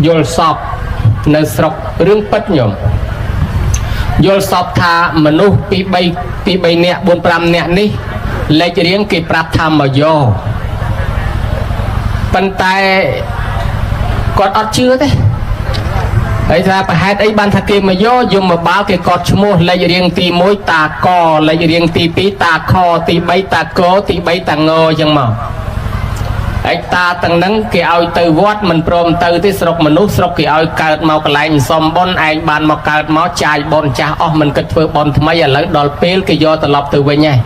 យល់សពនៅស្រុករឿងពិតញោមយល់សពថាមនុស្សពី3ពី3នាក់4 5នាក់នេះលេខរៀងគេប្រាប់ថាមកយកប៉ុន្តែគាត់អត់ជឿទេហើយថាប្រហែលអីបានថាគេមកយកយមបាលគេកត់ឈ្មោះលេខរៀងទី1តាកលេខរៀងទី2តាខទី3តាកទី3តាងអញ្ចឹងមកឯតាទាំងហ្នឹងគេឲ្យទៅវត្តមិនព្រមទៅទេស្រុកមនុស្សស្រុកគេឲ្យកើតមកកន្លែងសំបុនឯងបានមកកើតមកចាយបុនចាស់អស់មិនគិតធ្វើបុនថ្មីឥឡូវដល់ពេលគេយកត្រឡប់ទៅវិញហើយ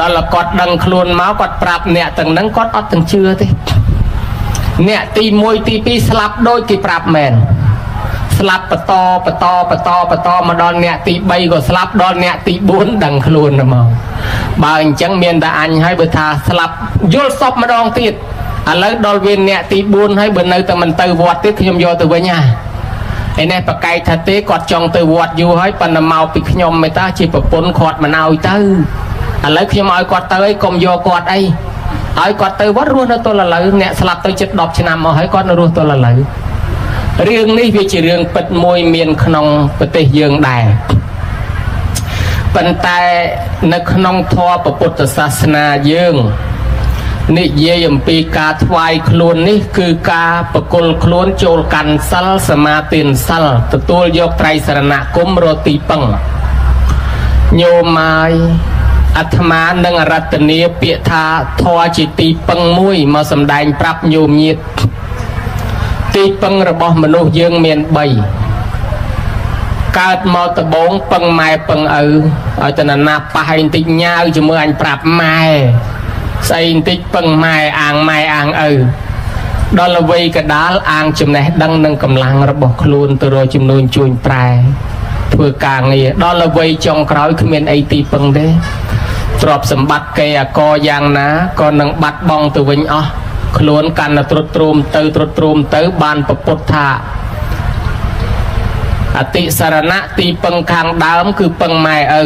ដល់គាត់ដឹងខ្លួនមកគាត់ប្រាប់អ្នកទាំងហ្នឹងគាត់អត់ទាំងជឿទេអ្នកទី1ទី2ស្លាប់ដូចគេប្រាប់មែនស្លាប់បន្តបន្តបន្តបន្តមកដល់អ្នកទី3ក៏ស្លាប់ដល់អ្នកទី4ដឹងខ្លួនទៅមកបើអញ្ចឹងមានតែអញហើយបើថាស្លាប់យល់សពម្ដងទៀតឥឡូវដល់វាអ្នកទី4ហើយបើនៅតែមិនទៅវត្តទៀតខ្ញុំយកទៅវិញហ่าឯនេះប្រកែកថាទេគាត់ចង់ទៅវត្តយូរហើយប៉ុន្តែមកពីខ្ញុំមិនតាជាប្រពន្ធគាត់មិនឲ្យទៅឥឡូវខ្ញុំឲ្យគាត់ទៅអីកុំយកគាត់អីឲ្យគាត់ទៅវត្តរស់នៅទល់ឥឡូវអ្នកស្លាប់ទៅជិត10ឆ្នាំមកហើយគាត់នៅរស់ទល់ឥឡូវរឿងនេះវាជារឿងពិតមួយមានក្នុងប្រទេសយើងដែរប៉ុន្តែនៅក្នុងធម៌ពុទ្ធសាសនាយើងនិយាយអំពីការថ្វាយខ្លួននេះគឺការប្រគល់ខ្លួនចូលកាន់សិលសមាទានសិលទទួលយកត្រៃសរណគមរកទីពឹងញោមហើយអាត្មានឹងអរតនីពាក្យថាធម៌ជាទីពឹងមួយមកសម្ដែងប្រាប់ញោមញាតទីពឹងរបស់មនុស្សយើងមាន3កើតមកដបងពឹងម៉ែពឹងឪឲ្យតណាប៉ះឲ្យបន្តិចញ៉ាវជាមួយអញប្រាប់ម៉ែស្អីបន្តិចពឹងម៉ែអាងម៉ែអាងឪដល់អវ័យកដាលអាងចំណេះដឹងនិងកម្លាំងរបស់ខ្លួនទៅរកចំនួនជួញប្រែធ្វើការងារដល់អវ័យចុងក្រោយគ្មានអីទីពឹងទេទ្រព្យសម្បត្តិគេអកយ៉ាងណាក៏នឹងបាត់បង់ទៅវិញអស់ខ្លួនកាន់តែទ្រុឌទ្រោមទៅទ្រុឌទ្រោមទៅបានប្រពុតថាអតិសរណៈទីពឹងខាងដើមគឺពឹងម៉ែឪ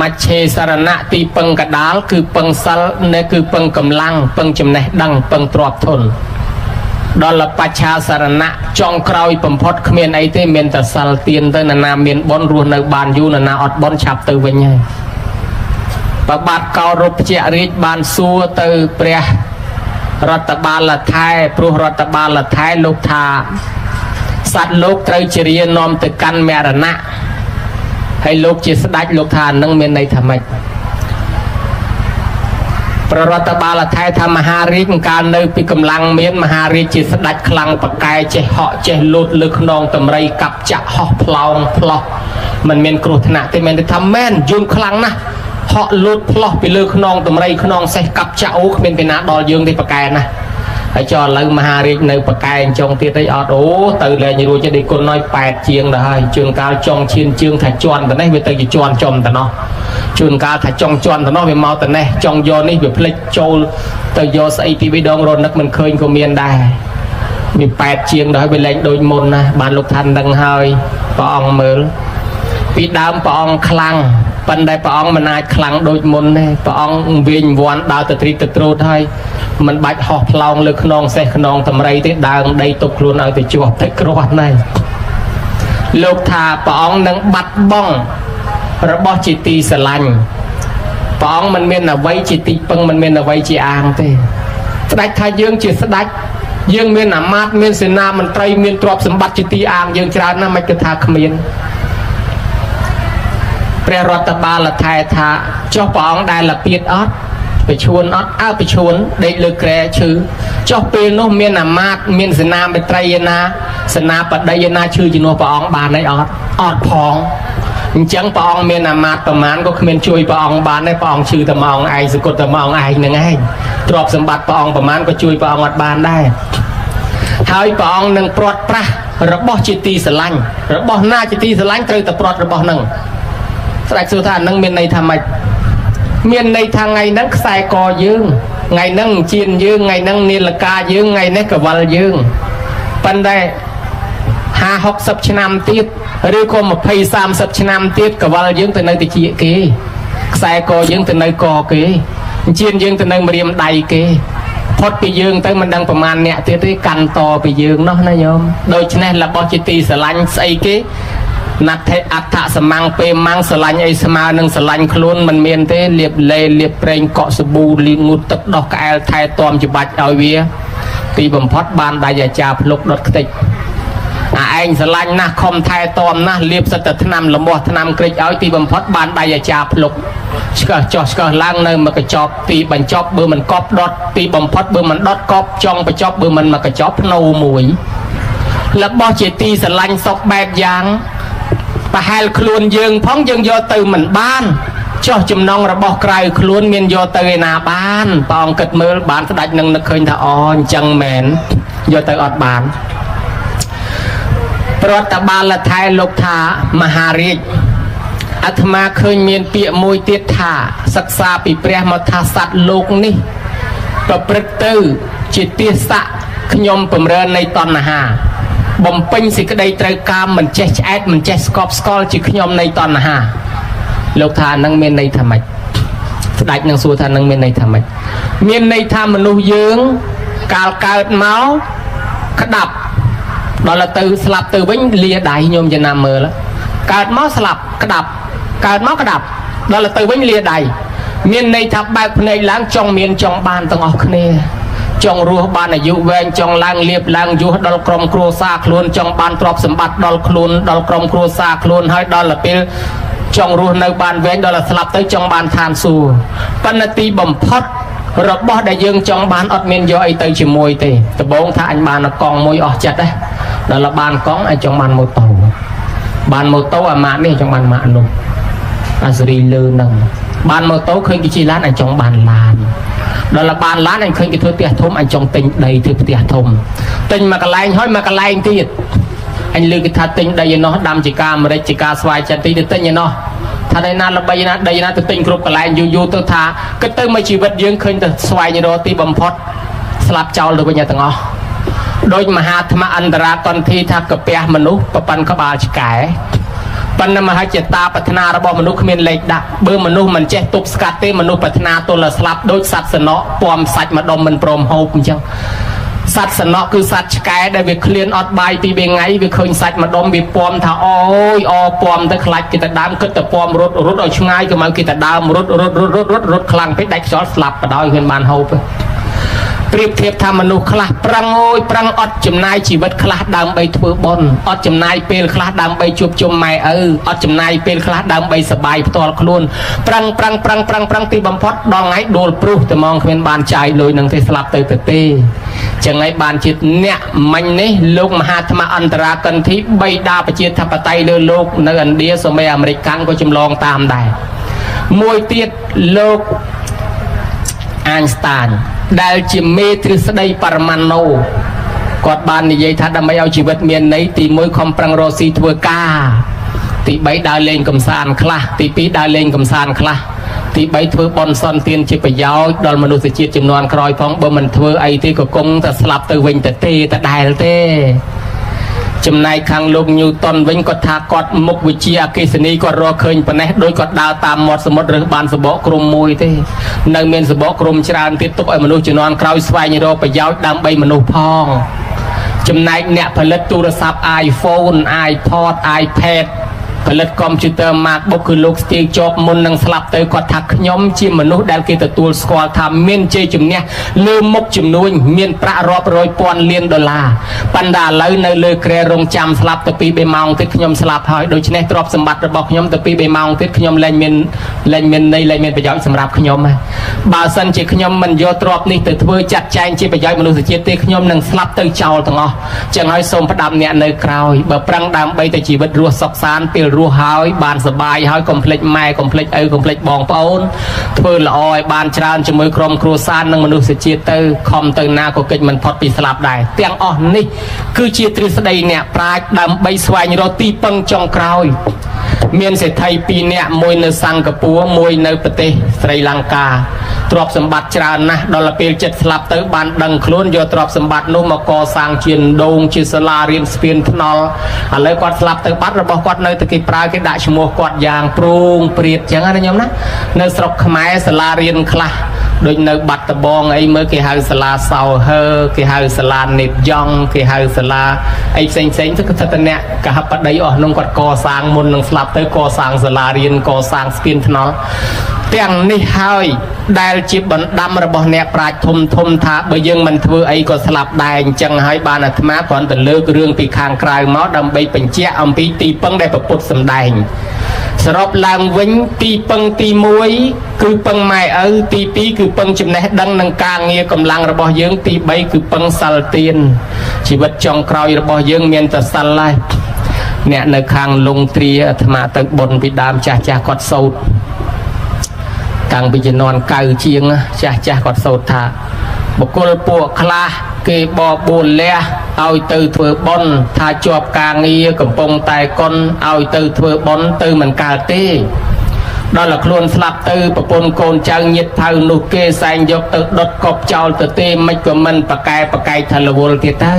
មជ្ឈេសរណៈទីពឹងកដាលគឺពឹងសិលនេះគឺពឹងកម្លាំងពឹងចំណេះដឹងពឹងទ្រព្យធនដល់បច្ឆាសរណៈចុងក្រោយបំផុតគ្មានអីទេមានតែសិលទៀនទៅណានាមានបុណ្យរស់នៅបានយូរណានាអត់បុណ្យឆាប់ទៅវិញហើយប្របាទកោរពជារាជបានសួរទៅព្រះរដ្ឋបាលថែព្រោះរដ្ឋបាលថែលោកថាសត្វលោកត្រូវជារានាំទៅកាន់មរណៈហើយលោកជាស្ដេចលោកថានឹងមានន័យថាម៉េចប្ររដ្ឋបាលថែថាមហារាជកាលនៅពីកម្លាំងមានមហារាជជាស្ដេចខ្លាំងប្រកែចេះហក់ចេះលូតលើខ្នងតម្រៃកាប់ចាក់ហោះផ្លោងផ្លោះมันមានគ្រោះថ្នាក់ទេមែនទេថាមែនយើងខ្លាំងណាស់ហក់លូតផ្លោះពីលើខ្នងតម្រៃខ្នងសេះកាប់ចាក់អូគ្មានពីណាដល់យើងទេប្រកែណាស់ហើយចុះឥឡូវមហារាជនៅប្រកែអញ្ចឹងទៀតអីអត់អូទៅលែងរួចទេឌីគុណน้อย8ជាងដល់ហើយជួនកាលចង់ឈានជើងថាជន់ទៅនេះវាទៅជាជន់ចំទៅណោះជួនកាលថាចង់ជន់ទៅណោះវាមកទៅនេះចង់យកនេះវាភ្លេចចូលទៅយកស្អីពីបីដងរនឹកមិនឃើញក៏មានដែរវា8ជាងដល់ហើយវាលែងដូចមុនណាបានលោកថាដឹងហើយព្រះអង្គមើលពីដើមព្រះអង្គខ្លាំងប៉ុន្តែព្រះអង្គមិនអាចខ្លាំងដូចមុនទេព្រះអង្គវិញវាន់ដើរទៅទ្រីទៅត្រួតហើយមិនបាច់ហោះផ្លោងលើខ្នងសេះខ្នងតម្រៃទេដើងដីទប់ខ្លួនឲ្យទៅជាប់ទៅគ្រាន់ហើយលោកថាព្រះអង្គនឹងបាត់បង់របស់ជាទីស្រឡាញ់ព្រះអង្គមិនមានអ្វីជាទីពឹងមិនមានអ្វីជាអាងទេស្ដេចថាយើងជាស្ដេចយើងមានអាមាត្យមានសេនាមន្ត្រីមានទ្រព្យសម្បត្តិជាទីអាងយើងច្រើនណាស់មិនគិតថាគ្មានព្រះរដ្ឋបាលថែថាចុះព្រះអង្គដែលលពៀតអត់ប្រឈួនអត់អើប្រឈួនដេកលើក្រែឈឺចុះពេលនោះមានអាមាត្យមានសេនាមន្ត្រីឯណាសេនាបតីឯណាឈឺជំនួសព្រះអង្គបានអីអត់អត់ផងអញ្ចឹងព្រះអង្គមានអាមាត្យប្រមាណក៏គ្មានជួយព្រះអង្គបានដែរព្រះអង្គឈឺតែម៉ោងឯងសគត់តែម៉ោងឯងនឹងឯងទ្រព្យសម្បត្តិព្រះអង្គប្រមាណក៏ជួយព្រះអង្គអត់បានដែរហើយព្រះអង្គនឹងព្រាត់ប្រាសរបស់ជាទីស្រឡាញ់របស់ណាជាទីស្រឡាញ់ត្រូវតែព្រាត់របស់នឹងស្ដេចសួរថាអានឹងមានន័យថាម៉េចមានន័យថាថ្ងៃហ្នឹងខ្សែកយើងថ្ងៃហ្នឹងជៀនយើងថ្ងៃហ្នឹងនាឡិកាយើងថ្ងៃនេះកវលយើងប៉ុន្តែ50 60ឆ្នាំទៀតឬក៏20 30ឆ្នាំទៀតកវលយើងទៅនៅតិចគេខ្សែកយើងទៅនៅកគេជៀនយើងទៅនៅម្រាមដៃគេ ផុតពីយើងទៅមិនដឹងប្រមាណអ្នកទៀតទេកាន់តពីយើងនោះណាញោមដូច្នេះរបស់ជាទីស្រឡាញ់ស្អីគេណដ្ឋិអដ្ឋសមੰពេលម៉ាំងស្រឡាញ់អីស្មើនឹងស្រឡាញ់ខ្លួនមិនមានទេលៀបលេលៀបប្រេងកក់សាប៊ូលីងូតទឹកដោះក្អែលថែទាំច្បាច់ឲ្យវាទីបំផុតបានដៃអាចារ្យភ្លុកដុតខ្ទេចអាឯងស្រឡាញ់ណាស់ខំថែទាំណាស់លៀបសិតតែថ្នាំលមាស់ថ្នាំក្រិចឲ្យទីបំផុតបានដៃអាចារ្យភ្លុកឆ្កឹះចោះឆ្កឹះឡើងនៅមកកញ្ចប់ទីបញ្ចប់បើមិនកប់ដុតទីបំផុតបើមិនដុតកប់ចង់បញ្ចប់បើមិនមកកញ្ចប់ភ្នោមួយរបស់ជាទីស្រឡាញ់សពបែបយ៉ាងប្រហែលខ្លួនយើងផងយើងយកទៅមិនបានចោះចំណងរបស់ក្រៅខ្លួនមានយកទៅឯណាបានព្រះអង្គគិតមើលបានស្ដេចនឹងនឹកឃើញថាអូអញ្ចឹងមែនយកទៅអត់បានប្រតបាលថែលោកថាមហារាជអាត្មាឃើញមានពាក្យមួយទៀតថាសិក្សាពីព្រះមកថាសត្វលោកនេះប្រព្រឹត្តទៅជាទាស័កខ្ញុំបំរើនៃតណ្ហាបំពេញសេចក្តីត្រូវការមិនចេះឆ្អែតមិនចេះស្កប់ស្កល់ជាខ្ញុំនៃតណ្ហាលោកថានឹងមានន័យថាម៉េចស្ដេចនឹងសួរថានឹងមានន័យថាម៉េចមានន័យថាមនុស្សយើងកាលកើតមកក្តាប់ដល់ទៅស្លាប់ទៅវិញលាដៃញោមចំណាំមើលកើតមកស្លាប់ក្តាប់កើតមកក្តាប់ដល់ទៅវិញលាដៃមានន័យថាបើកភ្នែកឡើងចង់មានចង់បានទាំងអស់គ្នាចង់រស់បានអាយុវែងចង់ឡើងលៀបឡើងយុះដល់ក្រុមគ្រួសារខ្លួនចង់បានទ្រព្យសម្បត្តិដល់ខ្លួនដល់ក្រុមគ្រួសារខ្លួនហើយដល់ទៅពេលចង់រស់នៅបានវែងដល់ស្លាប់ទៅចង់បានឋានសួគ៌ប៉ុន្តែទីបំផុតរបស់ដែលយើងចង់បានអត់មានយកអីទៅជាមួយទេដំបូងថាអញបានកង់មួយអស់ចិត្តហ៎ដល់បានកង់អញចង់បានម៉ូតូបានម៉ូតូអាម៉ាក់នេះចង់បានម៉ាក់នោះអាសេរីលើនឹងបានម៉ូតូឃើញគេជិះឡានអញចង់បានឡានដល់បានឡានអញឃើញគេធ្វើផ្ទះធំអញចង់ទិញដីធ្វើផ្ទះធំទិញមកកន្លែងហើយមកកន្លែងទៀតអញលើគេថាទិញដីឯណោះដាំជាការអាមេរិកជាការស្វាយចន្ទីទៅទិញឯណោះថាឯណាល្បីណាដីណាទៅទិញគ្រប់កន្លែងយូរយូរទៅថាគិតទៅមកជីវិតយើងឃើញតែស្វែងរកទីបំផុតស្លាប់ចោលទៅវិញទាំងអស់ដោយមហាថ្មអន្តរាកន្ធីថាកាពះមនុស្សប្រប៉ិនក្បាលឆ្កែប៉ុន្តែមហិច្ឆតាប្រាថ្នារបស់មនុស្សគ្មានលេខដាក់បើមនុស្សមិនចេះទប់ស្កាត់ទេមនុស្សប្រាថ្នាទល់ស្លាប់ដូចសត្វសំណក់ពំសាច់ម្ដុំមិនព្រមហូបអញ្ចឹងសត្វសំណក់គឺសត្វឆ្កែដែលវាឃ្លានអត់បាយពីរថ្ងៃវាឃើញសាច់ម្ដុំវាពំថាអូយអពំទៅខ្លាចគេទៅដើមគិតទៅពំរត់រត់ឲ្យឆ្ងាយកុំឲ្យគេទៅដើមរត់រត់រត់រត់រត់រត់ខ្លាំងពេកដាច់ខ្យល់ស្លាប់បដ ாய் គ្មានបានហូបទេប្រៀបធៀបថាមនុស្សខ្លះប្រឹងអូយប្រឹងអត់ចំណាយជីវិតខ្លះដើម្បីធ្វើបុណ្យអត់ចំណាយពេលខ្លះដើម្បីជួបជុំម៉ែឪអត់ចំណាយពេលខ្លះដើម្បីសប្បាយផ្ទាល់ខ្លួនប្រឹងប្រឹងប្រឹងប្រឹងប្រឹងទីបំផុតដល់ថ្ងៃដួលព្រុសតែហ្មងគ្មានបានចាយលុយនឹងទេស្លាប់ទៅទៅទេចឹងហើយបានជាអ្នកមិញនេះលោកមហាថ្មអន្តរាកន្ធិបីដាប្រជាធិបតេយ្យលើលោកនៅឥណ្ឌាសូម្បីអាមេរិកកាំងក៏ចម្លងតាមដែរមួយទៀតលោកអាញស្តានដែលជាមេទ្រឹស្ដីបរមណូគាត់បាននិយាយថាដើម្បីឲ្យជីវិតមានន័យទី1ខំប្រឹងរកស៊ីធ្វើការទី3ដើរលេងកំសាន្តខ្លះទី2ដើរលេងកំសាន្តខ្លះទី3ធ្វើបន់សន្ទានជាប្រយោជន៍ដល់មនុស្សជាតិចំនួនក្រោយផងបើមិនធ្វើអីទេក៏គង់តែស្លាប់ទៅវិញទៅទេតដែលទេចំណែកខាងលោកញូតុនវិញគាត់ថាគាត់មុខវិជ្ជាអគ្គិសនីគាត់រកឃើញប៉ុណ្ណេះដោយគាត់ដើរតាមមាត់សមុទ្ររើសបានសបកក្រុមមួយទេនៅមានសបកក្រុមច្រើនទៀតទុកឲ្យមនុស្សជំនាន់ក្រោយស្វែងរកប្រយោជន៍ដើម្បីមនុស្សផងចំណែកអ្នកផលិតទូរស័ព្ទ iPhone iPod iPad ផលិតកុំព្យូទ័រ MacBook គឺលោក Steve Jobs មុននឹងស្លាប់ទៅគាត់ថាខ្ញុំជាមនុស្សដែលគេទទួលស្គាល់ថាមានជ័យជំនះលើមុខចំនួនមានប្រាក់រាប់រយពាន់លានដុល្លារប៉ុន្តែឥឡូវនៅលើគ្រែរងចាំស្លាប់ទៅពី3ម៉ោងទៀតខ្ញុំស្លាប់ហើយដូច្នេះទ្រព្យសម្បត្តិរបស់ខ្ញុំទៅពី3ម៉ោងទៀតខ្ញុំលែងមានលែងមានន័យលែងមានប្រយោជន៍សម្រាប់ខ្ញុំហើយបើសិនជាខ្ញុំមិនយកទ្រព្យនេះទៅធ្វើចាត់ចែងជាប្រយោជន៍មនុស្សជាតិទេខ្ញុំនឹងស្លាប់ទៅចោលទាំងអស់ចឹងហើយសូមផ្ដាំអ្នកនៅក្រោយបើប្រឹងដើម្បីតែជីវិតរស់សុខសាន្តពេលរស់ហើយបានសបាយហើយកុំភ្លេចម៉ែកុំភ្លេចឪកុំភ្លេចបងប្អូនធ្វើល្អឲ្យបានច្រើនជាមួយក្រុមគ្រួសារនិងមនុស្សជាតិទៅខំទៅណាក៏កិច្ចមិនផុតពីស្លាប់ដែរទាំងអស់នេះគឺជាទ្រឹស្ដីអ្នកប្រាជ្ញដើម្បីស្វែងរកទីពឹងចុងក្រោយមានសេដ្ឋីពីរនាក់មួយនៅសិង្ហបុរីមួយនៅប្រទេសស្រីលង្កាទ្រព្យសម្បត្តិច្រើនណាស់ដល់ពេលចិត្តស្លាប់ទៅបានដឹងខ្លួនយកទ្រព្យសម្បត្តិនោះមកកសាងជាដងជាសាលារៀនស្ពានថ្នល់ឥឡូវគាត់ស្លាប់ទៅបាត់របស់គាត់នៅតែគេប្រើគេដាក់ឈ្មោះគាត់យ៉ាងព្រោងព្រាតចឹងណាញោមណានៅស្រុកខ្មែរសាលារៀនខ្លះ ដូចនៅបាត់ដបងអីមើលគេហៅសាលាសោហឺគេហៅសាលានេតយ៉ងគេហៅសាលាអីផ្សេងផ្សេងទៅគឺថាតអ្នកកហបតីអស់នោះគាត់កសាងមុននឹងស្លាប់ទៅកសាងសាលារៀនកសាងស្ពានថ្នល់ទាំងនេះហើយដែលជាបណ្ដាំរបស់អ្នកប្រាជ្ញធំធំថាបើយើងមិនធ្វើអីក៏ស្លាប់ដែរអញ្ចឹងហើយបានអាត្មាគ្រាន់តែលើករឿងពីខាងក្រៅមកដើម្បីបញ្ជាក់អំពីទីពឹងដែលព្រះពុទ្ធសម្ដែងសរុបឡើងវិញទីពឹងទី1គឺពឹងម៉ែឪទី2គឺពឹងចំណេះដឹងនិងការងារកម្លាំងរបស់យើងទី3គឺពឹងសិលទានជីវិតចុងក្រោយរបស់យើងមានតែសិលហើយអ្នកនៅខាងលងទ្រាអាត្មាទៅបុណ្យពីដើមចាស់ចាស់គាត់សោតតាំងពីជំនាន់កៅជាងចាស់ចាស់គាត់សោតថាបុគ្គលពួកខ្លះគេបបួលលះឲ្យទៅធ្វើបុណ្យថាជាប់ការងារកំពុងតែកុនឲ្យទៅធ្វើបុណ្យទៅមិនកើតទេដល់តែខ្លួនស្លាប់ទៅប្រពន្ធកូនចៅញាតិថៅនោះគេសែងយកទៅដុតកប់ចោលទៅទេមិនក៏មិនប្រកែប្រកែកថារវល់ទៀតទៅ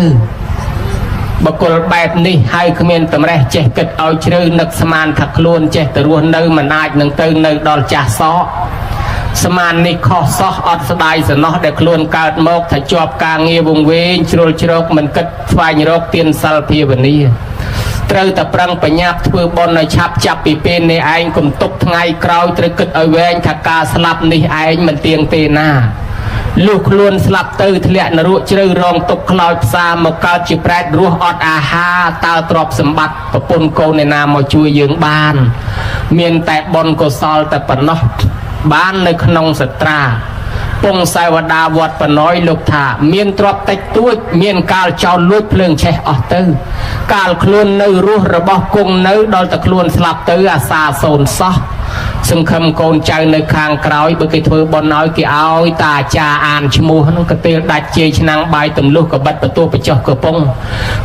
បុគ្គលបែបនេះហើយគ្មានតម្រេះចេះគិតឲ្យជ្រៅនឹកស្មានថាខ្លួនចេះទៅរស់នៅមិនអាចនឹងទៅនៅដល់ចាស់សក់ស្មាននេះខុសសោះអត់ស្ដាយសំណោះដែលខ្លួនកើតមកថាជាប់ការងារវង្វេងជ្រុលជ្រោកមិនគិតស្វែងរកទានសិលភាវនាត្រូវតែប្រឹងបញ្ញាប់ធ្វើបុណ្យឲ្យឆាប់ចាប់ពីពេលនេះឯងកុំទុកថ្ងៃក្រោយត្រូវគិតឲ្យវែងថាការស្លាប់នេះឯងមិនទៀងទេណាលុះខ្លួនស្លាប់ទៅធ្លាក់នរកជ្រៅរងទុកខ្លោចផ្សាមកកើតជាប្រែតរស់អត់អាហារតើទ្រព្យសម្បត្តិប្រពន្ធកូនឯណាមកជួយយើងបាន មានតែបុណ្យកុសលតែប៉ុណ្ណោះបាននៅក្នុងសត្រាពងសាវតាវត្តបណយលោកថាមានទ្រព្យតិចតួចមានកាលចោលលួចភ្លើងឆេះអស់ទៅកាលខ្លួននៅរស់របស់គង់នៅដល់តែខ្លួនស្លាប់ទៅអាសាសូនសោះសង្ឃឹមកូនចៅនៅខាងក្រោយបើគេធ្វើបុណ្យឲ្យគេឲ្យតាអាចារ្យអានឈ្មោះហ្នឹងក៏ទេលដាច់ជាយឆ្នាំងបាយទម្លុះក៏បិទបន្ទោះបញ្ចុះកំប៉ុង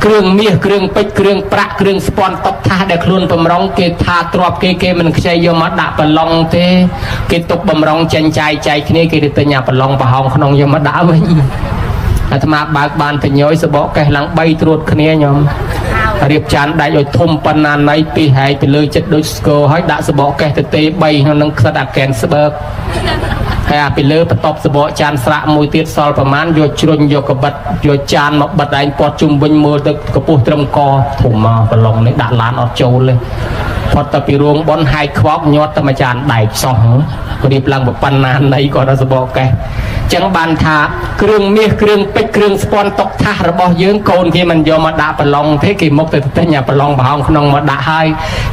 គ្រឿងមាសគ្រឿងពេជ្រគ្រឿងប្រាក់គ្រឿងស្ពាន់តុបថាសដែលខ្លួនបំរុងគេថាទ្រព្យគេគេមិនខ្ចីយកមកដាក់ប្រឡងទេគេទុកបំរុងចេញចាយចែកគ្នាគេទៅទិញអាប្រឡងប្រហោងក្នុងយកមកដាក់វិញអាត្មាបើកបានតញយសបកកេះឡើង3ត្រួតគ្នាញោមរៀបចានដាច់ឲ្យធំប៉ុណ្ណាណៃពីហែកទៅលើចិត្តដូចស្គរហើយដាក់សបកកេះទៅទេ3ក្នុងនឹងខ្សិតអាកែនស្បើកហើយអាពីលើបន្ទប់សបកចានស្រាក់មួយទៀតសល់ប្រមាណយកជ្រុញយកកបិតយកចានមកបិទឯងពាត់ជុំវិញមើលទៅកពុះត្រឹមកធំមកប្រឡងនេះដាក់ឡានអត់ចូលទេផុតតែពីរោងប៉ុនហែកខ្វោកញាត់តែមួយចានដែកសោះរៀបឡើងប៉ុណ្ណាណៃគាត់ដល់សបកកេះចឹងបានថាគ្រឿងមាសគ្រឿងពេជ្រគ្រឿងស្ពាន់តុកថាសរបស់យើងកូនគេមិនយកមកដាក់ប្រឡងទេគេមកទៅទិញអាប្រឡងប្រហោងក្នុងមកដាក់ហើយ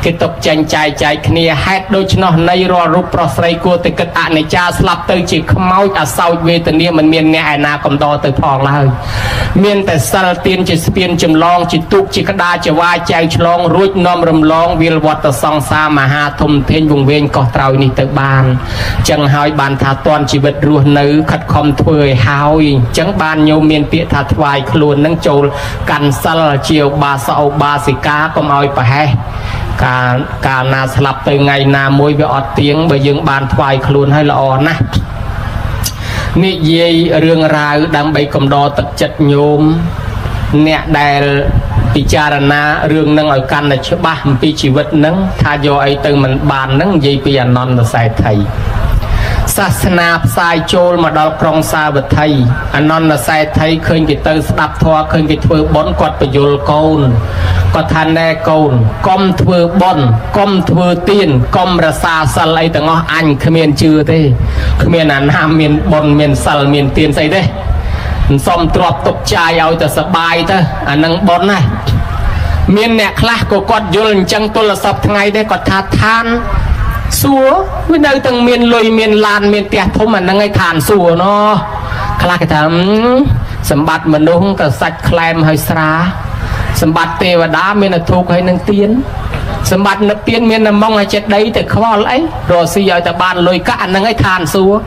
គេទុកចេញចែកចែកគ្នាហេតុដូច្នោះនៃរាល់រូបប្រុសស្រីគួរតែគិតអនិច្ចាស្លាប់ទៅជាខ្មោចអសោចវេទនាមិនមានអ្នកឯណាកំដរទៅផងឡើយមានតែសិលទានជាស្ពានចម្លងជាទូកជាក្តារជាវាយចែវឆ្លងរួចនាំរំលងវាលវត្តសង្សារមហាធំធេងវង្វេងកោះត្រោយនេះទៅបានចឹងហើយបានថាតន់ជីវិតរស់នៅខិតខំធ្វើឲ្យហើយចឹងបានញោមមានពាក្យថាថ្វាយខ្លួននឹងចូលកាន់សិលជាឧបាសកឧបាសិកាកុំឲ្យប្រហែសកាលកាលណាស្លាប់ទៅថ្ងៃណាមួយវាអត់ទៀងបើយើងបានថ្វាយខ្លួនឲ្យល្អណាស់និយាយរឿងរ៉ាវដើម្បីកំដរទឹកចិត្តញោមអ្នកដែលពិចារណារឿងនឹងឲ្យកាន់តែច្បាស់អំពីជីវិតនឹងថាយកអីទៅមិនបាននឹងនិយាយពីអនន្តសេដ្ឋីសាសនាផ្សាយចូលមកដល់ក្រុងសាវត្ថីអនន្តសេដ្ឋីឃើញគេទៅស្ដាប់ធម៌ឃើញគេធ្វើបុណ្យគាត់បញ្យល់កូនគាត់ថាណែកូនកុំធ្វើបុណ្យកុំធ្វើទានកុំរសាសិលអីទាំងអស់អញគ្មានជឿទេគ្មានអាណាមានបុណ្យមានសិលមានទានស្អីទេសំទ្របទុកចាយឲ្យតែសបាយទៅអានឹងបុណ្យណាមានអ្នកខ្លះក៏គាត់យល់អញ្ចឹងទល់សពថ្ងៃដែរគាត់ថាឋានសួគ៌វានៅទាំងមានលុយមានឡានមានផ្ទះធំអាហ្នឹងឯងឋានសួគ៌ណោះខ្លះគេថាសម្បត្តិមនុស្សក៏សាច់ក្លែមហើយស្រាសម្បត្តិទេវតាមានតែធូបហើយនឹងទៀនសម្បត្តិនិព្វានមានតែម៉ងឲ្យចិត្តដីទៅខ្វល់អីរកស៊ីឲ្យតែបានលុយកាក់អាហ្នឹងឯងឋានសួគ៌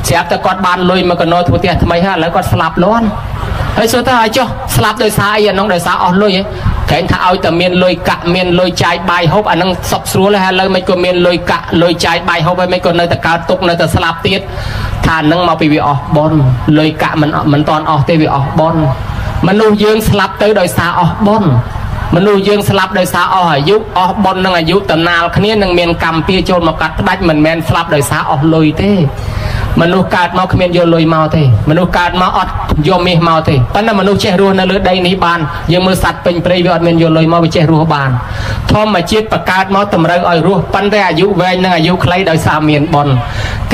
ស្រាប់តែគាត់បានលុយមកកណោធ្វើផ្ទះថ្មីហើយឥឡូវគាត់ស្លាប់លាន់ហើយសួរថាឲ្យចុះស្លាប់ដោយសារអីអានោះដោយសារអស់លុយហ៎ក្រែងថាឲ្យតែមានលុយកាក់មានលុយចាយបាយហូបអានឹងសុខស្រួលហើយឥឡូវមិនក៏មានលុយកាក់លុយចាយបាយហូបហើយមិនក៏នៅតែកើតទុកនៅតែស្លាប់ទៀតថានឹងមកពីវាអស់បុណ្យលុយកាក់មិនតាន់អស់ទេវាអស់បុណ្យមនុស្សយើងស្លាប់ទៅដោយសារអស់បុណ្យមនុស្សយើងស្លាប់ដោយសារអស់អាយុអស់បុណ្យនិងអាយុតំណាលគ្នានឹងមានកម្មពៀចូលមកកាត់ផ្ដាច់មិនមែនស្លាប់ដោយសារអស់លុយទេ មនុស្សកើតមកគ្មានយកលុយមកទេមនុស្សកើតមកអត់យកមាសមកទេប៉ុន្តែមនុស្សចេះរស់នៅលើដីនេះបានយើងមើលសត្វពេញព្រៃវាអត់មានយកលុយមកវាចេះរស់បានធម្មជាតិបង្កើតមកតម្រូវឲ្យរស់ប៉ុន្តែអាយុវែងនិងអាយុខ្លីដោយសារមានបុណ្យ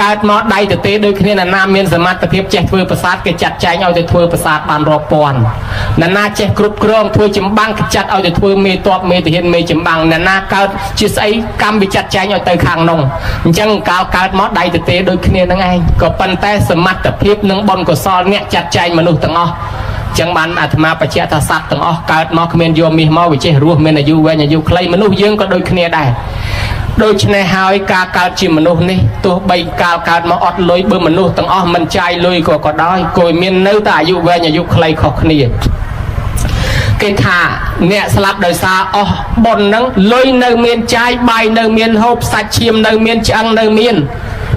កើតមកដៃទទេដូចគ្នាណានាមានសមត្ថភាពចេះធ្វើប្រាសាទគេចាត់ចែងឲ្យទៅធ្វើប្រាសាទបានរាប់ពាន់ណានាចេះគ្រប់គ្រងធ្វើចម្បាំងគេចាត់ឲ្យទៅធ្វើមេតបមេទាហានមេចម្បាំងណានាកើតជាស្អីកម្មវាចាត់ចែងឲ្យទៅខាងនោះអញ្ចឹងកាលកើតមកដៃទទេដូចគ្នានឹងឯងក៏ប៉ុន្តែសមត្ថភាពនិងបុណ្យកុសលអ្នកចាត់ចែងមនុស្សទាំងអស់ចឹងបានអាត្មាបញ្ជាក់ថាសត្វទាំងអស់កើតមកគ្មានយកមាសមកវាចេះរស់មានអាយុវែងអាយុខ្លីមនុស្សយើងក៏ដូចគ្នាដែរដូច្នេះហើយការកើតជាមនុស្សនេះទោះបីកាលកើតមកអត់លុយបើមនុស្សទាំងអស់មិនចាយលុយក៏ក៏ដោយក៏មាននៅតែអាយុវែងអាយុខ្លីខុសគ្នាគេថាអ្នកស្លាប់ដោយសារអស់បុណ្យហ្នឹងលុយនៅមានចាយបាយនៅមានហូបសាច់ឈាមនៅមានឆ្អឹងនៅមាន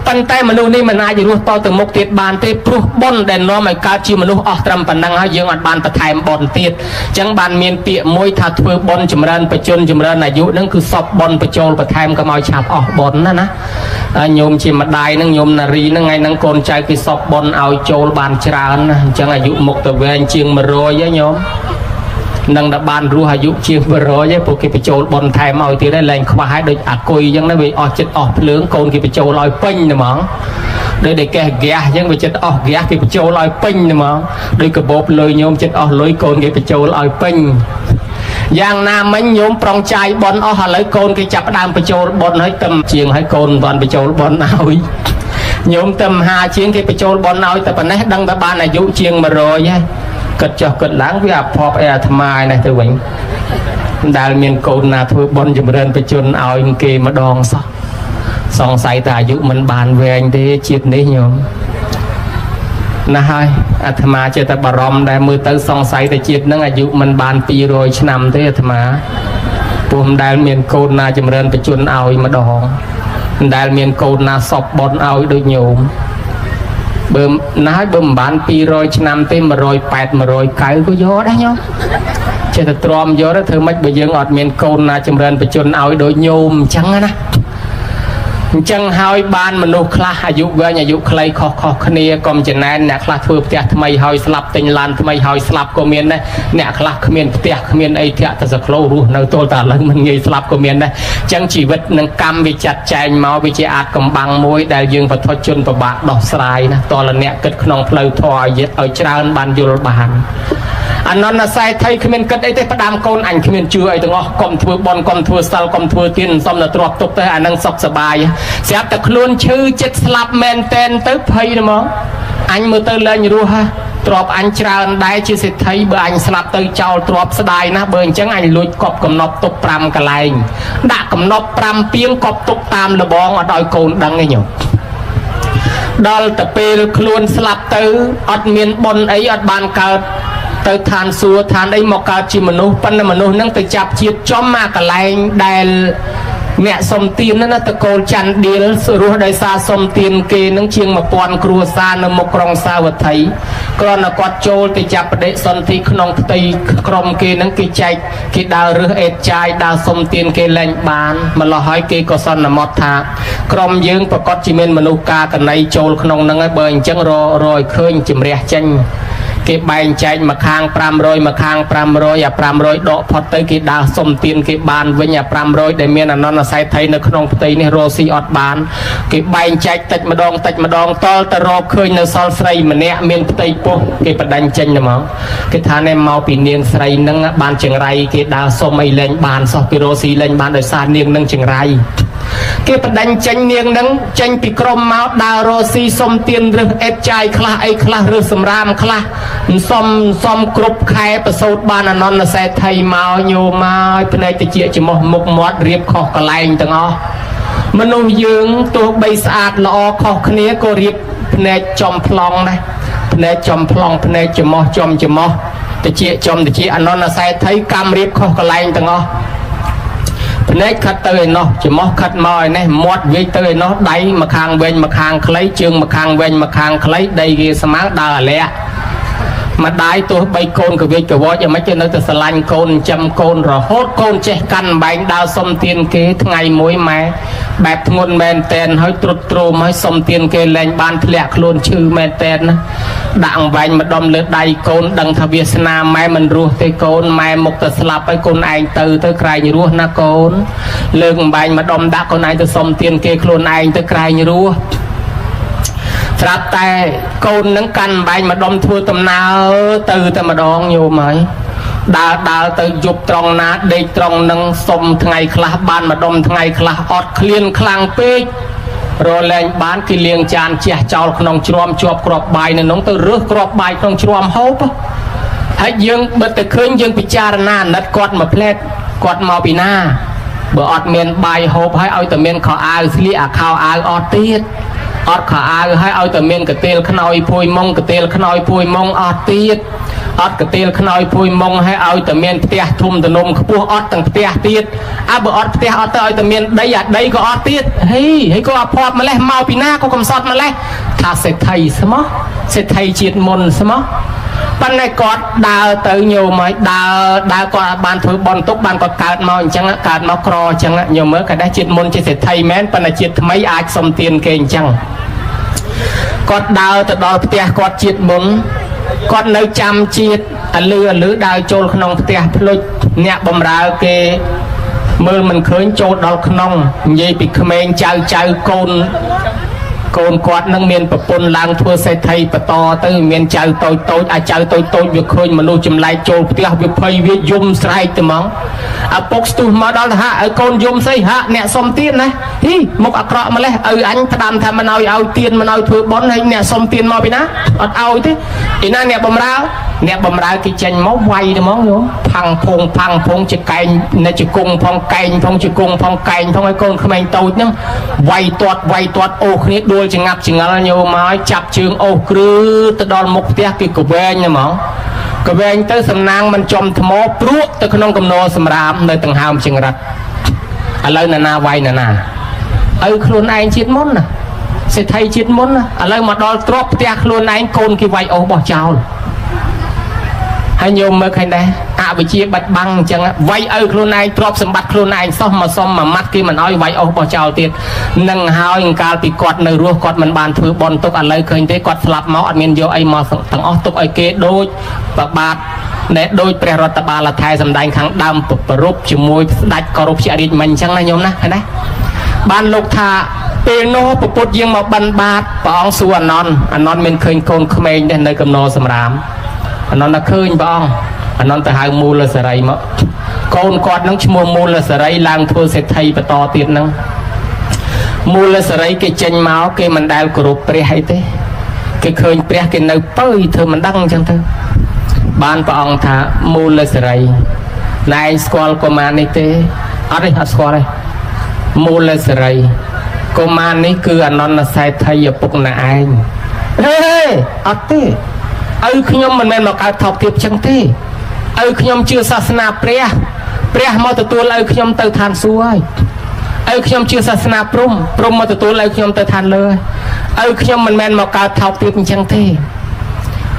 ប៉ុន្តែមនុស្សនេះមិនអាចរស់តទៅមុខទៀតបានទេព្រោះបុណ្យដែលនាំឲ្យកើតជាមនុស្សអស់ត្រឹមប៉ុណ្ណឹងហើយយើងអត់បានបន្ថែមបុណ្យទៀតអញ្ចឹងបានមានពាក្យមួយថាធ្វើបុណ្យចម្រើនបច្ចុប្បន្នចម្រើនអាយុហ្នឹងគឺសពបុណ្យបញ្ចូលបន្ថែមកុំឲ្យឆាប់អស់បុណ្យណាណាញោមជាម្ដាយហ្នឹងញោមនារីហ្នឹងថ្ងៃហ្នឹងកូនចៅគេសពបុណ្យឲ្យចូលបានច្រើនណាអញ្ចឹងអាយុមុខទៅវែងជាង100ហ៎ញោមនឹងដល់បានរស់អាយុជាង100ឯងពួកគេបញ្ចូលបុណ្យថែមឲ្យទៀតហើយលែងខ្វះហើយដូចអាគុយអញ្ចឹងណាវាអស់ចិត្តអស់ភ្លើងកូនគេបញ្ចូលឲ្យពេញហ្មងដូចតែកេះហ្គាសអញ្ចឹងវាចិត្តអស់ហ្គាសគេបញ្ចូលឲ្យពេញហ្មងដូចកាបូបលុយញោមចិត្តអស់លុយកូនគេបញ្ចូលឲ្យពេញយ៉ាងណាមិញញោមប្រុងចាយបុណ្យអស់ឥឡូវកូនគេចាប់ដើមបញ្ចូលបុណ្យឲ្យទឹមជាងឲ្យកូនមិនបានបញ្ចូលបុណ្យឲ្យញោមទឹមហាជាងគេបញ្ចូលបុណ្យឲ្យតែប៉ុណ្ណេះដឹងតែបានអាយុជាង100ហើយគិតចុះគិតឡើងវាអភ័ព្វអីអាត្មាឯនេះទៅវិញមិនដែលមានកូនណាធ្វើបុណ្យចម្រើនបជនឲ្យគេម្ដងសោះសង្ស័យតែអាយុមិនបានវែងទេជាតិនេះញោមណាស់ហើយអាត្មាចេះតែបារម្ភដែរមើលទៅសង្ស័យតែជាតិនឹងអាយុមិនបាន200ឆ្នាំទេអាត្មាព្រោះមិនដែលមានកូនណាចម្រើនបជនឲ្យម្ដងមិនដែលមានកូនណាសពបុណ្យឲ្យដូចញោមបើណាស់ហើយបើមិនបាន200ឆ្នាំទេ180 190ក៏យកដែរញោមចេះតែទ្រាំយកទៅធ្វើម៉េចបើយើងអត់មានកូនណាចម្រើនបជនឲ្យដូចញោមអញ្ចឹងណាអញ្ចឹងហើយបានមនុស្សខ្លះអាយុវែងអាយុខ្លីខុសៗគ្នាកុំចំណែនអ្នកខ្លះធ្វើផ្ទះថ្មីហើយស្លាប់ទិញឡានថ្មីហើយស្លាប់ក៏មានដែរអ្នកខ្លះគ្មានផ្ទះគ្មានអីធាក់តែសក្លោរស់នៅទល់តែឥឡូវមិនងាយស្លាប់ក៏មានដែរអញ្ចឹងជីវិតនឹងកម្មវាចាត់ចែងមកវាជាអាចកំបាំងមួយដែលយើងបថុជនពិបាកដោះស្រាយណាតលអ្នកគិតក្នុងផ្លូវធម៌ឲ្យច្រើនបានយល់បានអនន្តសេដ្ឋីគ្មានគិតអីទេផ្ដាំកូនអញគ្មានជឿអីទាំងអស់កុំធ្វើបុណ្យកុំធ្វើសិលកុំធ្វើទានសុំតែទ្រពទុកទៅអានឹងសុខសប្បាយស្រាប់តែខ្លួនឈឺចិត្តស្លាប់មែនតែនទៅភ័យហ្មងអញមើលទៅលែងរស់ហ่ะទ្របអញច្រើនដែរជាសេដ្ឋីបើអញស្លាប់ទៅចោលទ្របស្ដាយណាស់បើអញ្ចឹងអញលួចកប់កំណប់ទុក5កន្លែងដាក់កំណប់5ពីងកប់ទុកតាមលបងអត់ឲ្យកូនដឹងទេញោមដល់ទៅពេលខ្លួនស្លាប់ទៅអត់មានបុណ្យអីអត់បានកើតទៅឋានសួគ៌ឋានអីមកកើតជាមនុស្សប៉ុន្តែមនុស្សហ្នឹងទៅចាប់ជាតិចំមកកន្លែងដែលអ្នកសុំទានហ្នឹងណាតកូលច័ន្ទឌៀលរស់ដោយសារសុំទានគេហ្នឹងជាង1000គ្រួសារនៅមុខក្រុងសាវត្ថីគ្រាន់តែគាត់ចូលទៅចាប់បដិសន្ធិក្នុងផ្ទៃក្រុមគេហ្នឹងគេចែកគេដើររើសអេតចាយដើរសុំទានគេលែងបានម្ល៉េះហើយគេក៏សន្មត់ថាក្រុមយើងប្រកាសជាមានមនុស្សកាកណីចូលក្នុងហ្នឹងហើយបើអញ្ចឹងររឲ្យឃើញជំរះចេញគេបែងចែកមកខាង500មកខាង500អា500ដកផុតទៅគេដើរសុំទានគេបានវិញអា500ដែលមានអនន្តសេដ្ឋីនៅក្នុងផ្ទៃនេះរកស៊ីអត់បានគេបែងចែកតិចម្ដងតិចម្ដងតលទៅរកឃើញនៅសល់ស្រីម្នាក់មានផ្ទៃពោះគេបដិញចេញទៅមកគេថានេះមកពីនាងស្រីនឹងបានចង្រៃគេដើរសុំអីលែងបានសោះគេរកស៊ីលែងបានដោយសារនាងនឹងចង្រៃគេបដិញចេញនាងនឹងចេញពីក្រុមមកដើររកស៊ីសុំទានរើសអេតចាយខ្លះអីខ្លះរើសសម្រាមខ្លះសុំសុំគ្រប់ខែប្រសូតបានអនន្តសេដ្ឋីមកញោមមកភ្នែកតិចច្រមុះមុខមាត់រៀបខុសកន្លែងទាំងអស់មនុស្សយើងទោះបីស្អាតល្អខុសគ្នាក៏រៀបភ្នែកចំប្លង់ដែរភ្នែកចំប្លង់ភ្នែកច្រមុះចំច្រមុះតិចចំតិចអនន្តសេដ្ឋីកម្មរៀបខុសកន្លែងទាំងអស់ភ្នែកខិតទៅឯណោះច្រមុះខិតមកឯនេះមាត់វាយទៅឯណោះដៃមកខាងវែងមកខាងខ្លីជើងមកខាងវែងមកខាងខ្លីដីគេស្មើដើរអាលាក់ ម្ដាយទោះបីកូនកវិចកវចយ៉ាងម៉េចគេនៅតែស្រឡាញ់កូនចិញ្ចឹមកូនរហូតកូនចេះកាន់បែងដើរសុំទានគេថ្ងៃមួយម៉ែបែបធ្ងន់មែនតែនហើយត្រុតត្រោមហើយសុំទានគេលែងបានធ្លាក់ខ្លួនឈឺមែនតែនណាដាក់អង្វែងម្ដុំលើដៃកូនដឹងថាវាសនាម៉ែមិនរស់ទេកូនម៉ែមុខទៅស្លាប់ហើយកូនឯងទៅទៅក្រែងរស់ណាកូនលើកអំបែងម្ដុំដាក់កូនឯងទៅសុំទានគេខ្លួនឯងទៅក្រែងរស់ ស្រាប់តែកូននឹងកាន់បែងម្ដុំធ្វើដំណើរទៅតែម្ដងញោមហើយដើរដើរទៅយប់ត្រង់ណាដេកត្រង់នឹងសុំថ្ងៃខ្លះបានម្ដុំថ្ងៃខ្លះអត់ឃ្លានខ្លាំងពេករលែងបានគេលាងចានជះចោលក្នុងជ្រាំជាប់គ្រាប់បាយនៅនោះទៅរើសគ្រាប់បាយក្នុងជ្រាំហូបហើយយើងបើទៅឃើញយើងពិចារណាអាណិតគាត់មួយផ្លែតគាត់មកពីណាបើអត់មានបាយហូបហើយឲ្យតែមានខោអាវស្លៀកអាខោអាវអត់ទៀត អត់ខោអាវហើយឲ្យតែមានកន្ទេលខ្នើយភួយមុងកន្ទេលខ្នើយភួយមុងអត់ទៀតអត់កន្ទេលខ្នើយភួយមុងហើយឲ្យតែមានផ្ទះធំទំនំខ្ពស់អត់ទាំងផ្ទះទៀតអើបើអត់ផ្ទះអត់ទៅឲ្យតែមានដីអាដីក៏អត់ទៀតហីហើយក៏អភ័ព្វម្លេះមកពីណាក៏កំសត់ម្លេះថាសេដ្ឋីស្មោះសេដ្ឋីជាតិមុនស្មោះប៉ុន្តែគាត់ដើរទៅញោមហើយដើរដើរគាត់អាចបានធ្វើបន់ទុកបានគាត់កើតមកអញ្ចឹងកើតមកក្រអញ្ចឹងញោមមើលក៏ដែរជាតិមុនជាសេដ្ឋីមែនប៉ុន្តែជាតិថ្មីអាចសុំទានគេអញ្ចឹង គាត់ដើរទៅដល់ផ្ទះគាត់ជាតិមុនគាត់នៅចាំជាតិអលឺអលឺដើរចូលក្នុងផ្ទះភ្លុចអ្នកបំរើគេមើលមិនឃើញចូលដល់ក្នុងនិយាយពីក្មេងចៅចៅកូនកូនគាត់នឹងមានប្រពន្ធឡើងធ្វើសេដ្ឋីបន្តទៅមានចៅតូចតូចអាចៅតូចតូចវាឃើញមនុស្សចម្លែកចូលផ្ទះវាភ័យវាយំស្រែកទៅហ្មងឪពុកស្ទុះមកដល់ថាឲ្យកូនយំស្អីហាក់អ្នកសុំទៀនណាហ៊ីមុខអាក្រក់ម្លេះឪអញផ្ដាំថាមិនឲ្យឲ្យទៀនមិនឲ្យធ្វើបុណ្យហើយអ្នកសុំទៀនមកពីណាអត់ឲ្យទេឯណាអ្នកបំរើអ្នកបំរើគេចេញមកវាយទៅហ្មងញោមផាំងភងផាំងភងជាកែងនៅជាគង់ផងកែងផងជាគង់ផងកែងផងឲ្យកូនក្មេងតូចហ្នឹងវាយទាត់វាយទាត់អូសគ្នាដួលចងាប់ចងល់ញោមមកចាប់ជើងអូសគ្រឺទៅដល់មុខផ្ទះគេកវែងហ្មងកវែងទៅសំណាងមិនចំថ្មព្រួកទៅក្នុងកំណរសម្រាមនៅដង្ហើមចង្រិតឥឡូវណានាវាយណានាឪខ្លួនឯងជាតិមុនណាសេដ្ឋីជាតិមុនណាឥឡូវមកដល់ទ្រព្យផ្ទះខ្លួនឯងកូនគេវាយអូសបោះចោលហើយញោមមើលឃើញដែរអវិជ្ជាបាត់បាំងអញ្ចឹងវាយឪខ្លួនឯងទ្រព្យសម្បត្តិខ្លួនឯងសោះមកសុំមួយម៉ាត់គេមិនអោយវាយអូសបោះចោលទៀតនឹងហើយកាលពីគាត់នៅរស់គាត់មិនបានធ្វើបន់ទុកឥឡូវឃើញទេគាត់ស្លាប់មកអត់មានយកអីមកទាំងអស់ទុកឲ្យគេដូចប្របាទណែដូចព្រះរដ្ឋបាលថៃសម្ដែងខាងដើមប្រពជាមួយស្ដេចករុបជារាជមិញអញ្ចឹងណាញោមណាឃើញទេបានលោកថាពេលនោះពពុទ្ធយាងមកបិណ្ឌបាតព្រះអង្គសួរអានន្ទអានន្ទមានឃើញកូនក្មេងទេនៅកំណរសម្រាមអានន្ទថាឃើញព្រះអង្គអានន្ទទៅហៅមូលសរីមកកូនគាត់នឹងឈ្មោះមូលសរីឡើងធ្វើសេដ្ឋីបន្តទៀតហ្នឹងមូលសរីគេចេញមកគេមិនដែលគោរពព្រះអីទេគេឃើញព្រះគេនៅពើធ្វើមិនដឹងអញ្ចឹងទៅបានព្រះអង្គថាមូលសរីណែឯងស្គាល់កុមារនេះទេអត់ទេអត់ស្គាល់ទេមូលសរីកុមារនេះគឺអនន្តសេដ្ឋីឪពុកណែឯងហេអត់ទេឪខ្ញុំមិនមែនមកកើតថោកទាបចឹងទេឪខ្ញុំជឿសាសនាព្រះព្រះមកទទួលឪខ្ញុំទៅឋានសួគ៌ហើយឪខ្ញុំជឿសាសនាព្រំព្រំមកទទួលឪខ្ញុំទៅឋានលើហើយឪខ្ញុំមិនមែនមកកើតថោកទាបអញ្ចឹងទេ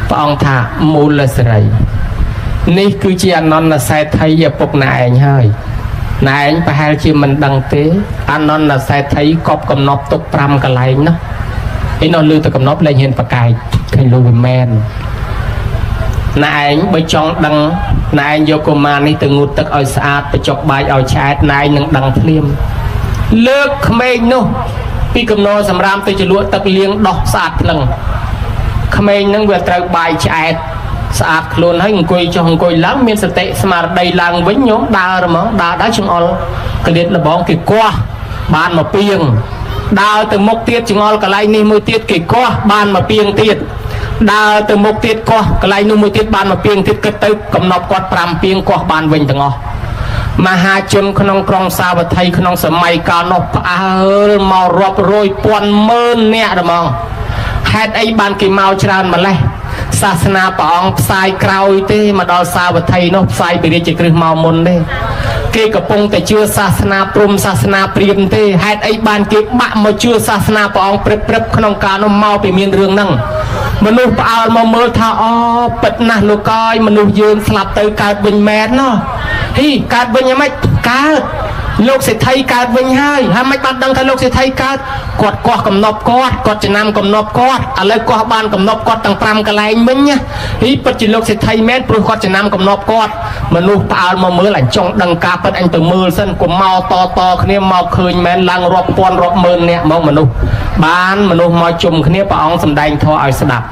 ព្រះអង្គថាមូលសរីនេះគឺជាអនន្តសេដ្ឋីឪពុកណែឯងហើយណែឯងប្រហែលជាមិនដឹងទេអនន្តសេដ្ឋីកប់កំណប់ទុក5កន្លែងនោះឯនោះលឺតែកំណប់លែងហ៊ានប្រកែកឃើញលឺវាមែនណែឯងបើចង់ដឹងណែឯងយកកុមារនេះទៅងូតទឹកឲ្យស្អាតបញ្ចុកបាយឲ្យឆ្អែតណែឯងនឹងដឹងភ្លាមលើកក្មេងនោះពីកំណរសម្រាមទៅជ្រលក់ទឹកលាងដោះស្អាតភ្លឹងក្មេងនឹងវាត្រូវបាយឆ្អែតស្អាតខ្លួនហើយអង្គុយចុះអង្គុយឡើងមានសតិស្មារតីឡើងវិញញោមដើរហ្មងដើរដើរចង្អុលកលៀតលបងគេកោះបានមកពីងដើរទៅមុខទៀតចង្អុលកន្លែងនេះមួយទៀតគេកោះបានមកពីងទៀតដើរទៅមុខទៀតកោះកន្លែងនោះមួយទៀតបានមកពីងទៀតគិតទៅកំណប់គាត់5ពីងកោះបានវិញទាំងអស់មហាជនក្នុងក្រុងសាវត្ថីក្នុងសម័យកាលនោះផ្អើលមករាប់រយពាន់ម៉ឺននាក់ហ្មងហេតុអីបានគេមកច្រើនម្លេះសាសនាព្រះអង្គផ្សាយក្រោយទេមកដល់សាវត្ថីនោះផ្សាយពីរាជក្រឹសមកមុនទេគេកំពុងតែជឿសាសនាព្រំសាសនាព្រាហ្មណ៍ទេហេតុអីបានគេបាក់មកជឿសាសនាព្រះអង្គព្រឹបព្រឹបក្នុងកាលនោះមកពីមានរឿងហ្នឹង មនុស្សផ្អើលមកមើលថាអូពិតណាស់លោកអើយមនុស្សយើងស្លាប់ទៅកើតវិញមែនណោះហ៊ីកើតវិញយ៉ាងម៉េចកើតលោកសេដ្ឋីកើតវិញហើយហើយមិនបានដឹងថាលោកសេដ្ឋីកើតគាត់កោះកំណប់គាត់គាត់ចំណាំកំណប់គាត់ឥឡូវកោះបានកំណប់គាត់ទាំង5កន្លែងវិញណាហ៊ីពិតជាលោកសេដ្ឋីមែនព្រោះគាត់ចំណាំកំណប់គាត់មនុស្សផ្អើលមកមើលអញចង់ដឹងការពិតអញទៅមើលសិនកុំមកតតគ្នាមកឃើញមែនឡើងរាប់ពាន់រាប់ម៉ឺនអ្នកមកមនុស្សបានមនុស្សមកជុំគ្នាព្រះអង្គសម្ដែងធម៌ឲ្យស្ដាប់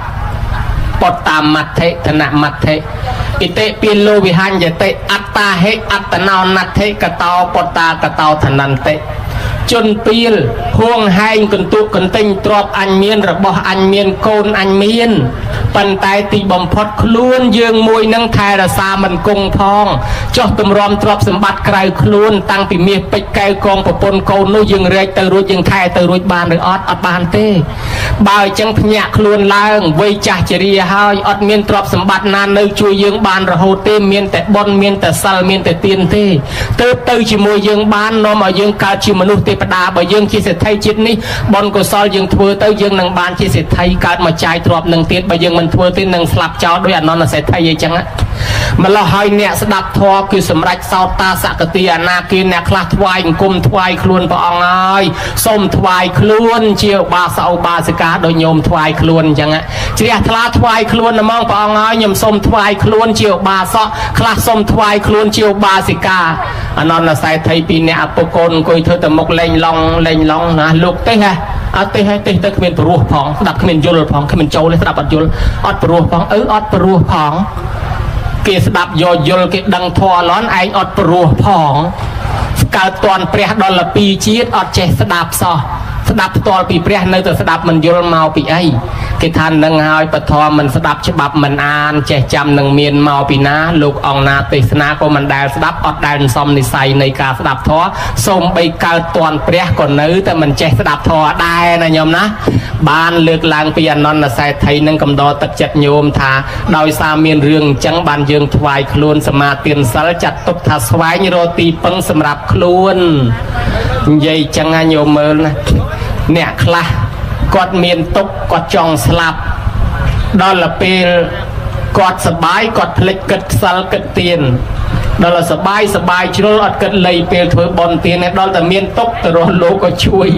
បតតាមមត្ថិធនមត្ថិអិតិពាលោវិហញ្ញតិអត្តាហិអត្តណោណដ្ឋិកតោបតាកតោធនន្តិជនពីលហួងហែងកន្ទុកកន្ទិញទ្របអញមានរបស់អញមានកូនអញមានប៉ុន្តែទីបំផុតខ្លួនយើងមួយនឹងថែរក្សាមិនគង់ផងចុះទម្រាំទ្រព្យសម្បត្តិក្រៅខ្លួនតាំងពីមាសពេជ្រកែវកងប្រពន្ធកូននោះយើងរែកទៅរួចយើងថែទៅរួចបានឬអត់អត់បានទេបើអញ្ចឹងភ្ញាក់ខ្លួនឡើងវ័យចាស់ជរាហើយអត់មានទ្រព្យសម្បត្តិណានៅជួយយើងបានរហូតទេមានតែបុណ្យមានតែសិលមានតែទានទេទើបទៅជាមួយយើងបាននាំឲ្យយើងកើតជាមនុស្សទេវតាបើយើងជាសេដ្ឋីជាតិនេះបុណ្យកុសលយើងធ្វើទៅយើងនឹងបានជាសេដ្ឋីកើតមកចាយទ្រព្យនឹងទៀតបើយើងមិនធ្វើទេនឹងស្លាប់ចោលដោយអនន្តសេដ្ឋីអីចឹងម្ល៉េះហើយអ្នកស្ដាប់ធម៌គឺសម្រេចសោតាសកតិអនាគាអ្នកខ្លះថ្វាយអង្គមថ្វាយខ្លួនព្រះអង្គហើយសូមថ្វាយខ្លួនជាឧបាសកឧបាសិកាដោយញោមថ្វាយខ្លួនអញ្ចឹងជ្រះថ្លាថ្វាយខ្លួនហ្មងព្រះអង្គហើយខ្ញុំសូមថ្វាយខ្លួនជាឧបាសកខ្លះសូមថ្វាយខ្លួនជាឧបាសិកាអនន្តសេដ្ឋីពីរអ្នកឪពុកកូនអង្គុយធ្វើតែមុខលេងឡងលេងឡងណាលោកទេហ៎អត់ទេហើយទេទៅគ្មានព្រោះផងស្ដាប់គ្មានយល់ផងគ្មានចូលទេស្ដាប់អត់យល់អត់ព្រោះផងអឺអត់ព្រោះផងគេស្ដាប់យកយល់គេដឹងធម៌ឡន់ឯងអត់ព្រោះផងកើតតនព្រះដល់លពីជាតិអត់ចេះស្ដាប់សោះស្ដាប់ផ្ទាល់ពីព្រះនៅតែស្ដាប់មិនយល់មកពីអីគេថានឹងហើយពធមិនស្ដាប់ច្បាប់មិនអានចេះចាំនឹងមានមកពីណាលោកអង្គណាទេសនាក៏មិនដែលស្ដាប់អត់ដែលសំនិស័យនៃការស្ដាប់ធម៌សូមបីកើតតនព្រះក៏នៅតែមិនចេះស្ដាប់ធម៌ដែរណាញោមណាបានលើកឡើងពីអនន្តសេដ្ឋីនឹងកំដរទឹកចិត្តញោមថាដោយសារមានរឿងអញ្ចឹងបានយើងថ្វាយខ្លួនសមាទានសិលចាត់ទុកថាស្វែងរកទីពឹងសម្រាប់ខ្លួននិយាយអញ្ចឹងណាញោមមើលណាអ្នកខ្លះគាត់មានទុក្ខគាត់ចង់ស្លាប់ដល់ទៅពេលគាត់សបាយគាត់ភ្លេចគិតសិលគិតទានដល់សបាយសបាយជ្រុលអត់គិតលៃពេលធ្វើបុណ្យទានទេដល់តែមានទុក្ខទៅរស់លោកក៏ជួយ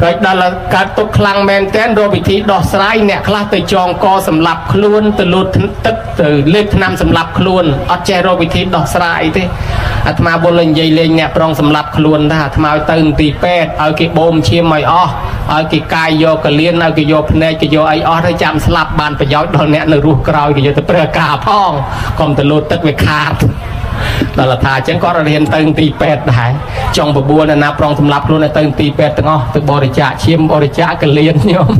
ហើយដល់កើតទុកខ្លាំងមែនទែនរកវិធីដោះស្រាយអ្នកខ្លះទៅចងកសម្លាប់ខ្លួនទៅលូតទឹកទៅលេបថ្នាំសម្លាប់ខ្លួនអត់ចេះរកវិធីដោះស្រាយទេអាត្មាបុលនិយាយលេងអ្នកប្រងសម្លាប់ខ្លួនថាអាត្មាឲ្យទៅមន្ទីរពេទ្យឲ្យគេបូមឈាមឲ្យអស់ឲ្យគេកាយយកកលៀនឲ្យគេយកភ្នែកគេយកអីអស់ទៅចាំស្លាប់បានប្រយោជន៍ដល់អ្នកនៅរស់ក្រោយគេយកទៅប្រើការផងកុំទៅលូតទឹកវាខាតដល់ថាអញ្ចឹងគាត់រៀនទៅទីពេទ្យដែរចង់បបួលណាប្រងសម្លាប់ខ្លួនទៅទីពេទ្យទាំងអស់ទៅបរិច្ចាគឈាមបរិច្ចាគកលៀនញោម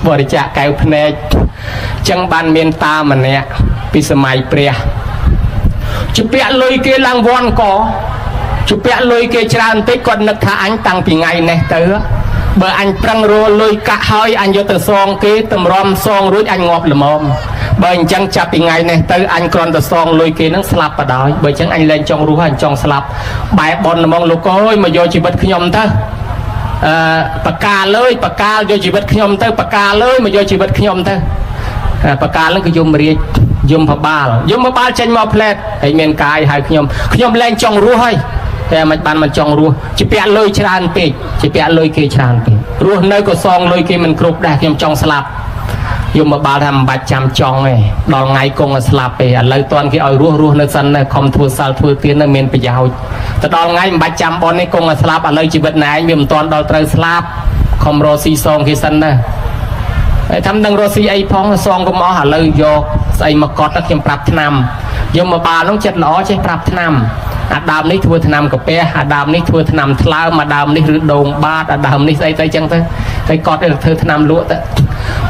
បរិច្ចាគកែវភ្នែកអញ្ចឹងបានមានតាម្នាក់ពីសម័យព្រះជពាក់លុយគេឡើងវាន់កជពាក់លុយគេច្រើនតិចគាត់នឹកថាអញតាំងពីថ្ងៃនេះទៅបើអញប្រឹងរលុយកាក់ហើយអញយកទៅសងគេតម្រាំសងរួចអញងាប់ល្មមបើអញ្ចឹងចាប់ពីថ្ងៃនេះទៅអញគ្រាន់តែសងលុយគេនឹងស្លាប់បដ ாய் បើអញ្ចឹងអញលែងចង់រស់អញចង់ស្លាប់បែបបនហ្មងលោកអើយមកយកជីវិតខ្ញុំទៅអឺបកាលើយបកាលយកជីវិតខ្ញុំទៅបកាលើយមកយកជីវិតខ្ញុំទៅបកាលហ្នឹងគឺយមរាជយមផបាលយមផបាលចេញមកផ្លែតហើយមានកាយហើយខ្ញុំខ្ញុំលែងចង់រស់ហើយតែមិនបានមិនចង់រស់ជាពាក់លុយច្រើនពេកជាពាក់លុយគេច្រើនពេករស់នៅក៏សងលុយគេមិនគ្រប់ដែរខ្ញុំចង់ស្លាប់យមបាលថាមិនបាច់ចាំចង់ទេដល់ថ្ងៃគង់ឲ្យស្លាប់ទេឥឡូវតន់គេឲ្យរស់រស់នៅសិននៅខំធ្វើសិលធ្វើទាននៅមានប្រយោជន៍ទៅដល់ថ្ងៃមិនបាច់ចាំបននេះគង់ឲ្យស្លាប់ឥឡូវជីវិតណែឯងវាមិនតន់ដល់ត្រូវស្លាប់ខំរកស៊ីសងគេសិនណាហើយថាមិនដឹងរកស៊ីអីផងសងកុំអស់ឥឡូវយកស្អីមកកត់ទៅខ្ញុំប្រាប់ឆ្នាំយមបាលនោះចិត្តល្អចេះប្រាប់ឆ្នាំអាដើមនេះធ្វើថ្នាំកាពះអាដើមនេះធ្វើថ្នាំថ្លើមអាដើមនេះឬដូងបាតអាដើមនេះស្អីទៅចឹងទៅហើយកត់ទៅធ្វើថ្នាំលក់ទៅ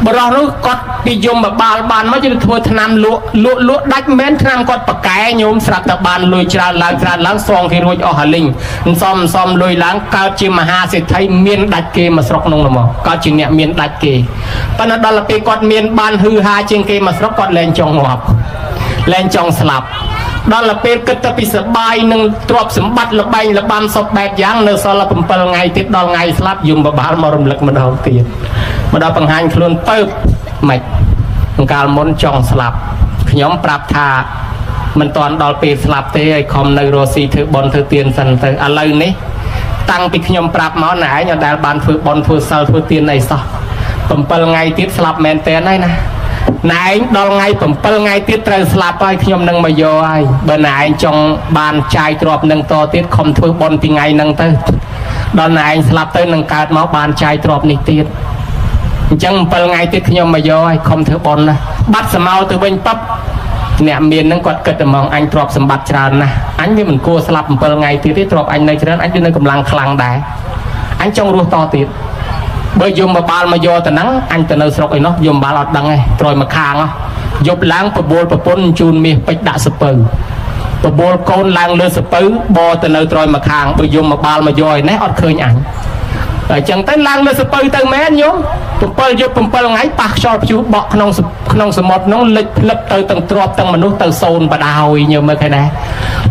បរោះនោះគាត់ពីយមបាលបានមកជិះធ្វើថ្នាំលក់លក់លក់ដាច់មែនថ្នាំគាត់ប្រកែញោមស្រាប់តែបានលុយច្រើនឡើងច្រើនឡើងសងគេរួចអស់អាលីងសំសំលុយឡើងកើតជាមហាសេដ្ឋីមានដាច់គេមកស្រុកនោះមកកើតជាអ្នកមានដាច់គេប៉ុន្តែដល់ពេលគាត់មានបានហឺហាជាងគេមកស្រុកគាត់លែងចង់ងាប់លែងចង់ស្លាប់ដល់ទៅពេលគិតទៅពីសបាយនឹងទ្រព្យសម្បត្តិលបែងលបាំសពបែបយ៉ាងនៅសល់7ថ្ងៃទៀតដល់ថ្ងៃស្លាប់យមបបាលមករំលឹកម្ដងទៀតមកដល់បង្ហាញខ្លួនពើប ម៉េចកាលមុនចង់ស្លាប់ខ្ញុំប្រាប់ថាមិនតាន់ដល់ពេលស្លាប់ទេឲ្យខំនៅរស់ស៊ីធ្វើបុណ្យធ្វើទានសិនទៅឥឡូវនេះតាំងពីខ្ញុំប្រាប់មកណែឯងអត់ដែលបានធ្វើបុណ្យធ្វើសិលធ្វើទានអីសោះ7ថ្ងៃទៀតស្លាប់មែនតើហើយណាណែឯងដល់ថ្ងៃ7ថ្ងៃទៀតត្រូវស្លាប់ហើយខ្ញុំនឹងមកយកហើយបើណែឯងចង់បានចាយទ្រព្យនឹងតទៀតខំធ្វើបុណ្យពីថ្ងៃហ្នឹងទៅដល់ណែឯងស្លាប់ទៅនឹងកើតមកបានចាយទ្រព្យនេះទៀតអញ្ចឹង7ថ្ងៃទៀតខ្ញុំមកយកហើយខំធ្វើបុណ្យណាបាត់សមោលទៅវិញប៉ាប់អ្នកមានហ្នឹងគាត់គិតតែហ្មងអញទ្រព្យសម្បត្តិច្រើនណាស់អញវាមិនគួរស្លាប់7ថ្ងៃទៀតទេទ្រព្យអញនៅច្រើនអញវានៅកម្លាំងខ្លាំងដែរអញចង់រស់តទៀតបើយមបាលមកយកទៅហ្នឹងអញទៅនៅស្រុកអីនោះយមបាលអត់ដឹងទេត្រយមកខាងហ៎យប់ឡើងបបួលប្រពន្ធជូនមាសពេជ្រដាក់សពៅបបួលកូនឡើងលើសពៅបទៅនៅត្រយមកខាងបើយមបាលមកយកឯនេះអត់ឃើញអញតែអញ្ចឹងទៅឡើងលើសពៅទៅមែនញោម7យប់7ថ្ងៃប៉ះខ្យល់ព្យុះបក់ក្នុងក្នុងសមុទ្រនោះលិចផ្លឹបទៅទាំងទ្របទាំងមនុស្សទៅសូនបដោយញោមមើលឃើញដែរ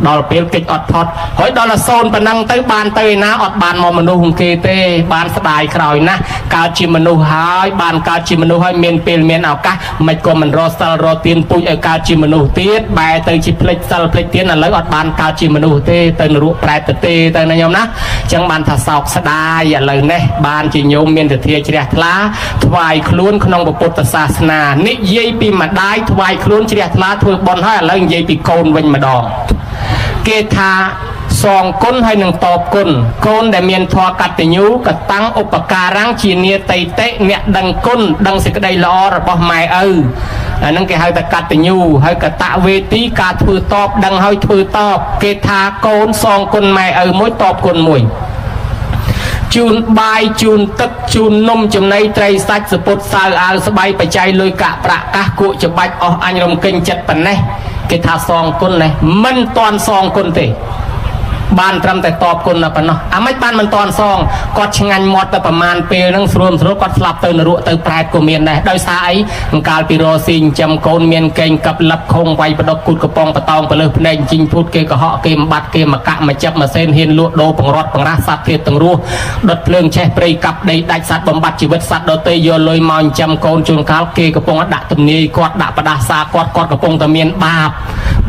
ដល់ពេលកិច្ចអត់ផុតហើយដល់តែសូនប៉ុណ្ណឹងទៅបានទៅឯណាអត់បានមកមនុស្សគេទេបានស្ដាយក្រោយណាស់កើតជាមនុស្សហើយបានកើតជាមនុស្សហើយមានពេលមានឱកាសមិនក៏មិនរកសិលរកទានពូជឲ្យកើតជាមនុស្សទៀតបែរទៅជាផ្លិចសិលផ្លិចទានឥឡូវអត់បានកើតជាមនុស្សទេទៅនរកប្រែតទៅទេទៅណាញោមណាអញ្ចឹងបានថាសោកស្ដាយឥឡូវនេះបានជាញោមមានទធាជ្រះថ្លាថ្វាយខ្លួនក្នុងពុទ្ធសាសនានិយាយពីម្ដាយថ្វាយខ្លួនជ្រះថ្លាធ្វើបុណ្យហើយឥឡូវនិយាយពីកូនវិញម្ដងគេថាសងគុណហើយនឹងតបគុណកូនដែលមានធម៌កតញ្ញូកតាំងឧបការៈជានាតិតិអ្នកដឹងគុណដឹងសេចក្តីល្អរបស់ម៉ែឪអាហ្នឹងគេហៅថាកតញ្ញូហើយកតវេទីការធ្វើតបដឹងហើយធ្វើតបគេថាកូនសងគុណម៉ែឪមួយតបគុណមួយជូនបាយជូនទឹកជូននំចំណីត្រីសាច់សពុតសៅអាវស្បៃបច្ច័យលុយកាក់ប្រាក់កាសគក់ច្បាច់អស់អញរំកិញចិត្តប៉ុណ្ណេះគេថាសងគុណនេះមិនតាន់សងគុណទេបានត្រឹមតែតបគុណតែប៉ុណ្ណោះអាម៉េចបានមិនតាន់សងគាត់ឆ្ងាញ់មាត់តែប្រមាណពេលហ្នឹងស្រួលស្រួលគាត់ស្លាប់ទៅនរកទៅប្រែតក៏មានដែរដោយសារអីអង្កាលពីរស៊ីចិញ្ចឹមកូនមានកេងកັບលឹបខងវាយបដកគូតកំប៉ុងបតោងបលើសភ្នែកជីងភូតគេកុហកគេបំបត្តិគេមកកាក់មកចាប់មកសេនហ៊ានលក់ដូរបង្រត់បង្រាស់សត្វធាតទាំងរស់ដុតភ្លើងឆេះព្រៃកាប់ដីដាច់សត្វបំបត្តិជីវិតសត្វដទៃយកលុយមកចិញ្ចឹមកូនជួនកាលគេកំពុងដាក់ទំនាយគាត់ដាក់បដាសាគាត់គាត់កំពុងតែមានបាប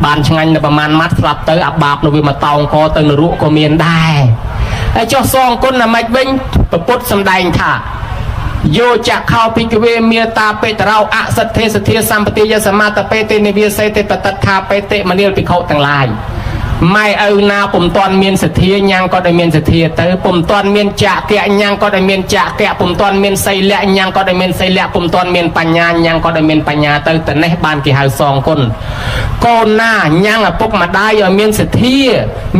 បានឆ្ងាញ់នៅប្រមាណម៉ាត់ស្លាប់ទៅអាបាបនៅវាមកតោងកទៅនរកក៏មានដែរហើយចុះសងគុណអាម៉េចវិញពពុទ្ធសំដែងថាយោចខោភិក្ខវេមេតាបេតរោអសិទ្ធិសទ្ធាសម្បទាយសមាតបេតិនិវាសេតិបតដ្ឋាបេតិមនាលភិក្ខុទាំងឡាយម៉ែឪណាពុំតាន់មានសទ្ធាញ៉ាំងក៏ได้មានសទ្ធាទៅពុំតាន់មានចកៈញ៉ាំងក៏ได้មានចកៈពុំតាន់មានសីលៈញ៉ាំងក៏ได้មានសីលៈពុំតាន់មានបញ្ញាញ៉ាំងក៏ได้មានបញ្ញាទៅតនេះបានគេហៅសងគុណកូនណាញ៉ាំងឪពុកម្ដាយឲ្យមានសទ្ធា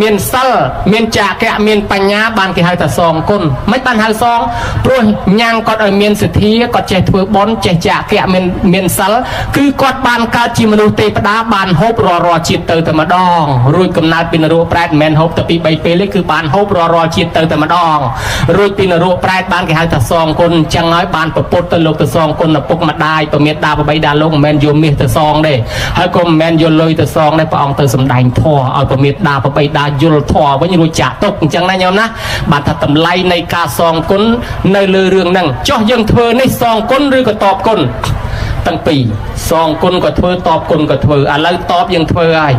មានសិលមានចកៈមានបញ្ញាបានគេហៅថាសងគុណមិនបានហៅសងព្រោះញ៉ាំងគាត់ឲ្យមានសទ្ធាគាត់ចេះធ្វើបុណ្យចេះចកៈមានសិលគឺគាត់បានកើតជាមនុស្សទេវតាបានហូបរាល់រាល់ជាតិទៅតែម្ដងរួចកំណើតពីនរកប្រែតមិនមែនហូបតែពី3ពេលទេគឺបានហូបរាល់រាល់ជាតិទៅតែម្ដងរួចពីនរកប្រែតបានគេហៅថាសងគុណអញ្ចឹងហើយបានប្រពុតទៅលោកទៅសងគុណឪពុកម្ដាយពមេដាបបីដាលោកមិនមែនយកមាសទៅសងទេហើយក៏មិនមែនយកលុយទៅសងដែរព្រះអង្គទៅសំដែងធម៌ឲ្យពមេដាបបីដាយល់ធម៌វិញរួចចាក់ទុកអញ្ចឹងណាញោមណាបាទថាតម្លៃនៃការសងគុណនៅលើរឿងហ្នឹងចុះយើងធ្វើនេះសងគុណឬក៏តបគុណទាំងពីរសងគុណក៏ធ្វើតបគុណក៏ធ្វើឥឡូវតបយើងធ្វើហើយ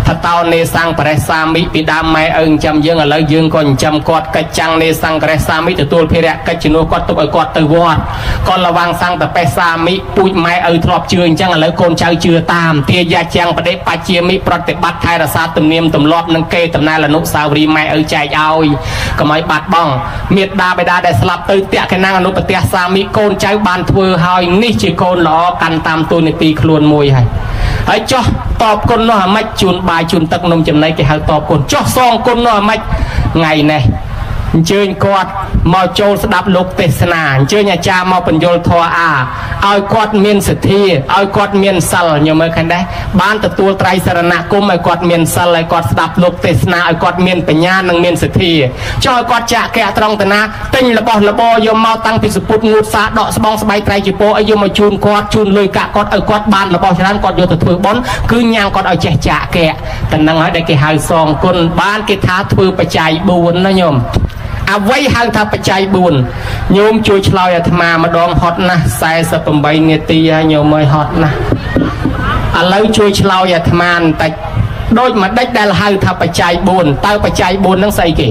ថាតោនេសង្បរិសាមិពីដើមម៉ែឪចិញ្ចឹមយើងឥឡូវយើងក៏ចិញ្ចឹមគាត់កិច្ចចាំងនេសង្ករិសាមិទទួលភារកិច្ចជំនួសគាត់ទុកឲ្យគាត់ទៅវត្តក៏លវាងសង្កតបេសាមិពូជម៉ែឪធ្លាប់ជឿអញ្ចឹងឥឡូវកូនចៅជឿតាមទាយាចាំងបដិបជាមិប្រតិបត្តិថែរក្សាទំនៀមទម្លាប់និងគេតំណែលអនុស្សាវរីយ៍ម៉ែឪចែកឲ្យកុំឲ្យបាត់បង់មេត្តាបិតាដែលស្លាប់ទៅតក្កណាំងអនុប្រទេសសាមិកូនចៅបានធ្វើហើយនេះជាកូនល្អកាន់តាមទូនីតិខ្លួនមួយហើយហើយចុះតបគុណនោះអាម៉េចជូនបាយជូនទឹកនំចំណីគេហៅតបគុណចុះសងគុណនោះអាម៉េចថ្ងៃនេះអញ្ជើញគាត់មកចូលស្ដាប់លោកទេសនាអញ្ជើញអាចារ្យមកបញ្យលធម៌អាឲ្យគាត់មានសទ្ធាឲ្យគាត់មានសិលញោមមើលឃើញដែរបានទទួលត្រៃសរណគមឲ្យគាត់មានសិលឲ្យគាត់ស្ដាប់លោកទេសនាឲ្យគាត់មានបញ្ញានិងមានសទ្ធាចុះឲ្យគាត់ចាក់កៈត្រង់តាណាទិញរបស់របរយកមកតាំងពីសពុតងូតសាដកស្បងស្បៃត្រៃជាពោឲ្យយកមកជូនគាត់ជូនលុយកាក់គាត់ឲ្យគាត់បានរបស់ច្រើនគាត់យកទៅធ្វើបុណ្យគឺញ៉ាំងគាត់ឲ្យចេះចាក់កៈតែនឹងហើយដែលគេហៅសងគុណបានគេថាធ្វើបច្ច័យ4ណាញោម អ្វីហៅថាបច្ច័យ4ញោមជួយឆ្លើយអាត្មាម្ដងហត់ណាស់48នាទីហើយញោមអើយហត់ណាស់ឥឡូវជួយឆ្លើយអាត្មាបន្តិចដូចម្ដេចដែលហៅថាបច្ច័យ4តើបច្ច័យ4ហ្នឹងស្អីគេ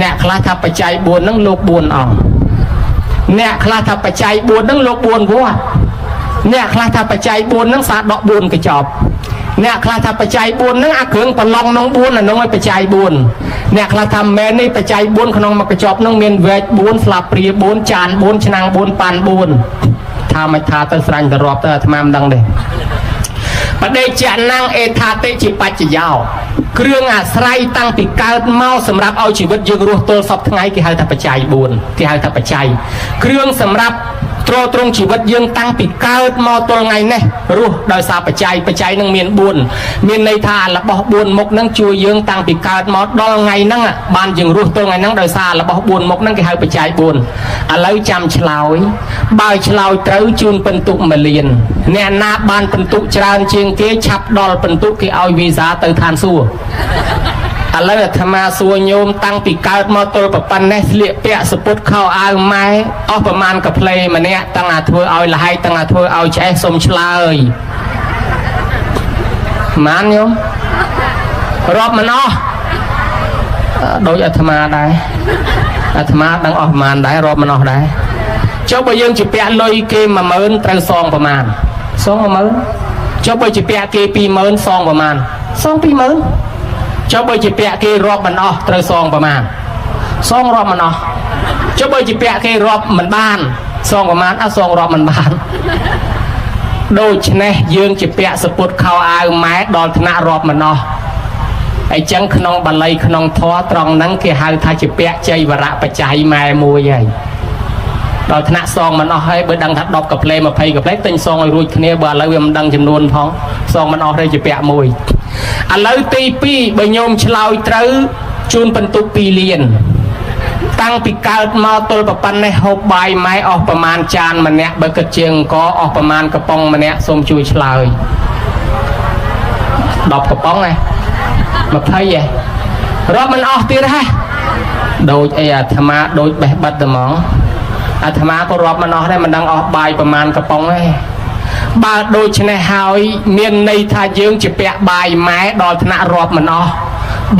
អ្នកខ្លះថាបច្ច័យ4ហ្នឹងលោក4អង្គអ្នកខ្លះថាបច្ច័យ4ហ្នឹងលោក4វត្តអ្នកខ្លះថាបច្ច័យ4ហ្នឹងសាដក4កញ្ចប់អ្នកខ្លះថាបច្ច័យ4ហ្នឹងអាគ្រឿងប្រឡងក្នុង4អានោះឲ្យបច្ច័យ4អ្នកខ្លះថាមែននេះបច្ច័យ4ក្នុងមួយកញ្ចប់ហ្នឹងមានវែក4ស្លាបព្រា4ចាន4ឆ្នាំង4ប៉ាន់4ថាមិនថាទៅស្រាញ់ទៅរាប់ទៅអាត្មាមិនដឹងទេបដិជណាំងអេថាតិជាបច្ចយោគ្រឿងអាស្រ័យតាំងពីកើតមកសម្រាប់ឲ្យជីវិតយើងរស់ទល់សពថ្ងៃគេហៅថាបច្ច័យ4គេហៅថាបច្ច័យគ្រឿងសម្រាប់ទ្រទ្រង់ជីវិតយើងតាំងពីកើតមកទល់ថ្ងៃនេះរស់ដោយសារបច្ច័យបច្ច័យនឹងមាន4មានន័យថារបស់4មុខនឹងជួយយើងតាំងពីកើតមកដល់ថ្ងៃហ្នឹងបានយើងរស់ទល់ថ្ងៃហ្នឹងដោយសាររបស់4មុខហ្នឹងគេហៅបច្ច័យ4ឥឡូវចាំឆ្លើយបើឆ្លើយត្រូវជូនពិន្ទុ1លានអ្នកណាបានពិន្ទុច្រើនជាងគេឆាប់ដល់ពិន្ទុគេឲ្យវីសាទៅឋានសួគ៌ឥឡូវអាត្មាសួរញោមតាំងពីកើតមកទល់ប្រប៉ុណ្ណេះស្លៀកពាក់សពុតខោអាវម៉ែអស់ប្រមាណកាផ្លេម្នាក់តាំងអាធ្វើឲ្យលហៃតាំងអាធ្វើឲ្យឆ្អេះសុំឆ្លើយម៉ានញោមរាប់មិនអស់ដូចអាត្មាដែរអាត្មាដឹងអស់ប្រមាណដែររាប់មិនអស់ដែរចុះបើយើងជាពាក់លុយគេ10000ត្រូវសងប្រមាណសង10000ចុះបើជាពាក់គេ20000សងប្រមាណសង20000ចុះបើជាពាក់គេរាប់មិនអស់ត្រូវសងប្រមាណសងរាប់មិនអស់ចុះបើជាពាក់គេរាប់មិនបានសងប្រមាណអ่ะសងរាប់មិនបានដូច្នេះយើងជាពាក់សពុតខោអាវម៉ែដល់ថ្នាក់រាប់មិនអស់អញ្ចឹងក្នុងបាលីក្នុងធម៌ត្រង់ហ្នឹងគេហៅថាជាពាក់ជ័យវរៈបច្ច័យម៉ែមួយហើយដល់ថ្នាក់សងមិនអស់ហើយបើដឹងថា10កាផ្លេ20កាផ្លេទិញសងឲ្យរួចគ្នាបើឥឡូវវាមិនដឹងចំនួនផងសងមិនអស់ទេជាពាក់មួយឥឡូវទី2បើញោមឆ្លើយត្រូវជូនបន្ទុក2លានតាំងពីកើតមកទល់ប្រប៉ុណ្ណេះហូបបាយម៉ែអស់ប្រមាណចានម្នាក់បើគិតជាងអង្គអស់ប្រមាណកំប៉ុងម្នាក់សូមជួយឆ្លើយ10កំប៉ុងហ៎20ហ៎រាប់មិនអស់ទៀតហ៎ដូចអីអាត្មាដូចបេះបិទតែហ្មងអាត្មាក៏រាប់មិនអស់ដែរមិនដឹងអស់បាយប្រមាណកំប៉ុងទេបើដូច្នេះហើយមានន័យថាយើងជាពាក់បាយម៉ែដល់ថ្នាក់រាប់មិនអស់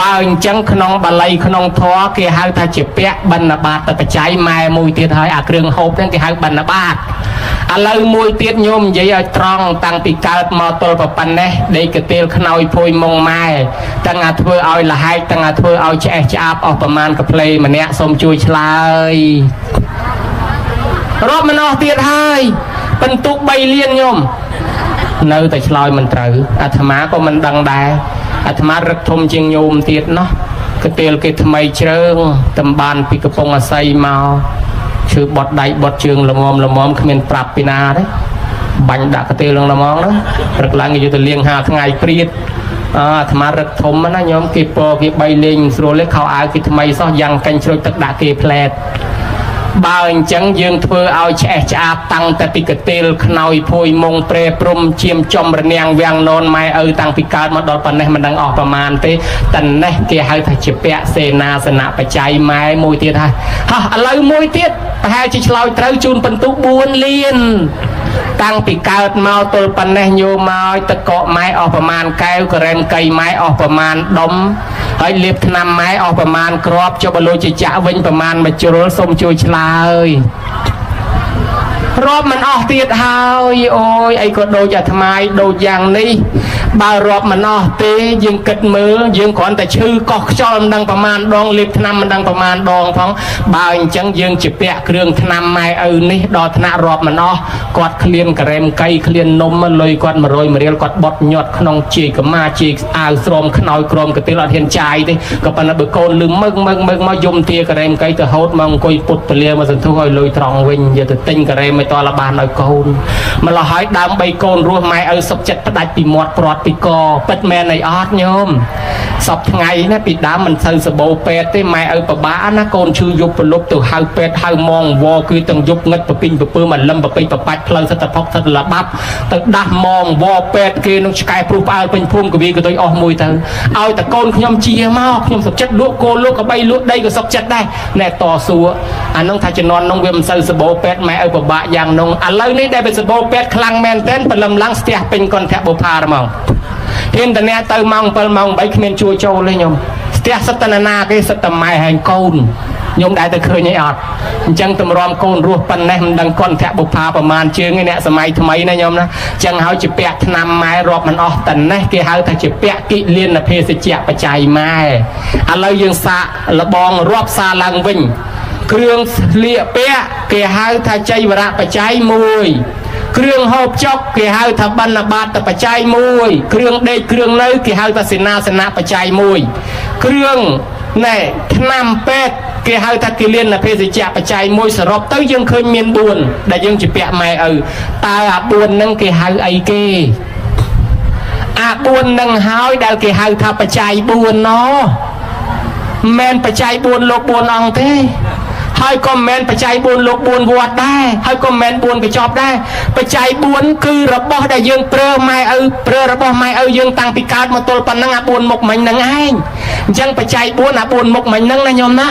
បើអញ្ចឹងក្នុងបាលីក្នុងធម៌គេហៅថាជាពាក់បណ្ឌបាតបច្ច័យម៉ែមួយទៀតហើយអាគ្រឿងហូបហ្នឹងគេហៅបណ្ឌបាតឥឡូវមួយទៀតញោមនិយាយឲ្យត្រង់តាំងពីកើតមកទល់ប៉ុណ្ណេះដេកកាទៀលខ្នើយភួយមុងម៉ែតាំងអាធ្វើឲ្យលហែកតាំងអាធ្វើឲ្យឆ្អេះឆ្អាបអស់ប្រមាណកាផ្លេម្នាក់សូមជួយឆ្លើយរាប់មិនអស់ទៀតហើយបន្ទុក3លានញោមនៅតែឆ្លើយមិនត្រូវអាត្មាក៏មិនដឹងដែរអាត្មារឹកធំជាងញោមទៀតណោះកាទៀលគេថ្មីជ្រើងតំបានពីកំពង់អាស័យមកឈឺបត់ដៃបត់ជើងល្មមល្មមគ្មានប្រាប់ពីណាទេបាញ់ដាក់កាទៀលនឹងល្មងហ្នឹងព្រឹកឡើងគេយកទៅលាង5ថ្ងៃព្រាតអាត្មារឹកធំណាញោមគេពគេបីលេងស្រួលទេខោអាវគេថ្មីសោះយ៉ាងកេញជ្រុចទឹកដាក់គេផ្លែតបើអញ្ចឹងយើងធ្វើឲ្យឆ្អេះឆ្អាបតាំងតែពីកទេលខ្នើយភួយមុងព្រែព្រំជាមចំរនាំងវាំងននម៉ែឪតាំងពីកើតមកដល់ប៉ុណ្ណេះមិនដឹងអស់ប្រមាណទេតនេះគេហៅថាជាពាក់សេនាសនៈបច្ច័យម៉ែមួយទៀតហើយហោះឥឡូវមួយទៀតប្រហែលជាឆ្លើយត្រូវជូនបន្ទុក4លានតាំងពីកើតមកទល់ប៉ុណ្ណេះញោមមកទឹកកកម៉ែអស់ប្រមាណកែវការ៉េមកៃម៉ែអស់ប្រមាណដុំហើយលាបថ្នាំម៉ែអស់ប្រមាណគ្រាប់ចុះបលូជាចាក់វិញប្រមាណមួយជ្រុលសូមជួយឆ្លើយរាប់មិនអស់ទៀតហើយអូយអីក៏ដូចអាត្មាយដូចយ៉ាងនេះបើរាប់មិនអស់ទេយើងគិតមើលយើងគ្រាន់តែឈឺកោះខ្យល់មិនដឹងប្រមាណដងលាបថ្នាំមិនដឹងប្រមាណដងផងបើអញ្ចឹងយើងជាពាក់គ្រឿងថ្នាំម៉ែឪនេះដល់ថ្នាក់រាប់មិនអស់គាត់ឃ្លានការ៉េមកៃឃ្លាននំលុយគាត់100រៀលគាត់បត់ញាត់ក្នុងជាយកម៉ាជាយអាវស្រោមខ្នើយក្រមកទៀលអត់ហ៊ានចាយទេក៏ប៉ុន្តែបើកូនលឺមឹកមឹកមឹកមកយំទាការ៉េមកៃទៅហូតមកអង្គុយពុតពលាមកសន្ធុះឲ្យលុយត្រង់វិញយកទៅទិញការ៉េមកតលបានឲ្យកូនម្ល៉េះហើយដើមបីកូនរស់ម៉ែឪសុកចិត្តផ្ដាច់ពីមាត់ព្រាត់ ពីកពិតមែនអីអត់ញោមសពថ្ងៃណាពីដើមមិនសូវសបោពេទ្យទេម៉ែឪពិបាកណាកូនឈឺយប់ប្រលប់ទៅហៅពេទ្យហៅម៉ងវគឺទាំងយប់ងឹតពពីងពពើមកលឹមពពេចប្របាច់ផ្លូវសិតតផុកសិតលបាប់ទៅដាស់ម៉ងវពេទ្យគេនឹងឆ្កែព្រុសផ្អើលពេញភូមិកវីក៏ដូចអស់មួយទៅឲ្យតែកូនខ្ញុំជាមកខ្ញុំសុខចិត្តលក់គោលក់កបីលក់ដីក៏សុខចិត្តដែរណែតស៊ូអានោះថាជំនាន់នោះវាមិនសូវសបោពេទ្យម៉ែឪពិបាកយ៉ាងនោះឥឡូវនេះដែលវាសបោពេទ្យខ្លាំងមែនទែនព្រលឹមឡើងស្ទះពេញកន្ធបុផាហ្មងហ៊ានតអ្នកទៅម៉ោង7ម៉ោង8គ្មានជួចូលទេញោមស្ទះសិតតណាគេសិតតម៉ែហែងកូនញោមដែលទៅឃើញអីអត់អញ្ចឹងតម្រាំកូនរស់ប៉ុណ្ណេះមិនដឹងកន្ធបុផាប្រមាណជើងឯអ្នកសម័យថ្មីណាញោមណាអញ្ចឹងហើយជាពាក់ឆ្នាំម៉ែរាប់មិនអស់តនេះគេហៅថាជាពាក់គិលានភេសជ្ជៈបច្ច័យម៉ែឥឡូវយើងសាកលបងរាប់សារឡើងវិញគ្រឿងស្លៀកពាក់គេហៅថាចៃវរៈបច្ច័យមួយគ្រឿងហូបចុកគេហៅថាបណ្ឌបាតបច្ច័យមួយគ្រឿងដេកគ្រឿងនៅគេហៅថាសេនាសនៈបច្ច័យមួយគ្រឿងណែថ្នាំពេទ្យគេហៅថាគិលានភេសជ្ជៈបច្ច័យមួយសរុបទៅយើងឃើញមាន4ដែលយើងជាពាក់ម៉ែឪតើអា4ហ្នឹងគេហៅអីគេអា4ហ្នឹងហើយដែលគេហៅថាបច្ច័យ4ណមិនបច្ច័យ4លោក4អង្គទេហើយក៏មិនមែនបច្ច័យ4លោក4វត្តដែរហើយក៏មិនមែន4កញ្ចប់ដែរបច្ច័យ4គឺរបស់ដែលយើងប្រើម៉ែឪប្រើរបស់ម៉ែឪយើងតាំងពីកើតមកទល់ប៉ុណ្ណឹងអា4មុខមិញហ្នឹងឯងអញ្ចឹងបច្ច័យ4អា4មុខមិញហ្នឹងណាញោមណា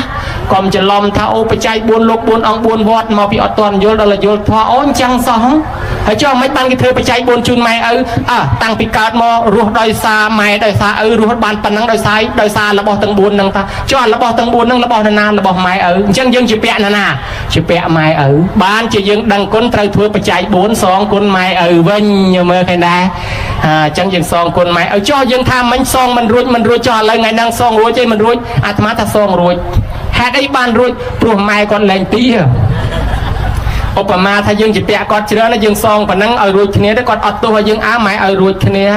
កុំច្រឡំថាអូបច្ច័យ4លោក4អង្គ4វត្តមកពីអត់ទាន់យល់ដល់យល់ធម៌អូអញ្ចឹងសោះហើយចុះមិនបានគេធ្វើបច្ច័យ4ជូនម៉ែឪអើតាំងពីកើតមករស់ដោយសារម៉ែដោយសារឪរស់បានប៉ុណ្ណឹងដោយសាររបស់ទាំង4ហ្នឹងតាចុះរបស់ទាំង4ហ្នឹងរបស់នរណារបស់ម៉ែឪអញ្ចឹងយើងជាពាក់ណាណាជាពាក់ម៉ែឪបានជាយើងដឹងគុណត្រូវធ្វើបច្ច័យ4សងគុណម៉ែឪវិញមើលឃើញដែរអញ្ចឹងយើងសងគុណម៉ែឪចុះយើងថាមិញសងមិនរួចមិនរួចចុះឥឡូវថ្ងៃហ្នឹងសងរួចទេមិនរួចអាត្មាថាសងរួចហេតុអីបានរួចព្រោះម៉ែគាត់លែងទីឧបមាថាយើងជាពាក់គាត់ច្រើនយើងសងប៉ុណ្ណឹងឲ្យរួចគ្នាទៅគាត់អត់ទោសឲ្យយើងអើម៉ែឲ្យរួចគ្នា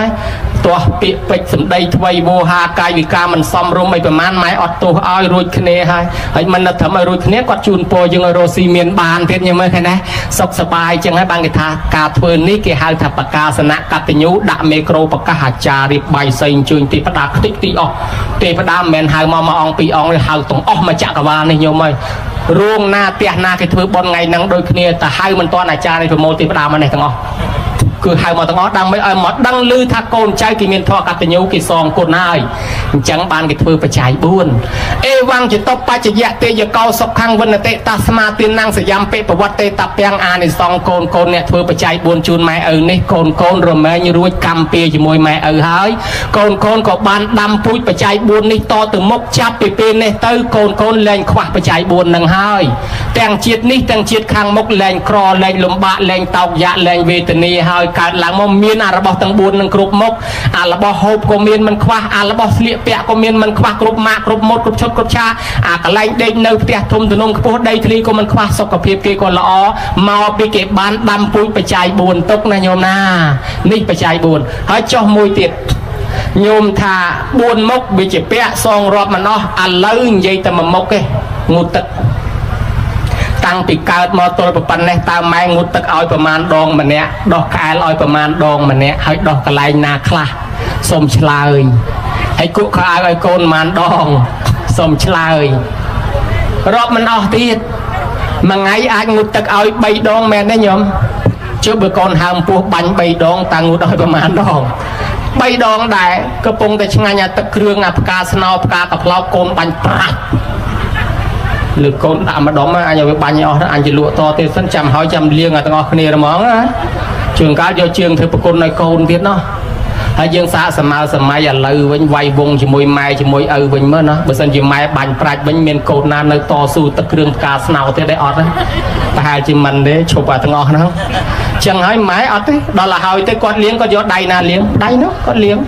ទោះពាក្យពេចន៍សម្ដីថ្វីវោហាកាយវិការមិនសមរម្យអីប្រមាណម៉ែអត់ទោសឲ្យរួចគ្នាហើយហើយមិនត្រឹមឲ្យរួចគ្នាគាត់ជូនពរយើងឲ្យរស់ស៊ីមានបានទៀតញ៉ឹមមើលឃើញណាសុខសប្បាយចឹងហើយបានគេថាការធ្វើនេះគេហៅថាបកាសនៈកតញ្ញូដាក់មេក្រូប្រកាសអាចារ្យរៀបបាយសីអញ្ជើញទេវតាខ្ទេចទីអស់ទេវតាមិនមែនហៅមកមួយអង្គពីរអង្គទេហៅទាំងអស់មកចក្រវាលនេះញោមហើយរោងណាផ្ទះណាគេធ្វើបុណ្យថ្ងៃហ្នឹងដូចគ្នាតែហៅមិនទាន់អាចារ្យនេះប្រមូលទេវតាមកនេះទាំងអស់គឺហៅមកទាំងអស់ដើម្បីឲ្យមកដឹងឮថាកូនចៅគេមានធម៌កតញ្ញូគេសងគុណហើយអញ្ចឹងបានគេធ្វើបច្ច័យ4អេវੰចតបច្ចយៈទេយកោសុខੰវិនតិតាស្មាទានងសយំពិប្រវត្តិតពាំងអានិសង្សកូនកូនអ្នកធ្វើបច្ច័យ4ជូនម៉ែឪនេះកូនកូនរមែងរួចកម្មពៀជាមួយម៉ែឪហើយកូនកូនក៏បានដាំពូជបច្ច័យ4នេះតទៅមុខចាប់ពីពេលនេះទៅកូនកូនលែងខ្វះបច្ច័យ4នឹងហើយទាំងជាតិនេះទាំងជាតិខាងមុខលែងក្រលែងលំបាកលែងតោកយ៉ាក់លែងវេទនាហើយកើតឡើងមកមានអារបស់ទាំង4នឹងគ្រប់មុខអារបស់ហូបក៏មានមិនខ្វះអារបស់ស្លៀកពាក់ក៏មានមិនខ្វះគ្រប់ម៉ាកគ្រប់ម៉ូតគ្រប់ឈុតគ្រប់ឆាអាកន្លែងដេកនៅផ្ទះធំទំនងខ្ពស់ដីធ្លីក៏មិនខ្វះសុខភាពគេក៏ល្អមកពីគេបានដាំពូជបច្ច័យ4ទុកណាញោមណានេះបច្ច័យ4ហើយចុះមួយទៀតញោមថា4មុខវាជាពាក់សងរាប់មិនអស់ឥឡូវនិយាយតែមួយមុខទេងូតទឹកតាំងពីកើតមកទល់ប៉ុណ្ណេះតើម៉ែងូតទឹកឲ្យប្រមាណដងម្នាក់ដោះក្អែលឲ្យប្រមាណដងម្នាក់ហើយដោះកន្លែងណាខ្លះសូមឆ្លើយហើយគក់ខោអាវឲ្យកូនប្រមាណដងសូមឆ្លើយរាប់មិនអស់ទៀតមួយថ្ងៃអាចងូតទឹកឲ្យ3ដងមែនទេញោមជឿបើកូនហើមពោះបាញ់3ដងតើងូតឲ្យប្រមាណដង3ដងដែរកំពុងតែឆ្ងាញ់អាទឹកគ្រឿងអាផ្កាស្នោផ្កាកផ្លោកកូនបាញ់ប្រាច់លើកូនដាក់ម្ដុំអញឲ្យវាបាញ់ឲ្យអស់អញจะលក់តទៀតសិនចាំហើយចាំលៀងឲ្យទាំងអស់គ្នាហ្មងណាជើងកាលយកជើងធ្វើប្រគុណឲ្យកូនទៀតណោះហើយយើងសាកសម័យសម័យឥឡូវវិញវាយវងជាមួយម៉ែជាមួយឪវិញមើលណាបើសិនជាម៉ែបាញ់ប្រាច់វិញមានកូនណានៅតស៊ូទឹកគ្រឿងផ្កាស្នោទៀតទេអត់ទេប្រហែលជាមិនទេឈប់អាទាំងអស់ហ្នឹងចឹងហើយម៉ែអត់ទេដល់ទៅហើយទៅគាត់លៀងគាត់យកដៃណាលៀងដៃនោះគាត់លៀង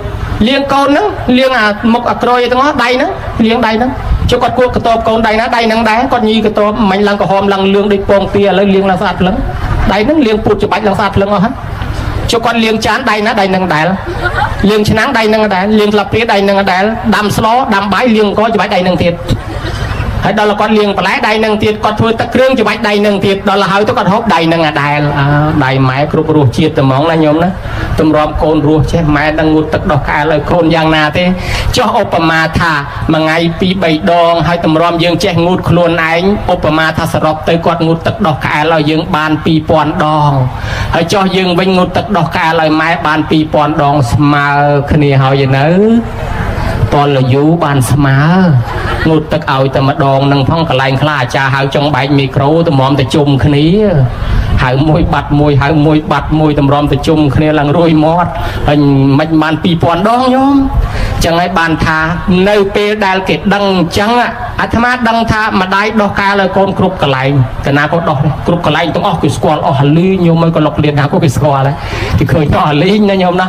លៀងកូនហ្នឹងលៀងអាមុខអាក្រួយទាំងអស់ដៃហ្នឹងលៀងដៃហ្នឹងចុះគាត់គួរកតបកូនដៃណាដៃហ្នឹងដែរគាត់ញីកតបមិញឡើងក្រហមឡើងលឿងដូចពងទាឥឡូវលៀងឡើងស្អាតភ្លឹងដៃហ្នឹងលៀងពូតច្បាច់ឡើងស្អាតភ្លឹងអស់ហ្នឹងចុះគាត់លៀងចានដៃណាដៃហ្នឹងដែរលៀងឆ្នាំងដៃហ្នឹងដែរលៀងស្លាបព្រាដៃហ្នឹងដែរដាំស្លដាំបាយលៀងអង្គច្បាច់ដៃហ្នឹងទៀត ហើយដល់គាត់លាងបន្លែដៃនឹងទៀតគាត់ធ្វើទឹកគ្រឿងច្បាច់ដៃនឹងទៀតដល់ហើយទៅគាត់ហូបដៃនឹងអាដែលអើដៃម៉ែគ្រប់រសជាតិតែហ្មងណាញោមណាទម្រាំកូនរស់ចេះម៉ែនឹងងូតទឹកដោះក្អែលឲ្យកូនយ៉ាងណាទេចុះឧបមាថាមួយថ្ងៃពីរបីដងហើយទម្រាំយើងចេះងូតខ្លួនឯងឧបមាថាសរុបទៅគាត់ងូតទឹកដោះក្អែលឲ្យយើងបាន2000ដងហើយចុះយើងវិញងូតទឹកដោះក្អែលឲ្យម៉ែបាន2000ដងស្មើគ្នាហើយនៅតលយូបានស្មើងូតទឹកឲ្យតែម្ដងនឹងផងកន្លែងខ្លះអាចារ្យហៅចង់បែកមីក្រូតម្រាំទៅជុំគ្នាហៅមួយបាត់មួយហៅមួយបាត់មួយតម្រាំទៅជុំគ្នាឡើងរួយមាត់ហើយមិនបាន2000ដងញោមចឹងហើយបានថានៅពេលដែលគេដឹងអញ្ចឹងអាត្មាដឹងថាម្ដាយដោះកាលឲ្យកូនគ្រប់កន្លែងកណាក៏ដោះគ្រប់កន្លែងទាំងអស់គឺស្គាល់អស់លីញោមឲ្យក៏លុកលៀនណាក៏គេស្គាល់ដែរគេឃើញអស់លីងណាញោមណា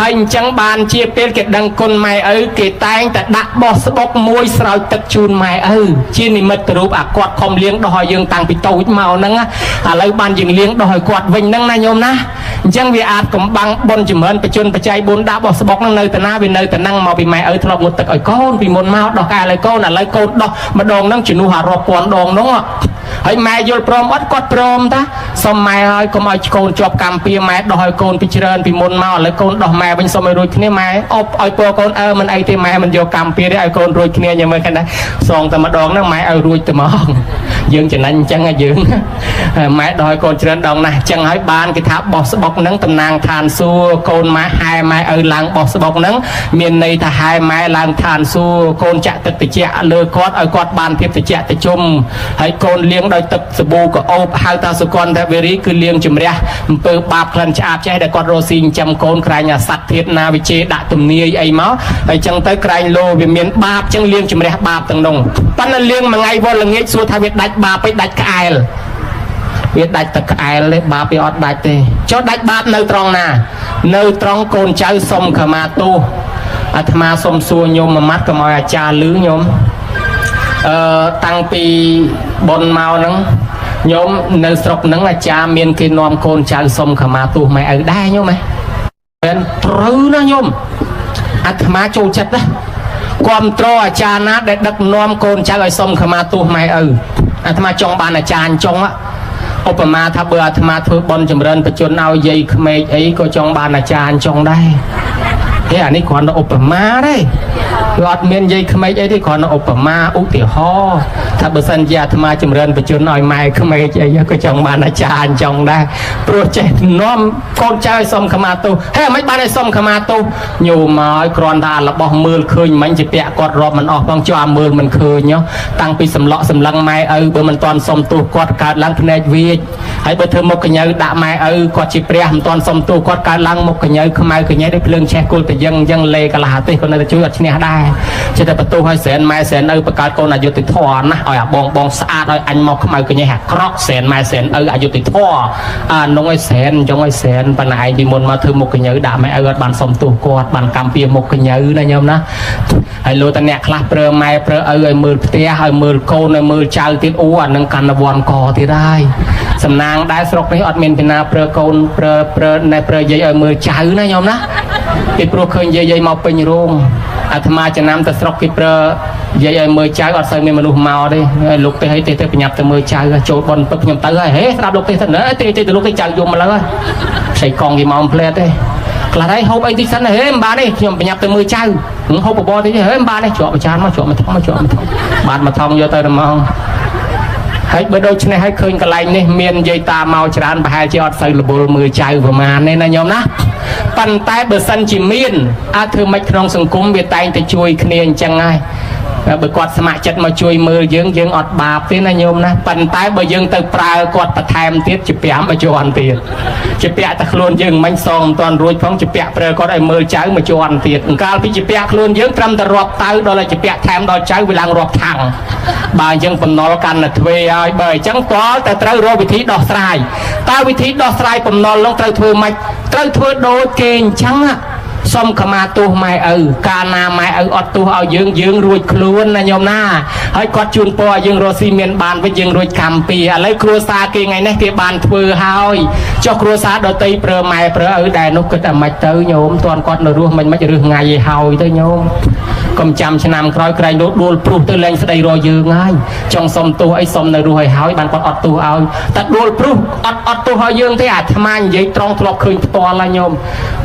ហើយអញ្ចឹងបានជាពេលគេដឹងគុណម៉ែឪគេតែងតែដាក់បោះស្បុកមួយស្រោចទឹកជូនម៉ែឪជានិមិត្តរូបអាគាត់ខំលៀងដោះឲ្យយើងតាំងពីតូចមកហ្នឹងឥឡូវបានយើងលៀងដោះឲ្យគាត់វិញហ្នឹងណាញោមណាអញ្ចឹងវាអាចកំបាំងបុណ្យចម្រើនបជនបច្ច័យ4ដាក់បោះស្បុកហ្នឹងនៅតាណាវានៅតាហ្នឹងមកពីម៉ែឪធ្លាប់ងូតទឹកឲ្យកូនពីមុនមកដោះកែឲ្យកូនឥឡូវកូនដោះម្ដងហ្នឹងជំនួសអារាប់ពាន់ដងហ្នឹងហើយម៉ែយល់ព្រមអត់គាត់ព្រមតាសុំម៉ែឲ្យកុំឲ្យកូនជាប់កម្មពៀម៉ែដោះឲ្យកូនពីច្រើនពីមុនមកឥឡូវកូនដោះម៉ែវិញសុំឲ្យរួចគ្នាម៉ែអបឲ្យពរកូនអើមិនអីទេម៉ែមិនយកកម្មពៀទេឲ្យកូនរួចគ្នាញ៉ឹងមើលឃើញដែរសងតែម្ដងហ្នឹងម៉ែឲ្យរួចតែហ្មងយើងចំណេញអញ្ចឹងហើយយើងម៉ែដោះឲ្យកូនច្រើនដងណាស់អញ្ចឹងហើយបានគេថាបោះស្បុកហ្នឹងតំណាងឋានសួគ៌កូនម៉ែហែម៉ែឪឡើងបោះស្បុកហ្នឹងមានន័យថាហែម៉ែឡើងឋានសួគ៌កូនចាក់ទឹកត្រជាក់លើគាត់ឲ្យគាត់បានភាពត្រជាក់ត្រជុំហើយកូនលាងដោយទឹកសាប៊ូក៏អូបហៅថាសុគន្ធវេរីគឺលាងជំរះអំពើបាបក្លិនឆ្អាបចេះដែលគាត់រស់ស៊ីចិញ្ចឹមកូនក្រែងអាសត្វធាតណាវិជេដាក់ទំនាយអីមកហើយចឹងទៅក្រែងលោវាមានបាបចឹងលាងជំរះបាបទាំងនោះប៉ុន្តែលាងមួយថ្ងៃវល់ល្ងាចសួរថាវាដាច់បាបទៅដាច់ក្អែលវាដាច់តែក្អែលទេបាបវាអត់ដាច់ទេចុះដាច់បាបនៅត្រង់ណានៅត្រង់កូនចៅសុំខមាទោសអាត្មាសុំសួរញោមមួយម៉ាត់កុំឲ្យអាចារ្យលឺញោមអឺតាំងពីបុណ្យមកហ្នឹងញោមនៅស្រុកហ្នឹងអាចារ្យមានគេនាំកូនចៅសុំខមាទោសម៉ែឪដែរញោមហ៎មែនត្រូវណាញោមអាត្មាចូលចិត្តណាគាំទ្រអាចារ្យណាដែលដឹកនាំកូនចៅឲ្យសុំខមាទោសម៉ែឪអាត្មាចង់បានអាចារ្យអញ្ចឹងឧបមាថាបើអាត្មាធ្វើបុណ្យចម្រើនបជនឲ្យយាយក្មេកអីក៏ចង់បានអាចារ្យអញ្ចឹងដែរទេអានេះគ្រាន់តែឧបមាទេគឺអត់មានយាយក្មេកអីទេគ្រាន់តែឧបមាឧទាហរណ៍ថាបើសិនជាអាត្មាចម្រើនបជនឲ្យម៉ែក្មេកអីក៏ចង់បានអាចារ្យអញ្ចឹងដែរព្រោះចេះនាំកូនចៅឲ្យសុំខមាទោសហេមិនបានឲ្យសុំខមាទោសញោមមកឲ្យគ្រាន់តែរបស់មើលឃើញមិញជាពាក់គាត់រាប់មិនអស់ផងចុះអាមើលមិនឃើញតាំងពីសម្លក់សម្លឹងម៉ែឪបើមិនទាន់សុំទោសគាត់កើតឡើងភ្នែកវាចហើយបើធ្វើមុខកញើដាក់ម៉ែឪគាត់ជាព្រះមិនទាន់សុំទោសគាត់កើតឡើងមុខកញើខ្មៅកញើដូចភ្លើងឆេះគល់តយឹងអញ្ចឹងលេកន្លះអាទិសគាត់នៅតែជួយអត់ឈ្នះដែរចិត្តតែបន្ទោសឲ្យសែនម៉ែសែនឪបង្កើតកូនអយុត្តិធម៌ណាស់ឲ្យអាបងបងស្អាតឲ្យអញមកខ្មៅកញើអាក្រក់សែនម៉ែសែនឪអយុត្តិធម៌អានងឲ្យសែនអញ្ចឹងឲ្យសែនប៉ុន្តែឯងពីមុនមកធ្វើមុខកញើដាក់ម៉ែឪអត់បានសុំទោសគាត់បានកម្មពៀមុខកញើណាញោមណាហើយលោកតាអ្នកខ្លះប្រើម៉ែប្រើឪឲ្យមើលផ្ទះឲ្យមើលកូនឲ្យមើលចៅទៀតអូអានឹងកាន់វ័នកទៀតហើយសំណាងដែរស្រុកនេះអត់មានពីណាប្រើកូនប្រើប្រើណែប្រើយាយឲ្យមើលចៅណាញោមណាពីព្រោះឃើញយាយយាយមកពេញរោងអាត្មាចំណាំតែស្រុកគេប្រើយាយឲ្យមើលចៅអត់សូវមានមនុស្សមកទេហើយលោកទេឲ្យទេទៅប្រញាប់ទៅមើលចៅចូលបនពឹកខ្ញុំទៅហើយហេស្រាប់លោកទេទៅទេទេទៅលោកទេចៅយំមកលើខ្ចីកង់គេមកផ្លែទេខ្លះហើយហូបអីតិចសិនហេមិនបានទេខ្ញុំប្រញាប់ទៅមើលចៅហូបបបរតិចហេមិនបានទេច្រកបចានមកច្រកមកថងមកច្រកមកថងបានមកថងយកទៅតែមកហើយបើដូច្នេះហើយឃើញកន្លែងនេះមានយាយតាមកច្រើនប្រហែលជាអត់សូវរវល់មើលចៅប្រហែលទេណាញោមណាប៉ុន្តែបើសិនជាមានអាចធ្វើម៉េចក្នុងសង្គមវាតែងតែជួយគ្នាអញ្ចឹងហើយបើគាត់ស្ម័គ្រចិត្តមកជួយមើលយើងយើងអត់បាបទេណាញោមណាប៉ុន្តែបើយើងទៅប្រើគាត់បន្ថែមទៀតជា5មួយជាន់ទៀតជាពាក់តែខ្លួនយើងមិនសងមិនទាន់រួចផងជាពាក់ប្រើគាត់ឲ្យមើលចៅមួយជាន់ទៀតអង្កាលពីជាពាក់ខ្លួនយើងត្រឹមតែរាប់តៅដល់ឲ្យជាពាក់ថែមដល់ចៅវាឡើងរាប់ថាំងបើអញ្ចឹងបំណុលកាន់តែទ្វេហើយបើអញ្ចឹងតលតែត្រូវរកវិធីដោះស្រាយតើវិធីដោះស្រាយបំណុលនោះត្រូវធ្វើម៉េចត្រូវធ្វើដូចគេអញ្ចឹងសុំខមាទោសម៉ែឪកាលណាម៉ែឪអត់ទោសឲ្យយើងយើងរួចខ្លួនណាញោមណាហើយគាត់ជូនពរឲ្យយើងរស់ស៊ីមានបានវិញយើងរួចកម្មពីឥឡូវគ្រួសារគេថ្ងៃនេះគេបានធ្វើហើយចុះគ្រួសារដតីប្រើម៉ែប្រើឪដែរនោះគិតតែម៉េចទៅញោមតាន់គាត់នៅរស់មិនម៉េចរឹសថ្ងៃឲ្យហើយទៅញោម កុំចាំឆ្នាំក្រោយក្រែងលោដួលព្រុសទៅលែងស្ដីរយើងហើយចង់សុំទោសអីសុំនៅរស់ឲ្យហើយបានគាត់អត់ទោសឲ្យតែដួលព្រុសអត់ទោសឲ្យយើងទេអាត្មានិយាយត្រង់ធ្លាប់ឃើញផ្ទាល់ហើយញោម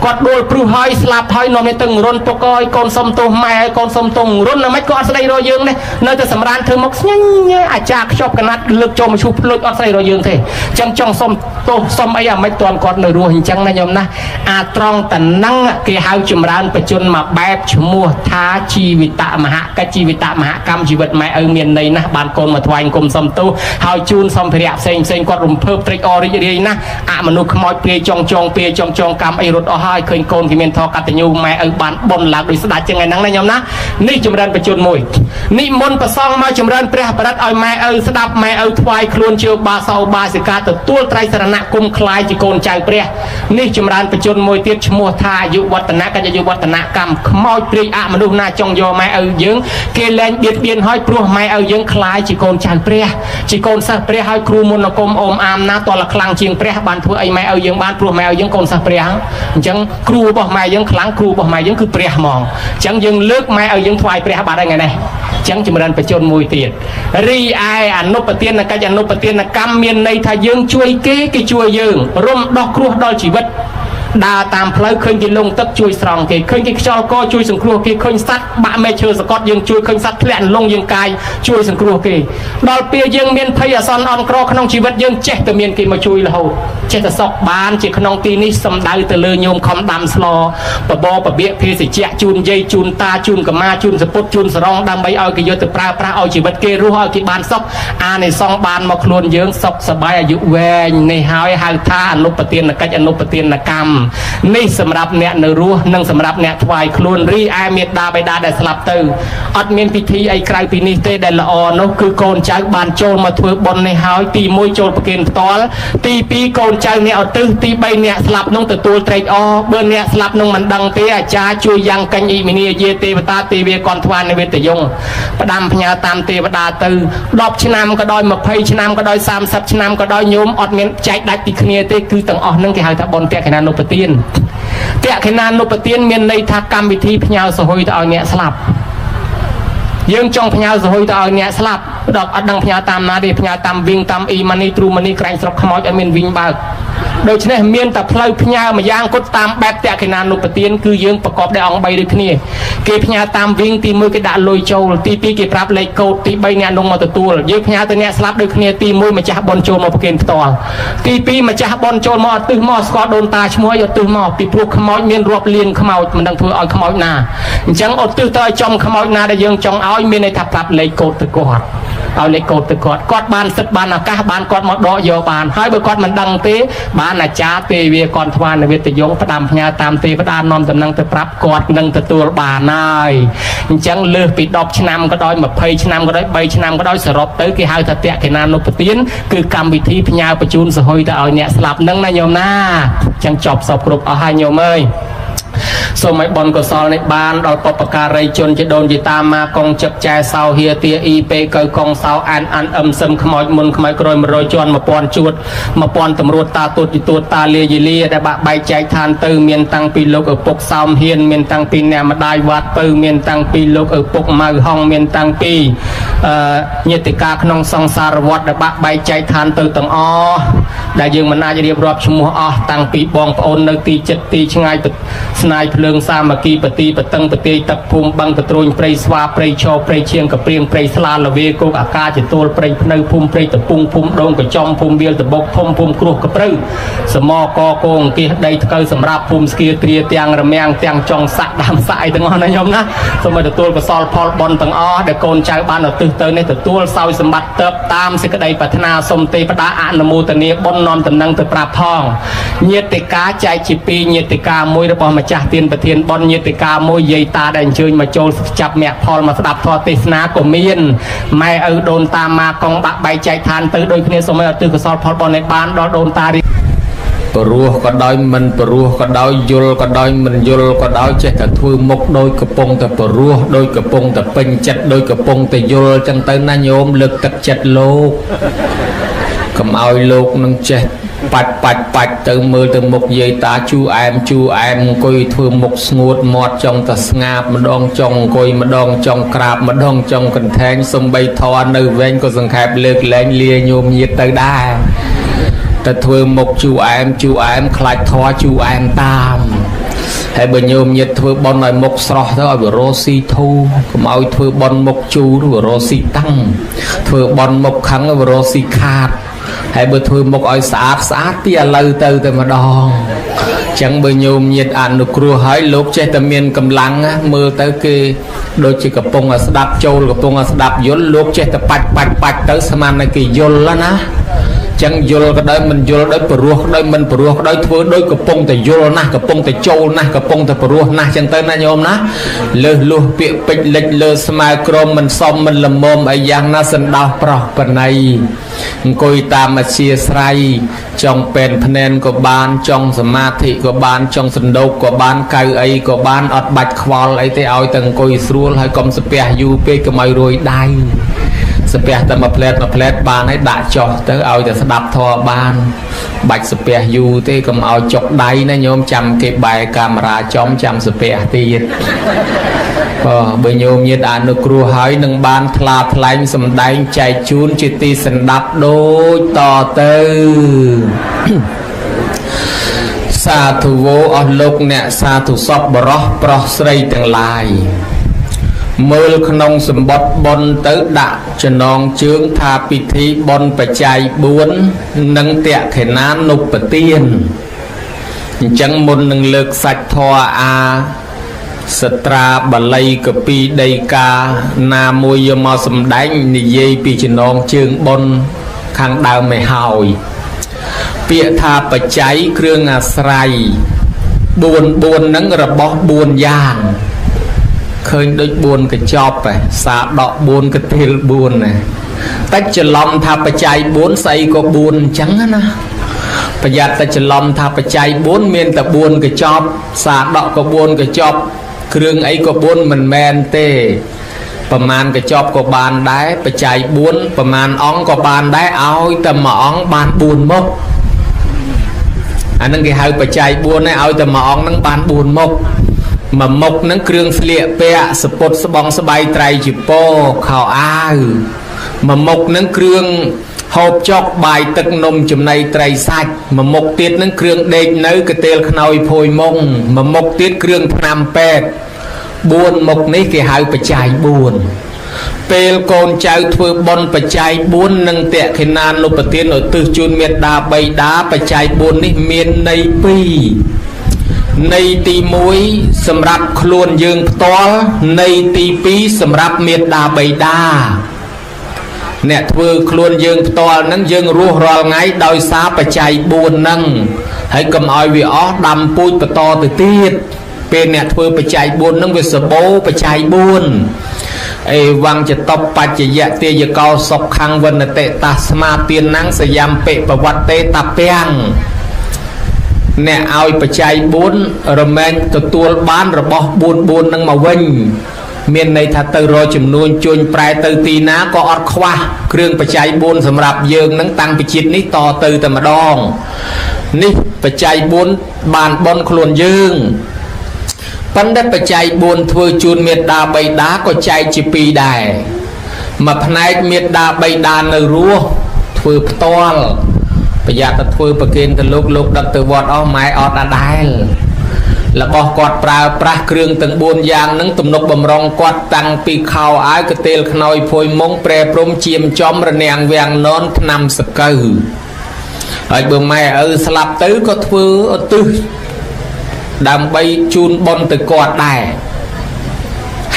គាត់ដួលព្រុសហើយស្លាប់ហើយនាំនេះទៅរុនពុកឲ្យកូនសុំទោសម៉ែឲ្យកូនសុំទោសរុនណាមិនក៏អត់ស្ដីរយើងនេះនៅតែសម្រានធ្វើមកស្ញញអាចារ្យខ្ចប់កណាត់លើកចូលមកឈូសភ្លុចអត់ស្ដីរយើងទេអញ្ចឹងចង់សុំទោសសុំអីអាមិនទាន់គាត់នៅរស់អញ្ចឹងណាញោមណាអាត្រង់តណឹងគេហៅចម្រើនបជនមកបែបឈ្មោះថាជីវិតមហកិច្ចជីវិតមហកម្មជីវិតម៉ែឪមានន័យណាស់បានកូនមកថ្វាយគុំសុំទោសហើយជូនសម្ភារៈផ្សេងផ្សេងគាត់រំភើបត្រេកអររីករាយណាស់អមនុស្សខ្មោចព្រាយចង់ចងព្រាយចង់ចងកម្មអីរត់អស់ហើយឃើញកូនគេមានធម៌កតញ្ញូម៉ែឪបានបុណ្យឡើងដោយស្ដេចចឹងឯហ្នឹងណាញោមណានេះចម្រើនបជនមួយនិមន្តប្រសងមកចម្រើនព្រះបរិត្តឲ្យម៉ែឪស្ដាប់ម៉ែឪថ្វាយខ្លួនជាបាសោបាសិកាទទួលត្រៃសរណគមខ្លាយជាកូនចៅព្រះនេះចម្រើនបជនមួយទៀតឈ្មោះថាអាយុវឌ្ឍនៈកិច្ចអាយុវឌ្ឍនកម្មខ្មោចព្រាយអមនុស្សណាចង់យកម៉ែឪយើងគេលែងបៀតបៀនហើយព្រោះម៉ែឪយើងខ្លាយជាកូនចៅព្រះជាកូនសិស្សព្រះហើយគ្រូមុនគមអមអាមណាតលខ្លាំងជាងព្រះបានធ្វើអីម៉ែឪយើងបានព្រោះម៉ែឪយើងកូនសិស្សព្រះអញ្ចឹងគ្រូរបស់ម៉ែយើងខ្លាំងគ្រូរបស់ម៉ែយើងគឺព្រះហ្មងអញ្ចឹងយើងលើកម៉ែឪយើងថ្វាយព្រះបាត់ហើយថ្ងៃនេះអញ្ចឹងចម្រើនបជនមួយទៀតរីឯអនុបទានកិច្ចអនុបទានកម្មមានន័យថាយើងជួយគេគេជួយយើងរំដោះគ្រោះដល់ជីវិតដើរតាមផ្លូវឃើញគេលងទឹកជួយស្រង់គេឃើញគេខ្យល់កជួយសង្គ្រោះគេឃើញសត្វបាក់មែកឈើសកត់យើងជួយឃើញសត្វធ្លាក់លងយើងកាយជួយសង្គ្រោះគេដល់ពេលយើងមានភ័យអាសន្នអន់ក្រក្នុងជីវិតយើងចេះតែមានគេមកជួយរហូតចេះតែសក់បានជាក្នុងទីនេះសំដៅទៅលើញោមខំដាំស្លបបរបបៀកភេសជ្ជៈជូនយាយជូនតាជូនកមាជូនសពុតជូនសរងដើម្បីឲ្យគេយកទៅប្រើប្រាស់ឲ្យជីវិតគេរស់ឲ្យគេបានសុខអានិសង្សបានមកខ្លួនយើងសុខសប្បាយអាយុវែងនេះហើយហៅថាអនុបទានកិច្ចអនុបទានកម្មនេះសម្រាប់អ្នកនៅរស់និងសម្រាប់អ្នកថ្វាយខ្លួនរីឯមេដាបិតាដែលស្លាប់ទៅអត់មានពិធីអីក្រៅពីនេះទេដែលល្អនោះគឺកូនចៅបានចូលមកធ្វើបុណ្យនេះហើយទី1ចូលប្រគេនផ្ទាល់ទី2កូនចៅអ្នកឧទ្ទិសទី3អ្នកស្លាប់នោះទទួលត្រេកអរបើអ្នកស្លាប់នោះមិនដឹងទេអាចារ្យជួយយ៉ាងកញ្ញអ៊ីមីនីយាទេវតាទេវាកនថ្វានិវេតយងផ្ដាំផ្ញើតាមទេវតាទៅ10ឆ្នាំក៏ដោយ20ឆ្នាំក៏ដោយ30ឆ្នាំក៏ដោយញោមអត់មានចែកដាច់ពីគ្នាទេគឺទាំងអស់នឹងគេហៅថាបុណ្យតក្កណានុបទានតក្កណានុបទានមានន័យថាកម្មវិធីផ្ញើសហុយទៅឲ្យអ្នកស្លាប់យើងចង់ផ្ញើសហុយទៅឲ្យអ្នកស្លាប់ដល់អត់ដឹងផ្ញើតាមណាទេផ្ញើតាមវិញតាមអ៊ីម៉ានីទ្រូម៉ានីក្រែងស្រុកខ្មោចឲ្យមានវិញបើកដូច្នេះមានតែផ្លូវផ្ញើម្យ៉ាងគត់តាមបែបតក្កណានុបទានគឺយើងប្រកបដោយអង្គ3ដូចគ្នាគេផ្ញើតាមវិញទី1គេដាក់លុយចូលទី2គេប្រាប់លេខកូដទី3អ្នកនោះមកទទួលយើងផ្ញើទៅអ្នកស្លាប់ដូចគ្នាទី1ម្ចាស់បុណ្យចូលមកប្រគេនផ្ទាល់ទី2ម្ចាស់បុណ្យចូលមកអត់ទឹះមកស្គាល់ដូនតាឈ្មោះឲ្យអត់ទឹះមកពីព្រោះខ្មោចមានរាប់លានខ្មោចមិនដឹងធ្វើឲ្យខ្មោចណាអញ្ចឹងអត់ទឹះទៅឲ្យចំខ្មោចណាដែលយើងចង់ឲ្យមានន័យថាប្រាប់លេខកូដទៅគាត់ឲ្យលេខកូដទៅគាត់គាត់បានសិទ្ធបានឱកាសបានគាត់មកដកយកបានហើយបើគាត់មិនដឹងទេបានអាចារ្យទេវាគាត់ថ្វានវិទ្យងផ្ដាំផ្ញើតាមទេវតានាំតំណែងទៅប្រាប់គាត់នឹងទទួលបានហើយអញ្ចឹងលើសពី10ឆ្នាំក៏ដោយ20ឆ្នាំក៏ដោយ3ឆ្នាំក៏ដោយសរុបទៅគេហៅថាតក្កណានុបទានគឺកម្មវិធីផ្ញើបញ្ជូនសហុយទៅឲ្យអ្នកស្លាប់នឹងណាញោមណាអញ្ចឹងចប់សពគ្រប់អស់ហើយញោមអើយសូមឲ្យបុណ្យកុសលនេះបានដល់បុព្វការីជនជាដូនជាតាមកកងចឹកចែសោហៀទាអ៊ីពេកៅកងសោអានអានអឹមសឹមខ្មោចមុនខ្មោចក្រោយ100ជាន់1000ជួត1000តម្រួតតាទួតទីទួតតាលាយលាដែលបាក់បែកចែកឋានទៅមានតាំងពីលោកឪពុកសោមហ៊ានមានតាំងពីអ្នកម្ដាយវត្តពៅមានតាំងពីលោកឪពុកម៉ៅហងមានតាំងពីញាតិកាក្នុងសង្សារវដ្តដែលបាក់បែកចែកឋានទៅទាំងអស់ដែលយើងមិនអាចរៀបរាប់ឈ្មោះអស់តាំងពីបងប្អូននៅទីចិត្តទីឆ្ងាយស្នាយភ្លើងសាមគ្គីបទីបតឹងបទាយទឹកភូមិបឹងកត្រួញព្រៃស្វាព្រៃឈរព្រៃឈៀងកព្រៀងព្រៃស្លាលវាគោកអាកាចទួលព្រៃភ្នៅភូមិព្រៃតពុងភូមិដងកចំភូមិវាលតបុកធំភូមិគ្រោះកព្រៅសមកកងអង្គាសដីថ្កូវសម្រាប់ភូមិស្គៀត្រាទាំងរមាំងទាំងចុងសាក់ដើមសាក់អីទាំងអស់ណាញោមណាសូមឲ្យទទួលកុសលផលបុណ្យទាំងអស់ដែលកូនចៅបានឧទ្ទិសទៅនេះទទួលសោយសម្បត្តិទៅតាមសេចក្តីប្រាថ្នាសូមទេវតាអនុមោទនាបុណ្យនាំតំណែងទៅប្រាប់ផងញាតិកាចែកជាពីរញាតិកាមួយរបស់ម្ចាស់ទានប្រធានបុណ្យញាតិកាមួយយាយតាដែលអញ្ជើញមកចូលចាប់មគ្គផលមកស្ដាប់ធម៌ទេសនាក៏មានម៉ែឪដូនតាមកកងបាក់បែកចែកឋានទៅដូចគ្នាសូមឲ្យឧទ្ទិសកុសលផលបុណ្យឲ្យបានដល់ដូនតាព្រោះក៏ដោយមិនព្រោះក៏ដោយយល់ក៏ដោយមិនយល់ក៏ដោយចេះតែធ្វើមុខដោយកំពុងតែព្រោះដោយកំពុងតែពេញចិត្តដោយកំពុងតែយល់ចឹងទៅណាញោមលើកទឹកចិត្តលោកកុំឲ្យលោកនឹងចេះ បាច់បាច់បាច់ទៅមើលទៅមុខយាយតាជូអែមជូអែមអង្គុយធ្វើមុខស្ងួតមាត់ចង់តែស្ងាបម្ដងចង់អង្គុយម្ដងចង់ក្រាបម្ដងចង់កន្ថែងសំបីធរនៅវែងក៏សង្ខេបលើកលែងលាញោមញាតទៅដែរតែធ្វើមុខជូអែមជូអែមខ្លាចធរជូអែមតាមហើយបើញោមញាតធ្វើបន់ឲ្យមុខស្រស់ទៅឲ្យវារស់ស៊ីធូកុំឲ្យធ្វើបន់មុខជូរវារស់ស៊ីតាំងធ្វើបន់មុខខឹងវារស់ស៊ីខាតហើយបើធ្វើមុខឲ្យស្អាតស្អាតពីឥឡូវទៅតែម្ដងចឹងបើញោមញាតអនុគ្រោះឲ្យលោកចេះតែមានកម្លាំងមើលទៅគេដូចជាកំពុងស្ដាប់ចូលកំពុងស្ដាប់យល់លោកចេះតែបាច់បាច់បាច់ទៅស្មានតែគេយល់ណាចឹងយល់ក៏ដោយមិនយល់ដោយព្រោះដោយមិនព្រោះក៏ដោយធ្វើដោយកំពុងតែយល់ណាស់កំពុងតែចូលណាស់កំពុងតែព្រោះណាស់ចឹងទៅណាញោមណាលើសលុះពាក្យពេចលិចលើស្មើក្រមមិនសមមិនល្មមអីយ៉ាងណាសន្តោសប្រោះបណៃអង្គុយតាមអធិស្រ័យចង់ពេនភ្នែនក៏បានចង់សមាធិក៏បានចង់សណ្ដោកក៏បានកៅអីក៏បានអត់បាច់ខ្វល់អីទេឲ្យតែអង្គុយស្រួលហើយកុំស្ពះយូរពេកកុំឲ្យរួយដៃស្ពះតែមួយផ្លែតមួយផ្លែតបានហើយដាក់ចុះទៅឲ្យតែស្ដាប់ធម៌បានបាច់ស្ពះយូរទេកុំឲ្យចុកដៃណាញោមចាំគេបែរកាមេរ៉ាចំចាំស្ពះទៀតបើញោមញាតអនុគ្រោះហើយនឹងបានថ្លាថ្លែងសម្ដែងចែកជូនជាទីសន្តាប់ដូចតទៅសាធុវោអស់លោកអ្នកសាធុសពបរោះប្រុសស្រីទាំងឡាយមើលក្នុងសម្បត្តិបុណ្យទៅដាក់ចំណងជើងថាពិធីបុណ្យបច្ច័យ4និងតក្ខិណានុបទានអញ្ចឹងមុននឹងលើកសាច់ធម៌អាសត្រាបាលីកពីដីកាណាមួយយកមកសម្ដែងនិយាយពីចំណងជើងបុណ្យខាងដើមឲ្យហើយពាក្យថាបច្ច័យគ្រឿងអាស្រ័យ4 4ហ្នឹងរបស់4យ៉ាងឃើញដូច4កញ្ចប់ឯសាដក4កទេល4ណាតែច្រឡំថាបច្ច័យ4ស្អីក៏4អញ្ចឹងណាប្រយ័ត្នតែច្រឡំថាបច្ច័យ4មានតែ4កញ្ចប់សាដកក៏4កញ្ចប់គ្រឿងអីក៏4មិនមែនទេប្រមាណកញ្ចប់ក៏បានដែរបច្ច័យ4ប្រមាណអង្គក៏បានដែរឲ្យតែមួយអង្គបាន4មុខអានឹងគេហៅបច្ច័យ4នេះឲ្យតែមួយអង្គនឹងបាន4មុខមួយមុខនឹងគ្រឿងស្លៀកពាក់សពុតស្បង់ស្បៃត្រៃជាពោខោអាវមួយមុខនឹងគ្រឿងហូបចុកបាយទឹកនំចំណីត្រីសាច់មួយមុខទៀតនឹងគ្រឿងដេកនៅកទេលខ្នើយភួយមុងមួយមុខទៀតគ្រឿងថ្នាំពេទ្យ4មុខនេះគេហៅបច្ច័យ4ពេលកូនចៅធ្វើបុណ្យបច្ច័យ4និងតក្ខិណានុបទានឧទ្ទិសជូនមេត្តាបិតាបច្ច័យ4នេះមានន័យ2ន័យទី1សម្រាប់ខ្លួនយើងផ្ទាល់ន័យទី2សម្រាប់មេត្តាបិតាអ្នកធ្វើខ្លួនយើងផ្ទាល់ហ្នឹងយើងរស់រាល់ថ្ងៃដោយសារបច្ច័យ4ហ្នឹងហើយកុំឲ្យវាអស់ដាំពូជបន្តទៅទៀតពេលអ្នកធ្វើបច្ច័យ4ហ្នឹងវាសបោបច្ច័យ4អេវੰចតបច្ចយៈទាយកោសុខੰវនតិតាស្មាទានំសយំពិបវត្តេតពាំងអ្នកឲ្យបច្ច័យ4រមែងទទួលបានរបស់4 4នឹងមកវិញមានន័យថាទៅរកចំនួនជួញប្រែទៅទីណាក៏អត់ខ្វះគ្រឿងបច្ច័យ4សម្រាប់យើងនឹងតាំងពីជាតិនេះតទៅតែម្ដងនេះបច្ច័យ4បានបនខ្លួនយើងប៉ុន្តែបច្ច័យ4ធ្វើជូនមេត្តាបិតាក៏ចែកជា2ដែរមួយផ្នែកមេត្តាបិតានៅរស់ធ្វើផ្ទាល់ប្រយ័ត្នតែធ្វើប្រគេនទៅលោកលោកដឹកទៅវត្តអស់ម៉ែអត់អាដែលរបស់គាត់ប្រើប្រាស់គ្រឿងទាំង4យ៉ាងនឹងទំនុកបំរុងគាត់តាំងពីខោអាវកទេលខ្នើយភួយមុងប្រែព្រំជាមចំរនាំងវាំងននថ្នាំសកៅហើយបើម៉ែឪស្លាប់ទៅក៏ធ្វើឧទ្ទិសដើម្បីជូនបុណ្យទៅគាត់ដែរ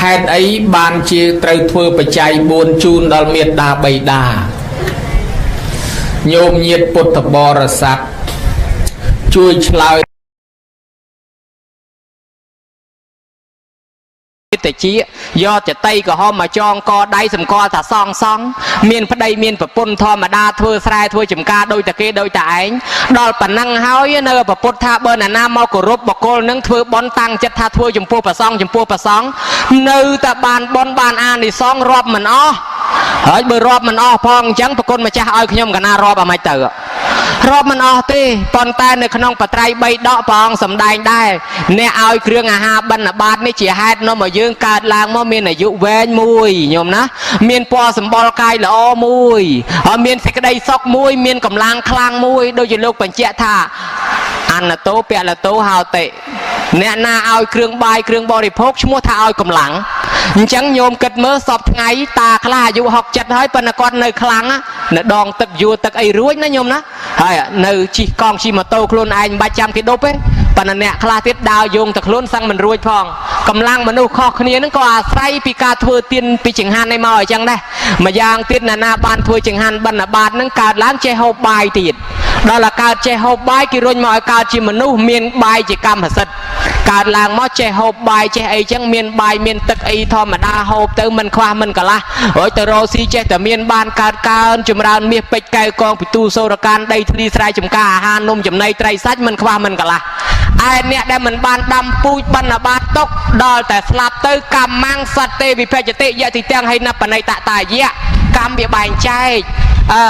ហេតុអីបានជាត្រូវធ្វើបច្ច័យ4ជូនដល់មេត្តាបិតាញោមញាតពុទ្ធបរិស័ទជួយឆ្លើយតិចយកចតីក្រហមមកចងកដៃសម្គាល់ថាសងសងមានប្តីមានប្រពន្ធធម្មតាធ្វើស្រែធ្វើចំការដូចតែគេដូចតែឯងដល់ប៉ុណ្ណឹងហើយនៅប្រពុតថាបើណាមកគោរពបុគ្គលនឹងធ្វើបន់តាំងចិត្តថាធ្វើចំពោះព្រះសង្ឃចំពោះព្រះសង្ឃនៅតែបានបន់បានអានិសង្សរាប់មិនអស់ហើយបើរាប់មិនអស់ផងអញ្ចឹងប្រគុណម្ចាស់ឲ្យខ្ញុំកណារាប់អាម៉េចទៅ រាប់មិនអស់ទេប៉ុន្តែនៅក្នុងបត្រៃបីដកព្រះអង្គសម្ដែងដែរអ្នកឲ្យគ្រឿងអាហារបិណ្ឌបាតនេះជាហេតុនាំឲ្យយើងកើតឡើងមកមានអាយុវែងមួយញោមណាមានពណ៌សម្បុរកាយល្អមួយហើយមានសេចក្តីសុខមួយមានកម្លាំងខ្លាំងមួយដូចជាលោកបញ្ជាក់ថាអនតោពលតោហោតិអ្នកណាឲ្យគ្រឿងបាយគ្រឿងបរិភោគឈ្មោះថាឲ្យកម្លាំងអញ្ចឹងញោមគិតមើលសពថ្ងៃតាខ្លះអាយុ60ហើយប៉ុន្តែគាត់នៅខ្លាំងនៅដងទឹកយួរទឹកអីរួចណាញោមណាហើយនៅជិះកង់ជិះម៉ូតូខ្លួនឯងមិនបាច់ចាំគេដប់ទេប៉ុន្តែអ្នកខ្លះទៀតដើរយោងតែខ្លួនសឹងមិនរួចផងកម្លាំងមនុស្សខុសគ្នានឹងក៏អាស្រ័យពីការធ្វើទានពីចង្ហាន់ឯមកអញ្ចឹងដែរម្យ៉ាងទៀតណានាបានធ្វើចង្ហាន់បិណ្ឌបាតនឹងកើតឡើងចេះហូបបាយទៀតដល់តែកើតចេះហូបបាយគេរុញមកឲ្យកើតជាមនុស្សមានបាយជាកម្មសិទ្ធិកើតឡើងមកចេះហូបបាយចេះអីចឹងមានបាយមានទឹកអីធម្មតាហូបទៅមិនខ្វះមិនកន្លះរួចទៅរកស៊ីចេះតែមានបានកើតកើនចម្រើនមាសពេជ្រកែវកងពិទូសូរកានដីធ្លីស្រែចម្ការអាហារនំចំណីត្រីសាច់មិនខ្វះមិនកន្លះឯអ្នកដែលមិនបានដាំពូជបណ្ណបាតទុកដល់តែស្លាប់ទៅកម្មੰសត្វទេវិភជតិយតិទាំងហិនបណិតតាយៈកម្មវាបែងចែកអើ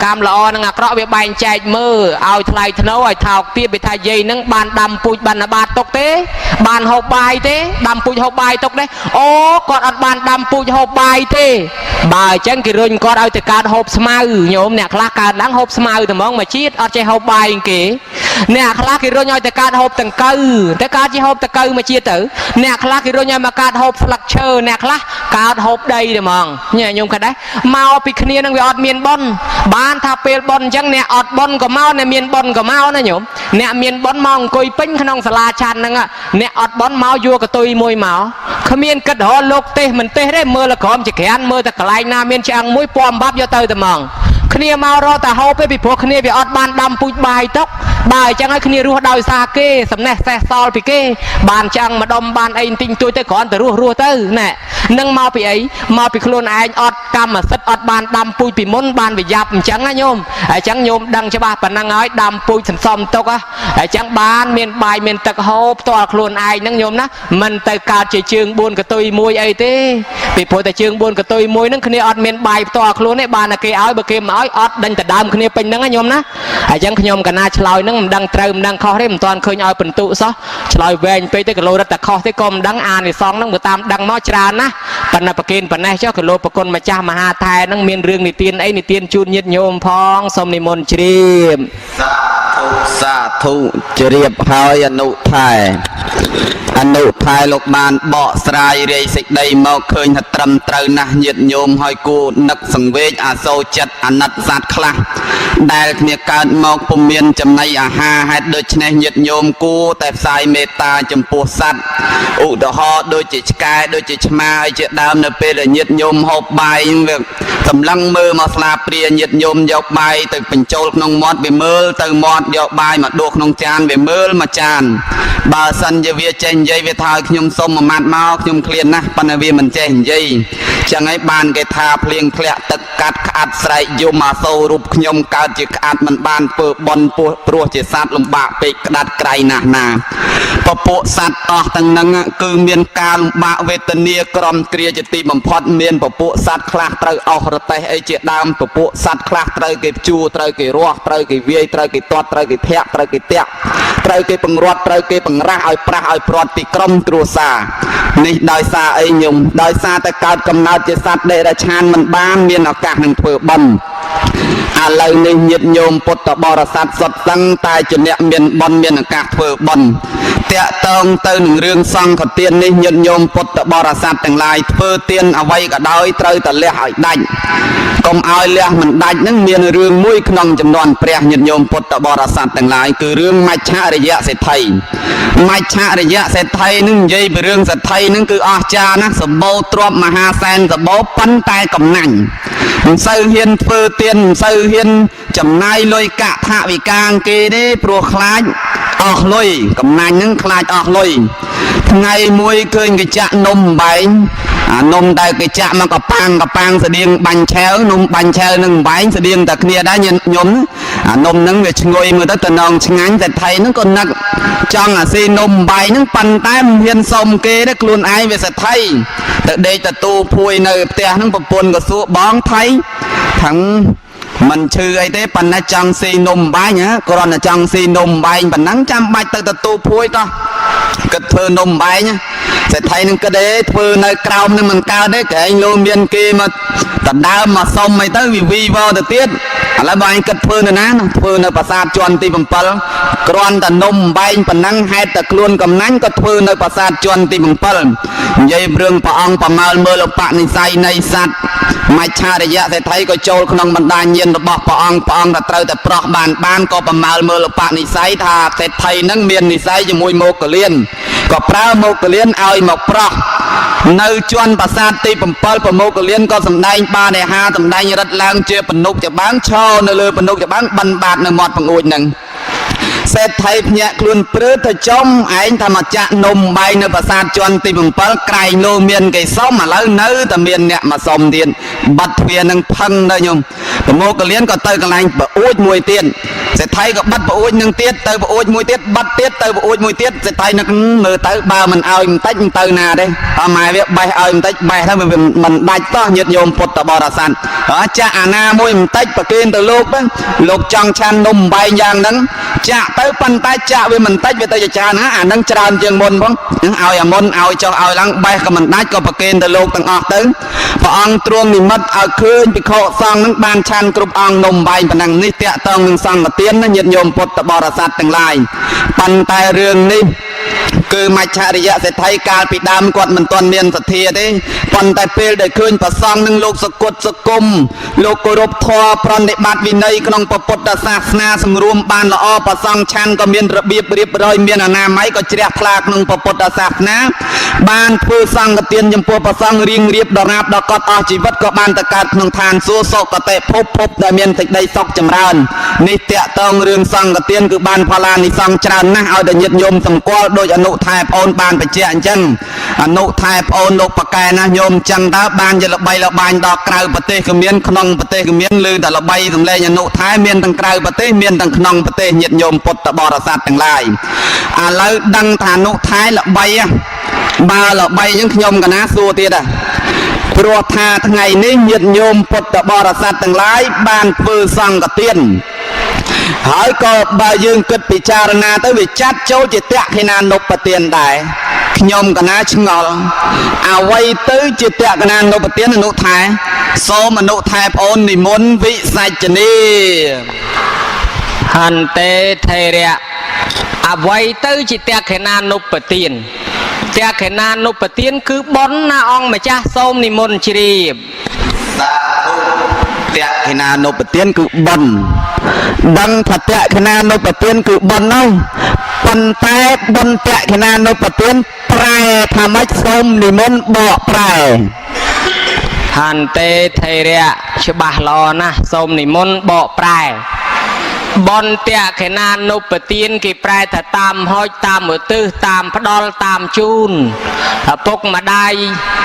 កម្មល្អនិងអាក្រក់វាបែងចែកមើលឲ្យថ្លៃធ្នូឲ្យថោកទាបវាថាយាយនឹងបានដាំពូជបណ្ណបាតទុកទេបានហូបបាយទេដាំពូជហូបបាយទុកទេអូគាត់អត់បានដាំពូជហូបបាយទេបើអញ្ចឹងគេរុញគាត់ឲ្យទៅកើតហូបស្មៅញោមអ្នកខ្លះកើតឡើងហូបស្មៅតែហ្មងមួយជាតិអត់ចេះហូបបាយគេអ្នកខ្លះគេរុញឲ្យទៅកើតហូបតង្កូវទៅកើតជាហូបតង្កូវមួយជាតិទៅអ្នកខ្លះគេរុញឲ្យមកកើតហូបស្លឹកឈើអ្នកខ្លះកើតហូបដីតែហ្មងញ៉ែញោមគិតដែរមកពីគ្នានឹងវាអត់មានបុណ្យបានថាពេលបុណ្យអញ្ចឹងអ្នកអត់បុណ្យក៏មកអ្នកមានបុណ្យក៏មកណាញោមអ្នកមានបុណ្យមកអង្គុយពេញក្នុងសាលាឆាន់ហ្នឹងអ្នកអត់បុណ្យមកយួរកតុយមួយមកគ្មានគិតរកលោកទេសមិនទេសទេមើលក្រមចក្រានមើលតែកន្លែងណាមានឆ្អឹងមួយពំបាប់យកទៅតែហ្មងគ្នាមករកតែហូបទេពីព្រោះគ្នាវាអត់បានដាំពូជបាយទុកបើអញ្ចឹងឲ្យគ្នារស់ដោយសារគេសំណេះសេះសល់ពីគេបានឆ្អឹងម្ដុំបានអីទិញទួយទៅគ្រាន់តែរស់រស់ទៅណែនឹងមកពីអីមកពីខ្លួនឯងអត់កម្មសិទ្ធិអត់បានដាំពូជពីមុនបានវាយ៉ាប់អញ្ចឹងណាញោមអញ្ចឹងញោមដឹងច្បាស់ប៉ុណ្ណឹងហើយដាំពូជសន្សំទុកអញ្ចឹងបានមានបាយមានទឹកហូបផ្ទាល់ខ្លួនឯងហ្នឹងញោមណាមិនទៅកើតជាជើង4កតុយមួយអីទេពីព្រោះតែជើង4កតុយមួយហ្នឹងគ្នាអត់មានបាយផ្ទាល់ខ្លួនទេបានតែគេឲ្យបើគេមិនឲ្យអត់ដេញដដើមគ្នាពេញហ្នឹងណាញោមណាអញ្ចឹងខ្ញុំកណាឆ្លើយហ្នឹងមិនដឹងត្រូវមិនដឹងខុសទេមិនទាន់ឃើញឲ្យបន្ទុសោះឆ្លើយវែងពេកទេគីឡូរត់តែខុសទេក៏មិនដឹងអានិសង្សហ្នឹងបើតាមដឹងមកច្រើនណាស់ប៉ុន្តែប្រគិនប៉ុណ្ណេះចុះគីឡូប្រគុណម្ចាស់មហាថែហ្នឹងមានរឿងនិទានអីនិទានជូនញាតិញោមផងសូមនិមន្តជ្រាប សាធុសាធុជ្រាបហើយអនុថែអនុថែលោកបានបកស្រាយរាយសេចក្តីមកឃើញថាត្រឹមត្រូវណាស់ញាតិញោមហើយគួរនឹកសង្វេគអាសូរចិត្តអាណិតសត្វខ្លះដែលគ្នាកើតមកពុំមានចំណីអាហារហេតុដូច្នេះញាតិញោមគួរតែផ្សាយមេត្តាចំពោះសត្វឧទាហរណ៍ដូចជាឆ្កែដូចជាឆ្មាឲ្យជាដើមនៅពេលដែលញាតិញោមហូបបាយវាសម្លឹងមើលមកស្លាបព្រាញាតិញោមយកបាយទៅបញ្ចូលក្នុងមាត់វាមើលទៅមាត់យកបាយមកដួសក្នុងចានវាមើលមកចានបើសិនជាវាចេះនិយាយវាថាឲ្យខ្ញុំសុំមួយម៉ាត់មកខ្ញុំឃ្លានណាស់ប៉ុន្តែវាមិនចេះនិយាយចឹងហើយបានគេថាភ្លៀងធ្លាក់ទឹកកាត់ក្អាត់ស្រែកយំអាសូររូបខ្ញុំកើតជាក្អាត់មិនបានធ្វើបុណ្យពោះព្រោះជាសត្វលំបាកពេកក្តាត់ក្រៃណាស់ណាពពួកសត្វអស់ទាំងហ្នឹងគឺមានការលំបាកវេទនាក្រំគ្រាជាទីបំផុតមានពពួកសត្វខ្លះត្រូវអស់រទេះអីជាដើមពពួកសត្វខ្លះត្រូវគេព្យួរត្រូវគេរស់ត្រូវគេវាយត្រូវគេទាត់ត្រូវគេធាក់ត្រូវគេតាក់ត្រូវគេពង្រត់ត្រូវគេបង្រាស់ឲ្យប្រាស់ឲ្យព្រាត់ពីក្រុមគ្រួសារនេះដោយសារអីញោមដោយសារតែកើតកំណើតជាសត្វដេរឆានមិនបានមានឱកាសនឹងធ្វើបុណ្យឥឡូវនេះញាតិញោមពុទ្ធបរិស័ទសុទ្ធសឹងតែជាអ្នកមានបុណ្យមានឱកាសធ្វើបុណ្យតាក់តងទៅនឹងរឿងសង្ឃទាននេះញាតិញោមពុទ្ធបរិស័ទទាំងឡាយធ្វើទានអ្វីក៏ដោយត្រូវតែលះឲ្យដាច់កុំឲ្យលះមិនដាច់នឹងមានរឿងមួយក្នុងចំនួនព្រះញាតិញោមពុទ្ធបរិស័ទទាំងឡាយគឺរឿងមច្ឆរិយសេដ្ឋីមច្ឆរិយសេដ្ឋីនឹងនិយាយពីរឿងសេដ្ឋីនឹងគឺអស្ចារ្យណាស់សម្បូរទ្រព្យមហាសែនសម្បូរប៉ុន្តែកំណាញ់មិនសូវហ៊ានធ្វើទានមិនសូវហ៊ានចំណាយលុយកាក់ថវិកាគេទេព្រោះខ្លាចអស់លុយកំណាញ់នឹងខ្លាចអស់លុយថ្ងៃមួយឃើញគេចាក់នំបែងអានំដែលគេចាក់មកកប៉ាងកប៉ាងស្តៀងបាញ់ឆែវនំបាញ់ឆែវនឹងបែងស្តៀងតែគ្នាដែរញាតិញោមអានំនឹងវាឈ្ងុយមើលទៅតំណងឆ្ងាញ់តែថៃនឹងក៏នឹកចង់អាស៊ីនំបែងនឹងប៉ុន្តែមិនហ៊ានសុំគេទេខ្លួនឯងវាសេដ្ឋីទៅដេកទៅទូភួយនៅផ្ទះនឹងប្រពន្ធក៏សួរបងថៃថាំង មិនឈឺអីទេប៉ុន្តែចង់ស៊ីនំបាញ់ហ៎គ្រាន់តែចង់ស៊ីនំបែងប៉ុណ្ណឹងចាំបាច់ទៅទទួលភួយតោះគិតធ្វើនំបែងសេដ្ឋីនឹងគិតអេធ្វើនៅក្រោមនឹងមិនកើតទេក្រែងលោមានគេមកដណ្ដើមមកសុំអីទៅវាវីវទៅទៀតឥឡូវបើឯងគិតធ្វើនៅណាធ្វើនៅប្រាសាទជាន់ទី7គ្រាន់តែនំបែងប៉ុណ្ណឹងហេតុតែខ្លួនកំណាញ់ក៏ធ្វើនៅប្រាសាទជាន់ទី7និយាយរឿងព្រះអង្គប្រមើលមើលឧបនិស្ស័យនៃសត្វមច្ឆរិយៈសេដ្ឋីក៏ចូលក្នុងបណ្ដាញញាណរបស់ព្រះអង្គព្រះអង្គថាត្រូវតែប្រោះបានបានក៏ប្រមើលមើលឧបនិស្ស័យថាសេដ្ឋីនឹងមាននិស្ស័យជាមួយមោគលានក៏ប្រើមោគលានឲ្យមកប្រោះនៅជាន់ប្រាសាទទី7ប្រមោគលានក៏សម្ដែងបានេហាសម្ដែងរិទ្ធឡើងជាពនុកច្បាំងឈរនៅលើពនុកច្បាំងបិណ្ឌបាតនៅមាត់បង្អួចនឹងសេដ្ឋីភ្ញាក់ខ្លួនព្រឺទៅចំឯងថាមកចាក់នំបែងនៅប្រាសាទជាន់ទី7ក្រែងលោមានគេសុំឥឡូវនៅតែមានអ្នកមកសុំទៀតបាត់ទ្វារនឹងផឹងទៅញោមប្រមោកលៀនក៏ទៅកន្លែងប្អួចមួយទៀតសេដ្ឋីក៏បាត់ប្អួចនឹងទៀតទៅប្អួចមួយទៀតបាត់ទៀតទៅប្អួចមួយទៀតសេដ្ឋីនឹកមើលទៅបើមិនឲ្យបន្តិចមិនទៅណាទេអម៉ែវាបេះឲ្យបន្តិចបេះទៅវាមិនដាច់តោះញាតិញោមពុទ្ធបរិស័ទចាក់អាណាមួយបន្តិចប្រគេនទៅលោកទៅលោកចង់ឆាន់នំបែងយ៉ាងហ្នឹងចាក់ទៅប៉ុន្តែចាក់វាមិនតិចវាទៅជាច្រើនណាអានឹងច្រើនជាងមុនផងឲ្យអាមុនឲ្យចុះឲ្យឡើងបេះក៏មិនដាច់ក៏ប្រគេនទៅលោកទាំងអស់ទៅព្រះអង្គទ្រង់និមិត្តឲ្យឃើញភិក្ខុសង្ឃនឹងបានឆាន់គ្រប់អង្គនំបែងប៉ុណ្ណឹងនេះតាក់តងនឹងសង្ឃទានណាញាតិញោមពុទ្ធបរិស័ទទាំងឡាយប៉ុន្តែរឿងនេះគឺមច្ឆរិយៈសេដ្ឋីកាលពីដើមគាត់មិនទាន់មានសទ្ធាទេប៉ុន្តែពេលដែលឃើញព្រះសង្ឃនឹងលោកសគត់សគមលោកគោរពធម៌ប្រណិប័តវិន័យក្នុងពុទ្ធសាសនាសម្រួមបានល្អព្រះសង្ឃឆាន់ក៏មានរបៀបរៀបរយមានអនាម័យក៏ជ្រះថ្លាក្នុងពុទ្ធសាសនាបានធ្វើសង្ឃទានចំពោះព្រះសង្ឃរៀងរៀបដរាបដល់គាត់អស់ជីវិតក៏បានទៅកើតក្នុងឋានសួគ៌សុគតិភពភពដែលមានសេចក្តីសុខចម្រើននេះតាក់តងរឿងសង្ឃទានគឺបានផលានិសង្ឃច្រើនណាស់ឲ្យតែញាតិញោមសម្គាល់ដោយអនុថែប្អូនបានបញ្ជាក់អញ្ចឹងអនុថែប្អូនលោកប៉កែណាញោមអញ្ចឹងតើបានជាល្បីល្បាញដល់ក្រៅប្រទេសក៏មានក្នុងប្រទេសក៏មានឮតែល្បីសំឡេងអនុថែមានទាំងក្រៅប្រទេសមានទាំងក្នុងប្រទេសញាតិញោមពុទ្ធបរិស័ទទាំងឡាយឥឡូវដឹងថាអនុថែល្បីបើល្បីអញ្ចឹងខ្ញុំកណាសួរទៀតហ่ะព្រោះថាថ្ងៃនេះញាតិញោមពុទ្ធបរិស័ទទាំងឡាយបានធ្វើសង្ឃទានហើយក៏បើយើងគិតពិចារណាទៅវាចាត់ចូលជាតក្ខិណានុបទានដែរខ្ញុំកណាឆ្ងល់អ្វីទៅជាតក្ខិណានុបទានអនុថែសូមអនុថែប្អូននិមន្តវិសាចនីហន្ទេថេរៈអ្វីទៅជាតក្ខិណានុបទានតក្ខិណានុបទានគឺបុណ្យណាអង្គម្ចាស់សូមនិមន្តជ្រាបសាធុតក្ខិណានុបទានគឺបុណ្យដឹងថាតក្ខិណានុបទានគឺបុណ្យហើយប៉ុន្តែបុណ្យតក្ខិណានុបទានប្រែថាម៉េចសូមនិមន្តបកប្រែហន្ទេថេរៈច្បាស់ល្អណាស់សូមនិមន្តបកប្រែបុណ្យតក្ខិណានុបទានគេប្រែថាតាមហុចតាមឧទ្ទិសតាមផ្ដល់តាមជូនឪពុកម្ដាយ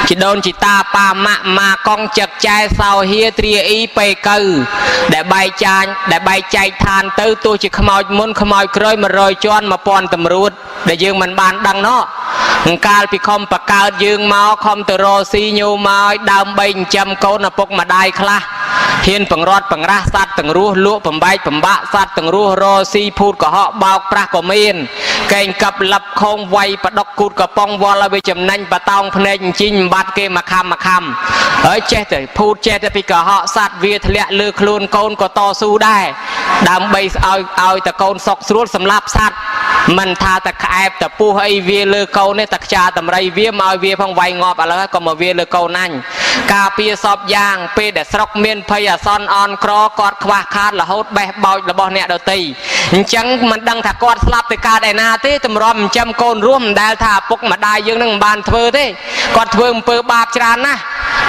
ជីដូនជីតាប៉ាម៉ាក់ម៉ាកងចឹកចែសោហៀទ្រាអ៊ីបេកៅដែលបែកចាញដែលបែកចែកឋានទៅទោះជាខ្មោចមុនខ្មោចក្រោយ100ជាន់1000តម្រួតដែលយើងមិនបានដឹងណោះកាលពីខំបកើតយើងមកខំទៅរកស៊ីញោមមកដើម្បីចិញ្ចឹមកូនឪពុកម្ដាយខ្លះហ៊ានបង្រត់បង្រាស់សត្វទាំងរស់លក់បំបែកបំបាក់សត្វទាំងរស់រកស៊ីភូតកុហកបោកប្រាស់ក៏មានកេងកັບលឹបខោងវាយបដុកគូតកំប៉ុងវល់ឲ្យវាចំណេញបតោងភ្នែកអញ្ជីងបាត់គេមកខំមកខំហើយចេះតែភូតចេះតែពីកុហកសត្វវាធ្លាក់លើខ្លួនកូនក៏តស៊ូដែរដើម្បីឲ្យតកូនសុកស្រួលសម្រាប់សត្វមិនថាតែក្អែបតពុះអីវាលើកូនទេតែខ្ចាតម្រៃវាមកឲ្យវាផងវាយងាប់ឥឡូវក៏មកវាលើកូនអញការពារសពយ៉ាងពេលដែលស្រុកមានភ័យអាសន្នអន់ក្រគាត់ខ្វះខាតរហូតបេះបោចរបស់អ្នកដទៃអញ្ចឹងមិនដឹងថាគាត់ស្លាប់ទៅកើតឯណាទេទម្រាំចិញ្ចឹមកូនរួមមិនដែលថាឪពុកម្ដាយយើងនឹងមិនបានធ្វើទេគាត់ធ្វើអំពើបាបច្រើនណាស់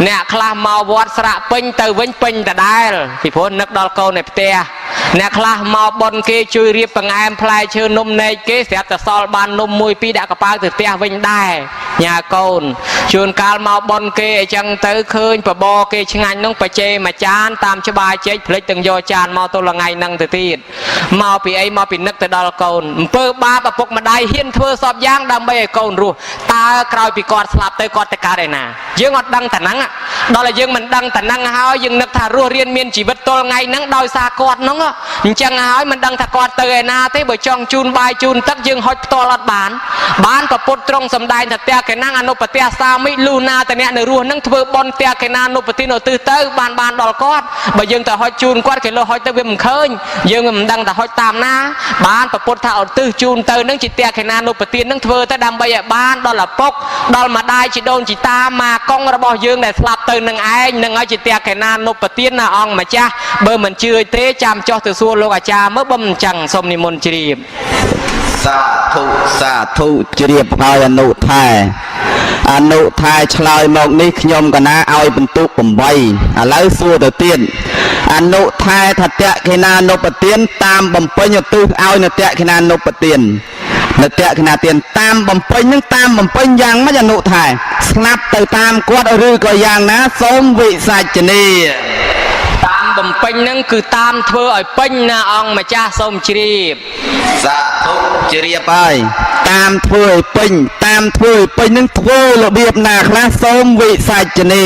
អ្នកខ្លះមកវត្តស្រាក់ពេញទៅវិញពេញដដែលពីព្រោះនឹកដល់កូននៅផ្ទះអ្នកខ្លះមកប៉ុនគេជួយរៀបបង្អែមផ្លែឈើនំនែកគេស្រាប់តែសល់បាននំមួយពីរដាក់កប៉ាល់ទៅផ្ទះវិញដែរញ៉ាកូនជួនកាលមកប៉ុនគេអញ្ចឹងទៅឃើញបបរគេឆ្ងាញ់នោះបច្ចេមួយចានតាមច្បារចេកភ្លេចទាំងយកចានមកទល់ថ្ងៃហ្នឹងទៅទៀតមកពីអីមកពីនឹកទៅដល់កូនអំពើបាបឪពុកម្ដាយហ៊ានធ្វើសពយ៉ាងដើម្បីឲ្យកូនរស់តើក្រោយពីគាត់ស្លាប់ទៅគាត់ទៅកើតឯណាយើងអត់ដឹងតែហ្នឹង ដល់តែយើងមិនដឹងតែនឹងហើយយើងនឹកថារស់រៀនមានជីវិតទល់ថ្ងៃហ្នឹងដោយសារគាត់ហ្នឹងអញ្ចឹងហើយមិនដឹងថាគាត់ទៅឯណាទេបើចង់ជូនបាយជូនទឹកយើងហុចផ្ទាល់អត់បានបានប្រពុតត្រង់សំដែងថាទះកណាំងអនុបទះសាមិលុះណាតអ្នកនៅរស់ហ្នឹងធ្វើបុណ្យទះកណានុបទានឧទ្ទិសទៅបានបានដល់គាត់បើយើងទៅហុចជូនគាត់គេលោហុចទៅវាមិនឃើញយើងមិនដឹងថាហុចតាមណាបានប្រពុតថាឧទ្ទិសជូនទៅហ្នឹងជាទះកណានុបទានហ្នឹងធ្វើទៅដើម្បីឲ្យបានដល់ឪពុកដល់ម្ដាយជីដូនជីតាម៉ាកុងរបស់យើងដែលស្លាប់ទៅនឹងឯងនឹងឲ្យជាទះកណានុបទានណាអង្គម្ចាស់បើមិនជឿទេចាំចុះទៅសួរលោកអាចារ្យមើលបើមិនចឹងសូមនិមន្តជ្រាប សាធុសាធុជ្រាបហើយអនុថែអនុថែឆ្លើយមកនេះខ្ញុំកណាឲ្យបន្ទុក8ឥឡូវសួរទៅទៀតអនុថែថាតៈខេណានុបទានតាមបំពេញឧទ្ទិសឲ្យនតៈខេណានុបទាននតៈខេណាទានតាមបំពេញនឹងតាមបំពេញយ៉ាងម៉េចអនុថែស្លាប់ទៅតាមគាត់ឬក៏យ៉ាងណាសូមវិសាចនី តាមបំពេញនឹងគឺតាមធ្វើឲ្យពេញណាអង្គម្ចាស់សូមជ្រាប សាធុជ្រាបហើយតាមធ្វើឲ្យពេញតាមធ្វើឲ្យពេញនឹងធ្វើរបៀបណាខ្លះសូមវិសាចនី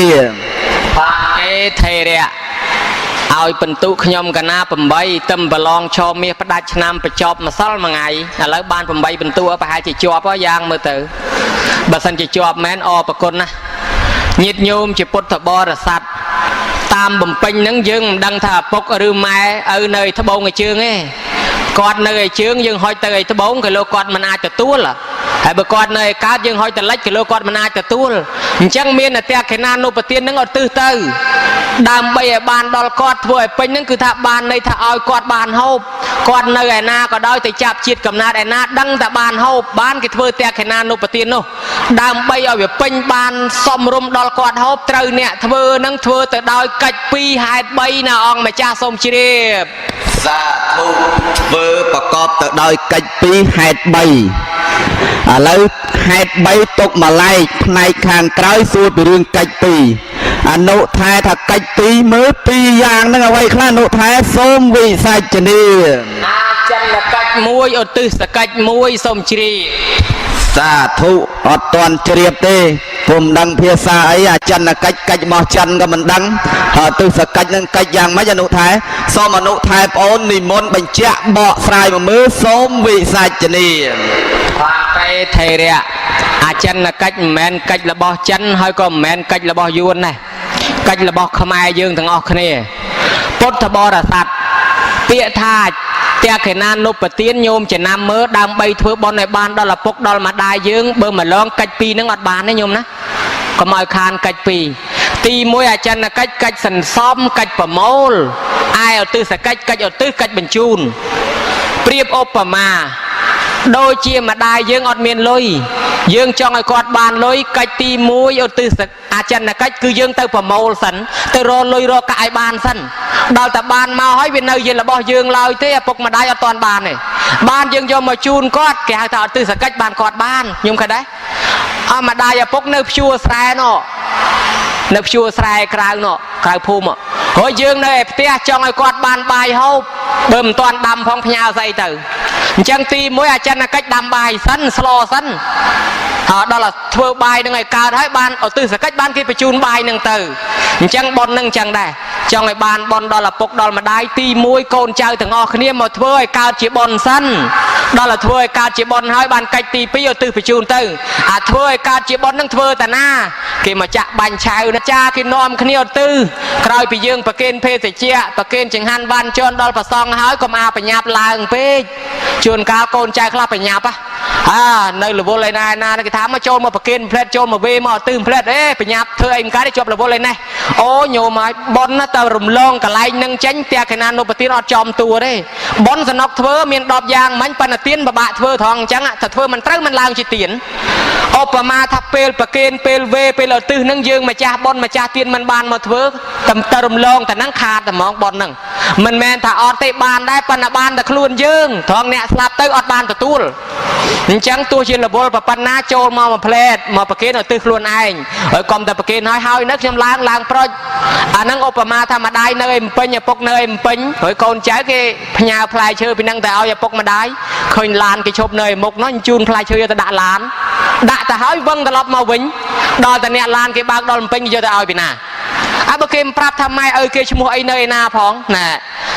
បាទេថេរៈឲ្យបន្ទុកខ្ញុំកណា8ទឹមប្រឡងឈមាសផ្ដាច់ឆ្នាំបញ្ចប់ម្សិលមួយថ្ងៃឥឡូវបាន8បន្ទុកប្រហែលជាជាប់យ៉ាងមើលទៅបើសិនជាជាប់មែនអរប្រគុណណាញាតិញោមជាពុទ្ធបរិស័ទតាមបំពេញនឹងយើងមិនដឹងថាឪពុកឬម៉ែឪនៅឯត្បូងឯជើងទេគាត់នៅឯជើងយើងហុចទៅឯត្បូងក៏លោកគាត់មិនអាចទទួលហើយបើគាត់នៅឯកើតយើងហុចទៅលិចក៏លោកគាត់មិនអាចទទួលអញ្ចឹងមានតែខេណានុបទាននឹងឧទ្ទិសទៅដើម្បីឲ្យបានដល់គាត់ធ្វើឲ្យពេញនឹងគឺថាបានន័យថាឲ្យគាត់បានហូបគាត់នៅឯណាក៏ដោយទៅចាប់ជាតិកំណើតឯណាដឹងតែបានហូបបានគេធ្វើតែខេណានុបទាននោះដើម្បីឲ្យវាពេញបានសមរម្យដល់គាត់ហូបត្រូវអ្នកធ្វើនឹងធ្វើទៅដោយកិច្ច2ហេតុ3ណាអង្គម្ចាស់សូមជ្រាប សាធុធ្វើប្រកបទៅដោយកិច្ច2ហេតុ3ឥឡូវហេតុ3ទុកមួយឡែកផ្នែកខាងក្រោយសួរពីរឿងកិច្ច2អនុថែថាកិច្ច2មើល2យ៉ាងហ្នឹងអ្វីខ្លះអនុថែសូមវិសាចនី អាចិនកិច្ចមួយឧទ្ទិសកិច្ចមួយសូមជ្រាប សាធុអត់ទាន់ជ្រាបទេពុំដឹងភាសាអីអាចិនកិច្ចកិច្ចរបស់ចិនក៏មិនដឹងហើយទិសកិច្ចនឹងកិច្ចយ៉ាងម៉េចអនុថែសូមអនុថែប្អូននិមន្តបញ្ជាក់បកស្រាយមកមើលសូមវិសាចនី បាទេថេរៈអាចិនកិច្ចមិនមែនកិច្ចរបស់ចិនហើយក៏មិនមែនកិច្ចរបស់យួនដែរកិច្ចរបស់ខ្មែរយើងទាំងអស់គ្នាពុទ្ធបរិស័ទពាក្យថាទក្ខិណានុបទានញោមចំណាំមើលដើម្បីធ្វើបុណ្យឲ្យបានដល់ឪពុកដល់ម្ដាយយើងបើមកឡងកិច្ចពីរហ្នឹងអត់បានទេញោមណាកុំឲ្យខានកិច្ចពីរទី1អាចិនកិច្ចកិច្ចសន្សំកិច្ចប្រមូលឯឧទ្ទិសកិច្ចកិច្ចឧទ្ទិសកិច្ចបញ្ជូនប្រៀបឧបមាដូចជាម្ដាយយើងអត់មានលុយយើងចង់ឲ្យគាត់បានលុយកិច្ចទី1ឧទ្ទិសអាចិនកិច្ចគឺយើងទៅប្រមូលសិនទៅរកលុយរកកាក់ឲ្យបានសិនដល់តែបានមកហើយវានៅជារបស់យើងឡើយទេឪពុកម្ដាយអត់ទាន់បានទេបានយើងយកមកជូនគាត់គេហៅថាឧទ្ទិសកិច្ចបានគាត់បានខ្ញុំឃើញដែរអម្ដាយឪពុកនៅភ្ជួរស្រែណោះនៅភ្ជួរស្រែក្រៅណោះក្រៅភូមិហើយយើងនៅឯផ្ទះចង់ឲ្យគាត់បានបាយហូបបើមិនទាន់ដាំផងផ្ញើស្អីទៅអញ្ចឹងទី1អាចិនកិច្ចដាំបាយសិនស្លសិនហើយដល់ធ្វើបាយនឹងឲ្យកើតហើយបានឧទ្ទិសកិច្ចបានគេបញ្ជូនបាយនឹងទៅអញ្ចឹងប៉ុននឹងអញ្ចឹងដែរចង់ឲ្យបានប៉ុនដល់ឪពុកដល់ម្ដាយទី1កូនចៅទាំងអស់គ្នាមកធ្វើឲ្យកើតជាប៉ុនសិនដល់តែធ្វើឲ្យកើតជាប៉ុនហើយបានកិច្ចទី2ឧទ្ទិសបញ្ជូនទៅអាធ្វើឲ្យកើតជាប៉ុននឹងធ្វើតាណាគេមកចាក់បាញ់ឆៅណាចាគេនាំគ្នាឧទ្ទិសក្រោយពីយើងប្រគេនភេសជ្ជៈប្រគេនចង្ហាន់បានជន់ដល់ប្រសងហើយកុំអាបញ្ញាប់ឡើងពេកជួនកាលកូនចៅខ្លះបញ្ញាប់នៅរវល់ឯណាណាគេថាមកចូលមកប្រគេនផ្លែតចូលមកវេមកឧទ្ទិសផ្លែតអេបញ្ញាប់ធ្វើអីមិនកើតទេជាប់រវល់ឯនេះអូញោមហើយប៉ុនណាតើរំលងកន្លែងនឹងចេញផ្ទះកណានុបទានអត់ចំតួទេប៉ុនសំណុកធ្វើមាន10យ៉ាងមិញប៉ុន្តែទានពិបាកធ្វើត្រង់អញ្ចឹងតែធ្វើមិនត្រូវមិនឡើងជាទានឧបមាថាពេលប្រគេនពេលវេពេលឧទ្ទិសនឹងយើងម្ចាស់ប៉ុនម្ចាស់ទានមិនបានមកធ្វើតែរំលងតែនឹងខាតតែហ្មងប៉ុននឹងមិនមែនថាអត់ទេបានដែរប៉ុន្តែបានតែខ្លួនយើងត្រង់អ្នកស្លាប់ទៅអត់បានទទួលអញ្ចឹងទោះជារវល់ប៉ុណ្ណាចូលមកមួយផ្លែតមកប្រគេនឧទ្ទិសខ្លួនឯងហើយកុំតែប្រគេនហើយហើយនៅខ្ញុំឡើងឡើងប្រុចអាហ្នឹងឧបមាថាម្ដាយនៅឯពេញឪពុកនៅឯពេញហើយកូនចៅគេផ្ញើផ្លែឈើពីហ្នឹងទៅឲ្យឪពុកម្ដាយឃើញឡានគេឈប់នៅឯមុខនោះជូនផ្លែឈើយកទៅដាក់ឡានដាក់ទៅហើយវឹងត្រឡប់មកវិញដល់តែអ្នកឡានគេបើកដល់ពេញគេយកទៅឲ្យពីណា អើបើគេមិនប្រាប់ថាម៉ែឪគេឈ្មោះអីនៅឯណាផងណា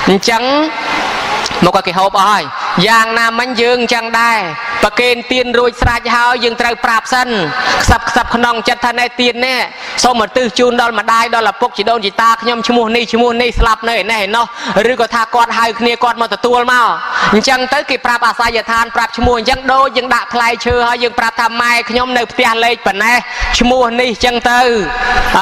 អញ្ចឹងមកក៏គេហូបអស់ហើយយ៉ាងណាមិញយើងអញ្ចឹងដែរប្រគេនទៀនរួចស្រេចហើយយើងត្រូវប្រាប់សិនខ្សឹបខ្សឹបក្នុងចិត្តថាណែទៀននេះសូមឧទ្ទិសជូនដល់ម្ដាយដល់ឪពុកជីដូនជីតាខ្ញុំឈ្មោះនេះឈ្មោះនេះស្លាប់នៅឯនេះឯណោះឬក៏ថាគាត់ហៅគ្នាគាត់មកទទួលមកអញ្ចឹងទៅគេប្រាប់អាសយដ្ឋានប្រាប់ឈ្មោះអញ្ចឹងដូចយើងដាក់ផ្លែឈើហើយយើងប្រាប់ថាម៉ែខ្ញុំនៅផ្ទះលេខប៉ុណ្ណេះឈ្មោះនេះអញ្ចឹងទៅអ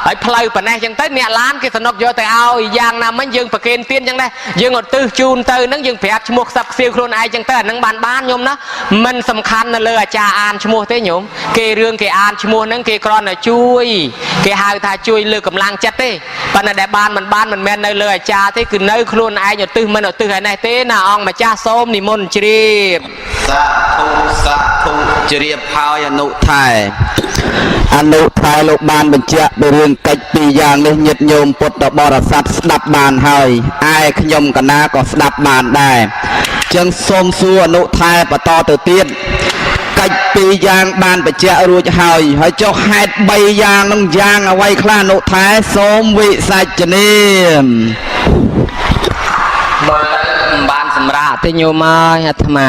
ហើយផ្លូវប៉ុណ្ណេះអញ្ចឹងទៅអ្នកឡានគេសនុកយកទៅឲ្យយ៉ាងណាមិញយើងប្រគេនទៀនអញ្ចឹងដែរយើងឧទ្ទិសជូនទៅនឹងយើងប្រាប់ឈ្មោះខ្សឹបខ្សៀវខ្លួនឯងអញ្ចឹងទៅអានឹងបានបានញោមណាមិនសំខាន់នៅលើអាចារ្យអានឈ្មោះទេញោមគេរឿងគេអានឈ្មោះហ្នឹងគេគ្រាន់តែជួយគេហៅថាជួយលើកកម្លាំងចិត្តទេប៉ុន្តែដែលបានមិនបានមិនមែននៅលើអាចារ្យទេគឺនៅខ្លួនឯងឧទ្ទិសមិនឧទ្ទិសឯនេះទេណាអង្គម្ចាស់សូមនិមន្តជ្រាប សាធុសាធុជ្រាបហើយអនុថែអនុថែលោកបានបញ្ជាក់ពីរឿងកិច្ចពីរយ៉ាងនេះញាតិញោមពុទ្ធបរិស័ទស្ដាប់បានហើយឯខ្ញុំកណាក៏ស្ដាប់បានដែរចឹងសូមសួរអនុថែបន្តទៅទៀតកិច្ចពីរយ៉ាងបានបញ្ជាក់រួចហើយហើយចុះហេតុ3យ៉ាងនឹងយ៉ាងអ្វីខ្លះអនុថែសូមវិសាចនា បើមិនបានសម្រាប់ទេញោមអើយអាត្មា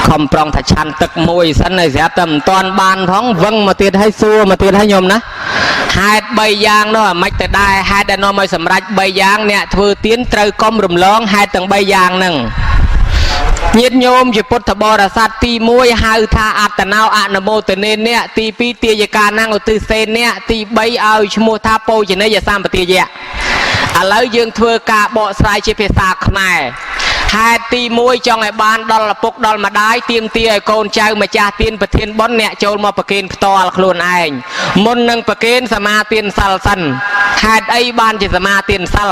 ខំប្រងថាឆាន់ទឹកមួយសិនហើយស្រាប់តែមិនតាន់បានផងវឹងមកទៀតហើយសួរមកទៀតហើយញោមណាហេតុ3យ៉ាងនោះអាម៉េចទៅដែរហេតុដែលនាំឲ្យសម្រេច3យ៉ាងអ្នកធ្វើទៀនត្រូវកុំរំលងហេតុទាំង3យ៉ាងហ្នឹងញាតិញោមជាពុទ្ធបរិស័ទទី1ហៅថាអត្តនោអនុមោទនេអ្នកទី2ទាយកាណាំងឧទ្ទិសេអ្នកទី3ឲ្យឈ្មោះថាពោជនីយសម្បទាយៈឥឡូវយើងធ្វើការបកស្រាយជាភាសាខ្មែរហេតុទី1ចង់ឲ្យបានដល់ឪពុកដល់ម្ដាយទាមទារឲ្យកូនចៅម្ចាស់ទានប្រធានបុណ្យអ្នកចូលមកប្រគេនផ្ទាល់ខ្លួនឯងមុននឹងប្រគេនសមាទានសិលសិនហេតុអីបានជាសមាទានសិល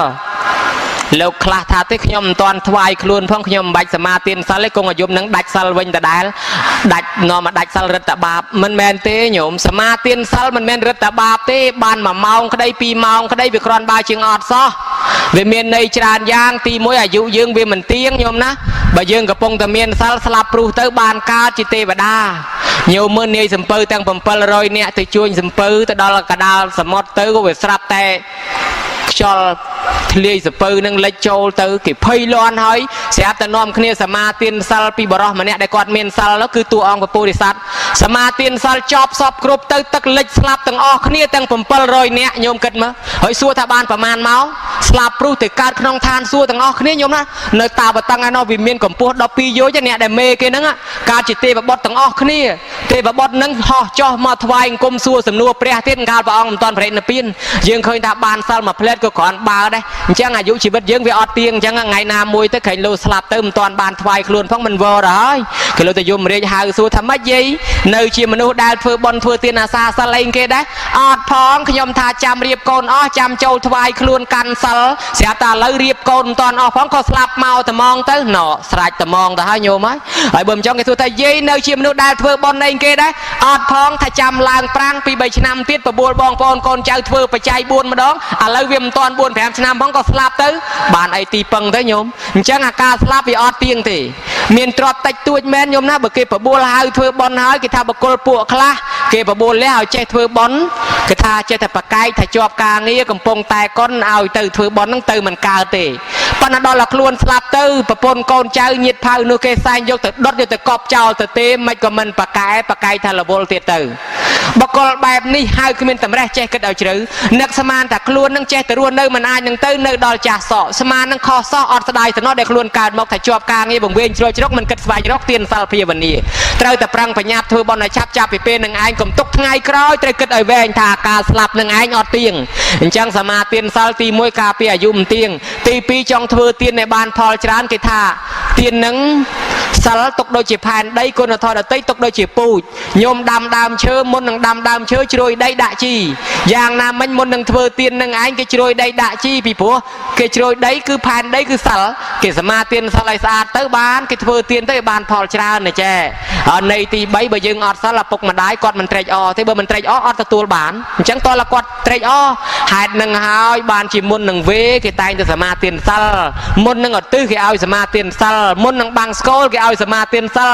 លោកខ្លះថាទេខ្ញុំមិនទាន់ថ្វាយខ្លួនផងខ្ញុំមិនបាច់សមាទានសិលទេគង់អាយុនឹងដាច់សិលវិញដដែលដាច់នាំមកដាច់សិលរឹតតបាបមិនមែនទេញោមសមាទានសិលមិនមែនរឹតតបាបទេបាន1ម៉ោងក្តី2ម៉ោងក្តីវាគ្រាន់បើជាងអត់សោះវាមានន័យច្រើនយ៉ាងទី1អាយុយើងវាមិនទៀងញោមណាបើយើងកំពុងតែមានសិលស្លាប់ព្រុសទៅបានកើតជាទេវតាញោមមើលនាយសំពៅទាំង700នាក់ទៅជួញសំពៅទៅដល់កដាលសមុទ្រទៅក៏វាស្រាប់តែខ្យល់ធ្លាយសពៅនឹងលិចចូលទៅគេភ័យលាន់ហើយស្រាប់តែនាំគ្នាសមាទានសិលពីបរោះម្នាក់ដែលគាត់មានសិលនោះគឺតួអង្គពពុរិស័ទសមាទានសិលចប់សពគ្រប់ទៅទឹកលិចស្លាប់ទាំងអស់គ្នាទាំង700នាក់ញោមគិតមើលហើយសួរថាបានប្រមាណម៉ោងស្លាប់ព្រុសទៅកើតក្នុងឋានសួគ៌ទាំងអស់គ្នាញោមណានៅតាបតឹងឯនោះវាមានកម្ពស់12យោជអ្នកដែលមេគេហ្នឹងកើតជាទេវបុត្រទាំងអស់គ្នាទេវបុត្រហ្នឹងហោះចោះមកថ្វាយអង្គមសួរសំណួរព្រះទៀតកាលព្រះអង្គមិនទាន់ប្រេណនិព្វានយើងឃើញថាបានសិលមួយផ្លែតក៏គ្រាន់បើដែរអញ្ចឹងអាយុជីវិតយើងវាអត់ទៀងអញ្ចឹងថ្ងៃណាមួយទៅក្រែងលោស្លាប់ទៅមិនទាន់បានថ្វាយខ្លួនផងមិនវរហើយគេលោកទៅយមរាជហៅសួរថាម៉េចយាយនៅជាមនុស្សដែលធ្វើបុណ្យធ្វើទានអាសាសិលអីគេដែរអត់ផងខ្ញុំថាចាំរៀបកូនអស់ចាំចូលថ្វាយខ្លួនកាន់សិលស្រាប់តែឥឡូវរៀបកូនមិនទាន់អស់ផងក៏ស្លាប់មកត្មងទៅណស្រេចត្មងទៅហើយញោមហើយបើមិនចង់គេសួរថាយាយនៅជាមនុស្សដែលធ្វើបុណ្យអីគេដែរអត់ផងថាចាំឡើងប្រាំងពី3ឆ្នាំទៀតបបួលបងប្អូនកូនចៅធ្វើបច្ច័យ4ម្ដងឥឡូវវាមិនទាន់4 5ឆ្នាំផងក៏ស្លាប់ទៅបានអីទីពឹងទៅញោមអញ្ចឹងអាការស្លាប់វាអត់ទៀងទេមានទ្រព្យតិចតួចមែនញោមណាបើគេបបួលហៅធ្វើបុណ្យហើយគេថាបកុលពួកខ្លះគេបបួលលះឲ្យចេះធ្វើបុណ្យគេថាចេះតែប្រកែកថាជាប់ការងារកំពុងតែកុនឲ្យទៅធ្វើបុណ្យហ្នឹងទៅមិនកើតទេប៉ុន្តែដល់តែខ្លួនស្លាប់ទៅប្រពន្ធកូនចៅញាតិផៅនោះគេសែងយកទៅដុតយកទៅកប់ចោលទៅទេមិនក៏មិនប្រកែប្រកែកថារវល់ទៀតទៅបកុលបែបនេះហៅគ្មានតម្រេះចេះគិតឲ្យជ្រៅនឹកស្មានតែខ្លួននឹងចេះតែរស់នៅមិនអាចនឹងទៅនៅដល់ចាស់សក់ស្មាននឹងខុសសោះអត់ស្ដាយសំណោះដែលខ្លួនកើតមកថាជាប់ការងារបង្វែងជ្រោយជ្រកមិនគិតស្វែងរកទានសិលភាវនាត្រូវតែប្រឹងបញ្ញាប់ធ្វើបុណ្យឲ្យឆាប់ចាប់ពីពេលនឹងឯងកុំទុកថ្ងៃក្រោយត្រូវគិតឲ្យវែងថាការស្លាប់នឹងឯងអត់ទៀងអញ្ចឹងសមាទានសិលទី1ការពារអាយុមិនទៀងទី2ចង់ធ្វើទានឲ្យបានផលច្រើនគេថាទាននឹងសិលទុកដូចជាផែនដីគុណធម៌ដទៃទុកដូចជាពូជញោមដាំដើមឈើមុននឹងដាំដើមឈើជ្រោយដីដាក់ជីយ៉ាងណាមិញមុននឹងធ្វើទាននឹងឯងគេជ្រោយដីដាក់ជីពីព្រោះគេជ្រោយដីគឺផែនដីគឺសិលគេសមាទានសិលឲ្យស្អាតទៅបានគេធ្វើទានទៅឲ្យបានផលច្រើនណាចេះហើយនៃទី3បើយើងអត់សិលឪពុកម្ដាយគាត់មិនត្រេកអរទេបើមិនត្រេកអរអត់ទទួលបានអញ្ចឹងតើគាត់ត្រេកអរហេតុនឹងហើយបានជាមុននឹងវេគេតែងតែសមាទានសិលមុននឹងឧទ្ទិសគេឲ្យសមាទានសិលមុននឹងបាំងស្កូលគេឲ្យសមាទានសិល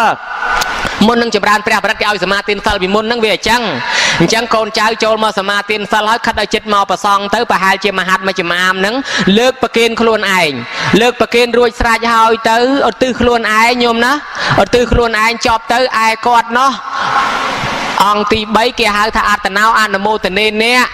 មុននឹងចម្រើនព្រះបរិត្តគេឲ្យសមាទានសិលពីមុនហ្នឹងវាអញ្ចឹងអញ្ចឹងកូនចៅចូលមកសមាទានសិលហើយខិតឲ្យចិត្តមកប្រសងទៅប្រហែលជាមហាត់មួយចំអាមហ្នឹងលើកប្រគេនខ្លួនឯងលើកប្រគេនរួចស្រេចហើយទៅឧទ្ទិសខ្លួនឯងញោមណាឧទ្ទិសខ្លួនឯងចប់ទៅឯគាត់ណោះអង្គទី3គេហៅថាអត្តនោអនុមោទនេអ្នក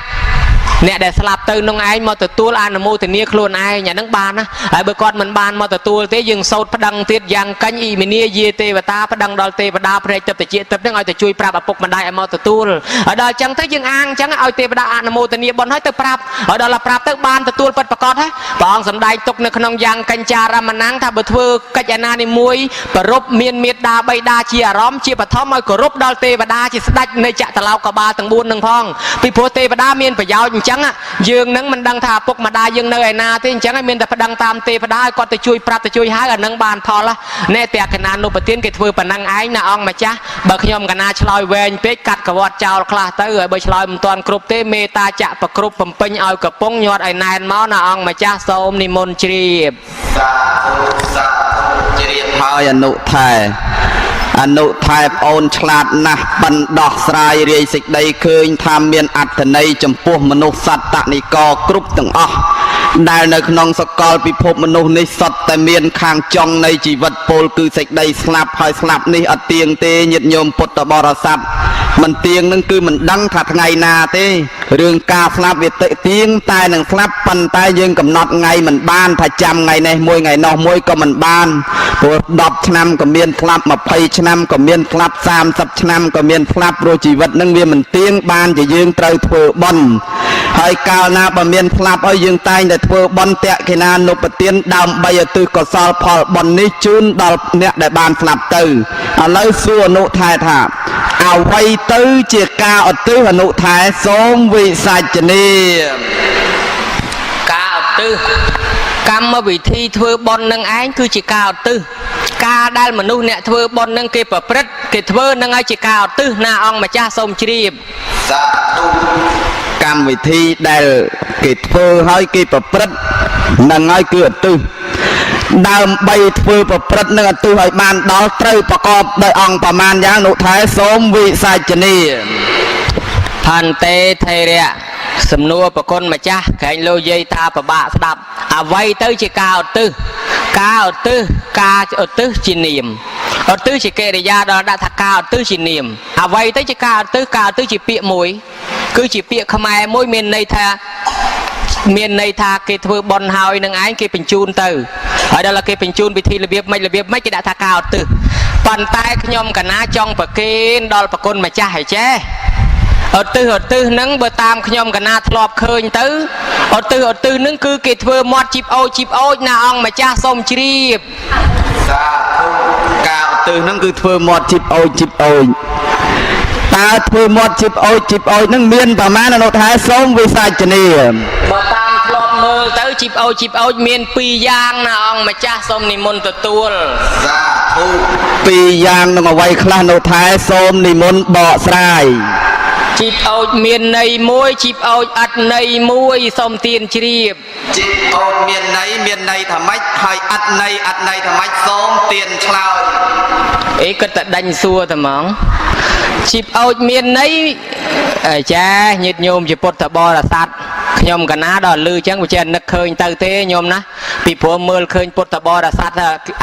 អ្នកដែលស្លាប់ទៅនឹងឯងមកទទួលអនុមោទនាខ្លួនឯងអាហ្នឹងបានណាហើយបើគាត់មិនបានមកទទួលទេយើងសូត្រប្តឹងទៀតយ៉ាងកញ្ញអ៊ីមីនាយាទេវតាប្តឹងដល់ទេវតាព្រែកទឹកតិចទឹកហ្នឹងឲ្យទៅជួយប្រាប់ឪពុកម្ដាយឲ្យមកទទួលហើយដល់អញ្ចឹងទៅយើងអាងអញ្ចឹងឲ្យទេវតាអនុមោទនាបុណ្យហើយទៅប្រាប់ហើយដល់ប្រាប់ទៅបានទទួលពិតប្រកបហើយព្រះអង្គសម្ដែងទុកនៅក្នុងយ៉ាងកញ្ចារមណាំងថាបើធ្វើកិច្ចអាណានេះមួយប្រពមានមេត្តាបិតាជាអារម្មណ៍ជាបឋមឲ្យគោរពដល់ទេវតាជាស្ដេចនៃចក្រឡោកបាលទាំង4នឹងផងពីព្រោះទេវតាមានប្រយោជន៍អញ្ចឹងយើងនឹងមិនដឹងថាឪពុកម្ដាយយើងនៅឯណាទេអញ្ចឹងឲ្យមានតែប្តឹងតាមទេវតាឲ្យគាត់ទៅជួយប្រាប់ទៅជួយហៅអានឹងបានផលណែតែកណានុបទានគេធ្វើប៉ុណ្ណឹងឯងណាអង្គម្ចាស់បើខ្ញុំកណាឆ្លើយវែងពេកកាត់កវត្តចោលខ្លះទៅហើយបើឆ្លើយមិនទាន់គ្រប់ទេមេតាចៈប្រគ្រប់បំពេញឲ្យកពងញាត់ឲ្យណែនមកណាអង្គម្ចាស់សូមនិមន្តជ្រាប សាធុសាធុជ្រាបហើយអនុថែអនុថែប្អូនឆ្លាតណាស់បណ្ដោះស្រាយរាយសេចក្តីឃើញថាមានអត្ថន័យចំពោះមនុស្សសត្វតនិកគ្រប់ទាំងអស់ដែលនៅក្នុងសកលពិភពមនុស្សនេះសុទ្ធតែមានខាងចុងនៃជីវិតពលគឺសេចក្តីស្លាប់ហើយស្លាប់នេះអត់ទៀងទេញាតិញោមពុទ្ធបរិស័ទមិនទៀងនឹងគឺមិនដឹងថាថ្ងៃណាទេរឿងការស្លាប់វាទៀងតែនឹងស្លាប់ប៉ុន្តែយើងកំណត់ថ្ងៃមិនបានថាចាំថ្ងៃនេះមួយថ្ងៃនោះមួយក៏មិនបានព្រោះ10ឆ្នាំក៏មានស្លាប់20ឆ្នាំក៏មានស្លាប់30ឆ្នាំក៏មានស្លាប់ព្រោះជីវិតនឹងវាមិនទៀងបានជាយើងត្រូវធ្វើបុណ្យហើយកាលណាបើមានស្លាប់ហើយយើងតែងតែធ្វើបុណ្យតក្កណានុបទានដើម្បីឧទ្ទិសកុសលផលបុណ្យនេះជូនដល់អ្នកដែលបានស្លាប់ទៅឥឡូវសួរអនុថែថាអ្វីទៅជាការឧទ្ទិសអនុថែសូមវិសាចនាការឧទ្ទិសកម្មវិធីធ្វើបុណ្យនឹងឯងគឺជាការឧទ្ទិសការដែលមនុស្សអ្នកធ្វើបុណ្យនឹងគេប្រព្រឹត្តគេធ្វើនឹងឲ្យជាការឧទ្ទិសណាអង្គម្ចាស់សូមជ្រាបសាធុកម្មវិធីដែលគេធ្វើហើយគេប្រព្រឹត្តនឹងហើយគឺឧទ្ទិសដើម្បីធ្វើប្រព្រឹត្តនឹងឧទ្ទិសឲ្យបានដល់ត្រូវប្រកបដោយអង្គប្រមាណយ៉ាងនុថែសូមវិសាចនាផន្តេថេរៈសំណួរប្រគុណម្ចាស់ក្រែងលោកយាយថាប្របាក់ស្ដាប់អ្វីទៅជាការឧទ្ទិសការឧទ្ទិសការឧទ្ទិសជានាមឧទ្ទិសជាកិរិយាដល់ដាក់ថាការឧទ្ទិសជានាមអ្វីទៅជាការឧទ្ទិសការឧទ្ទិសជាពាក្យមួយគឺជាពាក្យខ្មែរមួយមានន័យថាគេធ្វើបុណ្យហើយនឹងឯងគេបញ្ជូនទៅហើយដល់គេបញ្ជូនពិធីរបៀបម៉េចរបៀបម៉េចគេដាក់ថាការឧទ្ទិសប៉ុន្តែខ្ញុំកណាចង់ប្រគេនដល់ប្រគុណម្ចាស់ហើយចេះឧទ្ទិសឧទ្ទិសហ្នឹងបើតាមខ្ញុំកណាធ្លាប់ឃើញទៅឧទ្ទិសឧទ្ទិសហ្នឹងគឺគេធ្វើមាត់ជីបអូចជីបអូចណាអង្គម្ចាស់សូមជ្រាបសាធុការឧទ្ទិសហ្នឹងគឺធ្វើមាត់ជីបអូចជីបអូចតើធ្វើមាត់ជីបអូចជីបអូចហ្នឹងមានប្រមាណអនុថែសូមវិសាចនាបើតាមធ្លាប់មើលទៅជីបអូចជីបអូចមាន2យ៉ាងណាអង្គម្ចាស់សូមនិមន្តទទួលសាធុ2យ៉ាងនឹងអ្វីខ្លះអនុថែសូមនិមន្តបកស្រាយជីបអូចមានន័យមួយជីបអូចអត់ន័យមួយសូមទានជ្រាបជីបអូចមានន័យមានន័យថាម៉េចហើយអត់ន័យអត់ន័យថាម៉េចសូមទានឆ្លើយអីគិតតែដេញសួរតែហ្មងជីបអូចមានន័យចាញាតិញោមជាពុទ្ធបរិស័ទខ្ញុំកណាដល់លឺចឹងវាចេះនឹកឃើញទៅទេញោមណាពីព្រោះមើលឃើញពុទ្ធបរិស័ទ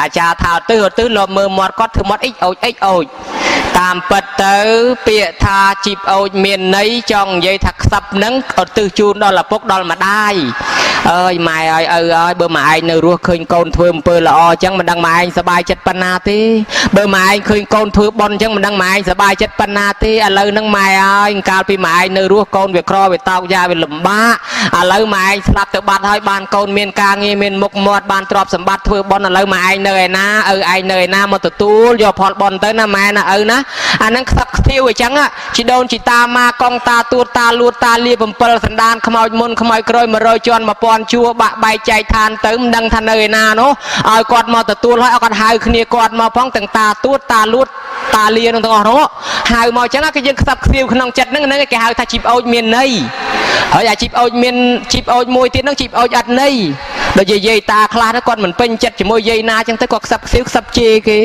អាចារ្យថាឧទ្ទិសឧទ្ទិសលបមើលមាត់គាត់ធ្វើមាត់អ៊ីចអូចអ៊ីចអូចតាមពិតទៅពាក្យថាជីបអូចមានន័យចង់និយាយថាខ្សឹបនឹងឧទ្ទិសជូនដល់ឪពុកដល់ម្ដាយអើយម៉ែអើយឪអើយបើម៉ែឯងនៅរស់ឃើញកូនធ្វើអំពើល្អចឹងមិនដឹងម៉ែឯងសប្បាយចិត្តប៉ុណ្ណាទេបើម៉ែឯងឃើញកូនធ្វើបុណ្យចឹងមិនដឹងម៉ែឯងសប្បាយចិត្តប៉ុណ្ណាទេឥឡូវហ្នឹងម៉ែអើយកាលពីម៉ែឯងនៅរស់កូនវាក្រវាតោកយ៉ាវាលំបាកឥឡូវម៉ែឯងស្លាប់ទៅបាត់ហើយបានកូនមានការងារមានមុខមាត់បានទ្រព្យសម្បត្តិធ្វើបុណ្យឥឡូវម៉ែឯងនៅឯណាឪឯងនៅឯណាមកទទួលយកផលបុណ្យទៅណាម៉ែណាឪណាអាហ្នឹងខ្សឹបខ្ទាវអញ្ចឹងជីដូនជីតាម៉ាកងតាទួតតាលួតតាលា7សណ្ដានខ្មោចមុនខ្មោចក្រោយ100ជាន់1000ជួរបាក់បែកចែកឋានទៅមិនដឹងថានៅឯណានោះឲ្យគាត់មកទទួលហើយឲ្យគាត់ហៅគ្នាគាត់មកផងទាំងតាទួតតាលួតតាលានឹងទាំងអស់នោះហៅមកអញ្ចឹងគឺយើងខ្សឹបខ្ទាវក្នុងចិត្តហ្នឹងហ្នឹងគេហៅថាជីបអូចមានន័យហើយអាជីបអូចមានជីបអូចមួយទៀតហ្នឹងជីបអូចអត់ន័យដូចជាយាយតាខ្លះហ្នឹងគាត់មិនពេញចិត្តជាមួយយាយណាអញ្ចឹងទៅគាត់ខ្សឹបខ្សៀវខ្សឹបជេរគេ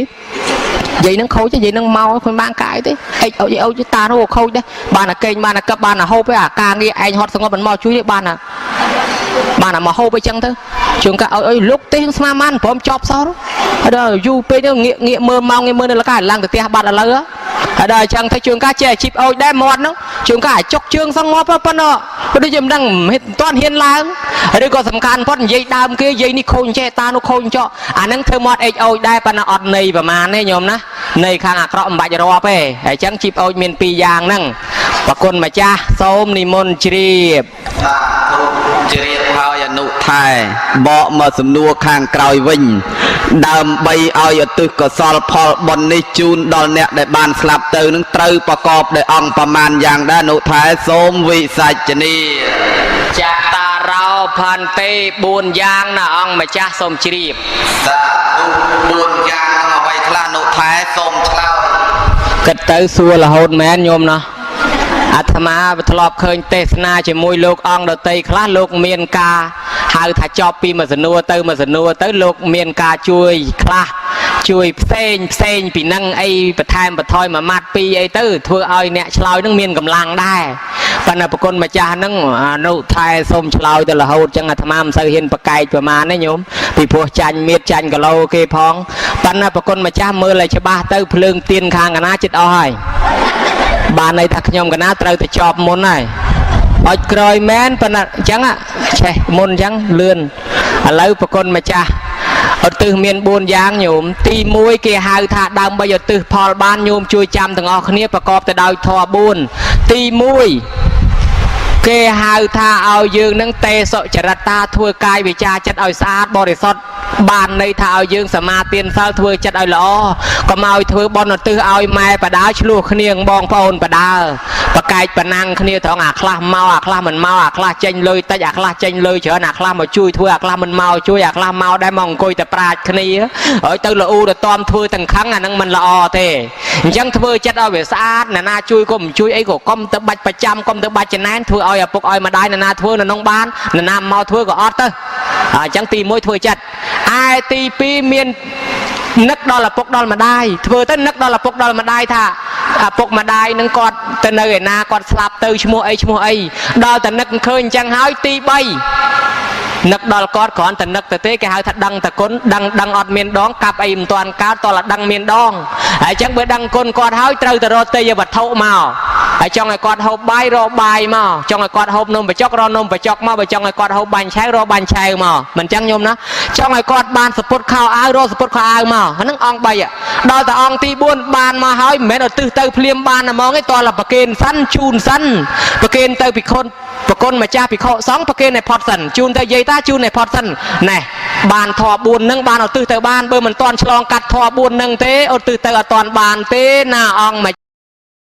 យាយនឹងខូចទេយាយនឹងមកឃើញបានកាយទេអិចអុចអុចតានោះខូចដែរបានតែកេងបានតែកឹបបានតែហូបទេអាការងារឯងហត់សងប់មិនមកជួយទេបានតែបានតែមកហូបអីចឹងទៅជួនកាលអុយអុយលោកទេស្មានបានព្រមចប់សោះហើយដល់យូរពេកទៅងាកងាកមើលម៉ោងងាកមើលនាឡិកាឡើងទៅផ្ទះបាត់ឥឡូវហើយដល់អញ្ចឹងទៅជួនកាលចេះអាជីពអុចដែរមាត់ហ្នឹងជួនកាលអាចុកជើងសងងាប់ប៉ុណ្ណោះដូចជាមិនដឹងមិនទាន់ហ៊ានឡើងឬក៏សំខាន់ផុតនិយាយដើមគេយាយនេះខូចចេះតានោះខូចចော့អាហ្នឹងធ្វើមាត់អេចអុចដែរប៉ុន្តែអត់ន័យប្រមាណទេញោមណាន័យខាងអាក្រក់មិនបាច់រាប់ទេហើយអញ្ចឹងជីពអុចមានពីរយ៉ាងហ្នឹងប្រគុណម្ចាស់សូមនិមន្តជ្រាប សាធុជ្រាបហើយអនុថែបកមកសំណួរខាងក្រោយវិញ ដើម្បីឲ្យឧទ្ទិសកុសលផលបុណ្យនេះជូនដល់អ្នកដែលបានស្លាប់ទៅនឹងត្រូវប្រកបដោយអង្គប្រមាណយ៉ាងដែរអនុថែសូមវិសាចនី ចតារោផន្ទេ4យ៉ាងណាអង្គម្ចាស់សូមជ្រាប សាធុ4យ៉ាងនឹងអ្វីខ្លះអនុថែសូមឆ្លើយ គិតទៅសួររហូតមែនញោមណោះអាត្មាវាធ្លាប់ឃើញទេសនាជាមួយលោកអង្គដតីខ្លះលោកមានការហៅថាចប់ពីមួយសំណួរទៅមួយសំណួរទៅលោកមានការជួយខ្លះជួយផ្សេងផ្សេងពីនឹងអីបន្ថែមបន្ថយមួយម៉ាត់ពីរអីទៅធ្វើឲ្យអ្នកឆ្លើយនឹងមានកម្លាំងដែរប៉ុន្តែប្រគុណម្ចាស់ហ្នឹងអនុថែសូមឆ្លើយទៅរហូតចឹងអាត្មាមិនសូវហ៊ានប្រកែកប្រមាណទេញោមពីព្រោះចាញ់មៀតចាញ់គីឡូគេផងប៉ុន្តែប្រគុណម្ចាស់មើលឲ្យច្បាស់ទៅភ្លើងទៀនខាងកណាចិត្តអស់ហើយបានន័យថាខ្ញុំកណាត្រូវទៅចប់មុនហើយអុចក្រោយមែនប៉ុន្តែអញ្ចឹងឆេះមុនអញ្ចឹងលឿនឥឡូវប្រគុណម្ចាស់ឧទ្ទិសមាន4យ៉ាងញោមទី1គេហៅថាដើម្បីឧទ្ទិសផលបានញោមជួយចាំទាំងអស់គ្នាប្រកបទៅដោយធម៌4ទី1គេហៅថាឲ្យយើងនឹងតេសុចរិតាធ្វើកាយវិចារចិត្តឲ្យស្អាតបរិសុទ្ធបានន័យថាឲ្យយើងសមាទានសិលធ្វើចិត្តឲ្យល្អកុំឲ្យធ្វើបុណ្យឧទ្ទិសឲ្យម៉ែបដាឆ្លោះគ្នានឹងបងប្អូនបដាប្រកែកប្រណាំងគ្នាត្រង់អាខ្លះមកអាខ្លះមិនមកអាខ្លះចេញលុយតិចអាខ្លះចេញលុយច្រើនអាខ្លះមកជួយធ្វើអាខ្លះមិនមកជួយអាខ្លះមកដែរមកអង្គុយតែប្រាជ្ញគ្នាហើយទៅលូទៅតមធ្វើទាំងខឹងអានឹងមិនល្អទេអញ្ចឹងធ្វើចិត្តឲ្យវាស្អាតណានាជួយក៏មិនជួយអីក៏កុំទៅបាច់ប្រចាំកុំទៅបាច់ចំណែនធ្វើឲ្យឪពុកឲ្យម្ដាយណានាធ្វើនៅក្នុងបានណានាមកធ្វើក៏អត់ទៅអញ្ចឹងទី1ធ្វើចិត្តឯទី2មាននឹកដល់ឪពុកដល់ម្ដាយធ្វើទៅនឹកដល់ឪពុកដល់ម្ដាយថាឪពុកម្ដាយនឹងគាត់ទៅនៅឯណាគាត់ស្លាប់ទៅឈ្មោះអីឈ្មោះអីដល់តែនឹកឃើញអញ្ចឹងហើយទី3នឹកដល់គាត់គ្រាន់តែនឹកទៅទេគេហៅថាដឹងតគុណដឹងដឹងអត់មានដងកាប់អីមិនទាន់កើតតោះតែដឹងមានដងហើយអញ្ចឹងបើដឹងគុណគាត់ហើយត្រូវទៅរកទេយវត្ថុមកហើយចង់ឲ្យគាត់ហូបបាយរកបាយមកចង់ឲ្យគាត់ហូបនំបញ្ចុករកនំបញ្ចុកមកបើចង់ឲ្យគាត់ហូបបាញ់ឆែវរកបាញ់ឆែវមកមិនអញ្ចឹងញោមណាចង់ឲ្យគាត់បានសពុតខោអាវរកសពុតខោអាវមកហ្នឹងអង្គ3ដល់តែអង្គទី4បានមកហើយមិនមែនឧទ្ទិសទៅភ្លាមបានតែហ្មងទេតោះតែប្រគេនសិនជូនសិនប្រគេនទៅពិខុនប្រគុណម្ចាស់ភិក្ខុសង្ឃប្រគេនឲ្យផុតសិនជូនទៅយាយតាជូនឲ្យផុតសិនណែបានធម៌4ហ្នឹងបានឧទ្ទិសទៅបានបើមិនទាន់ឆ្លងកាត់ធម៌4ហ្នឹងទេឧទ្ទិសទៅអត់ទាន់បានទេណាអង្គម្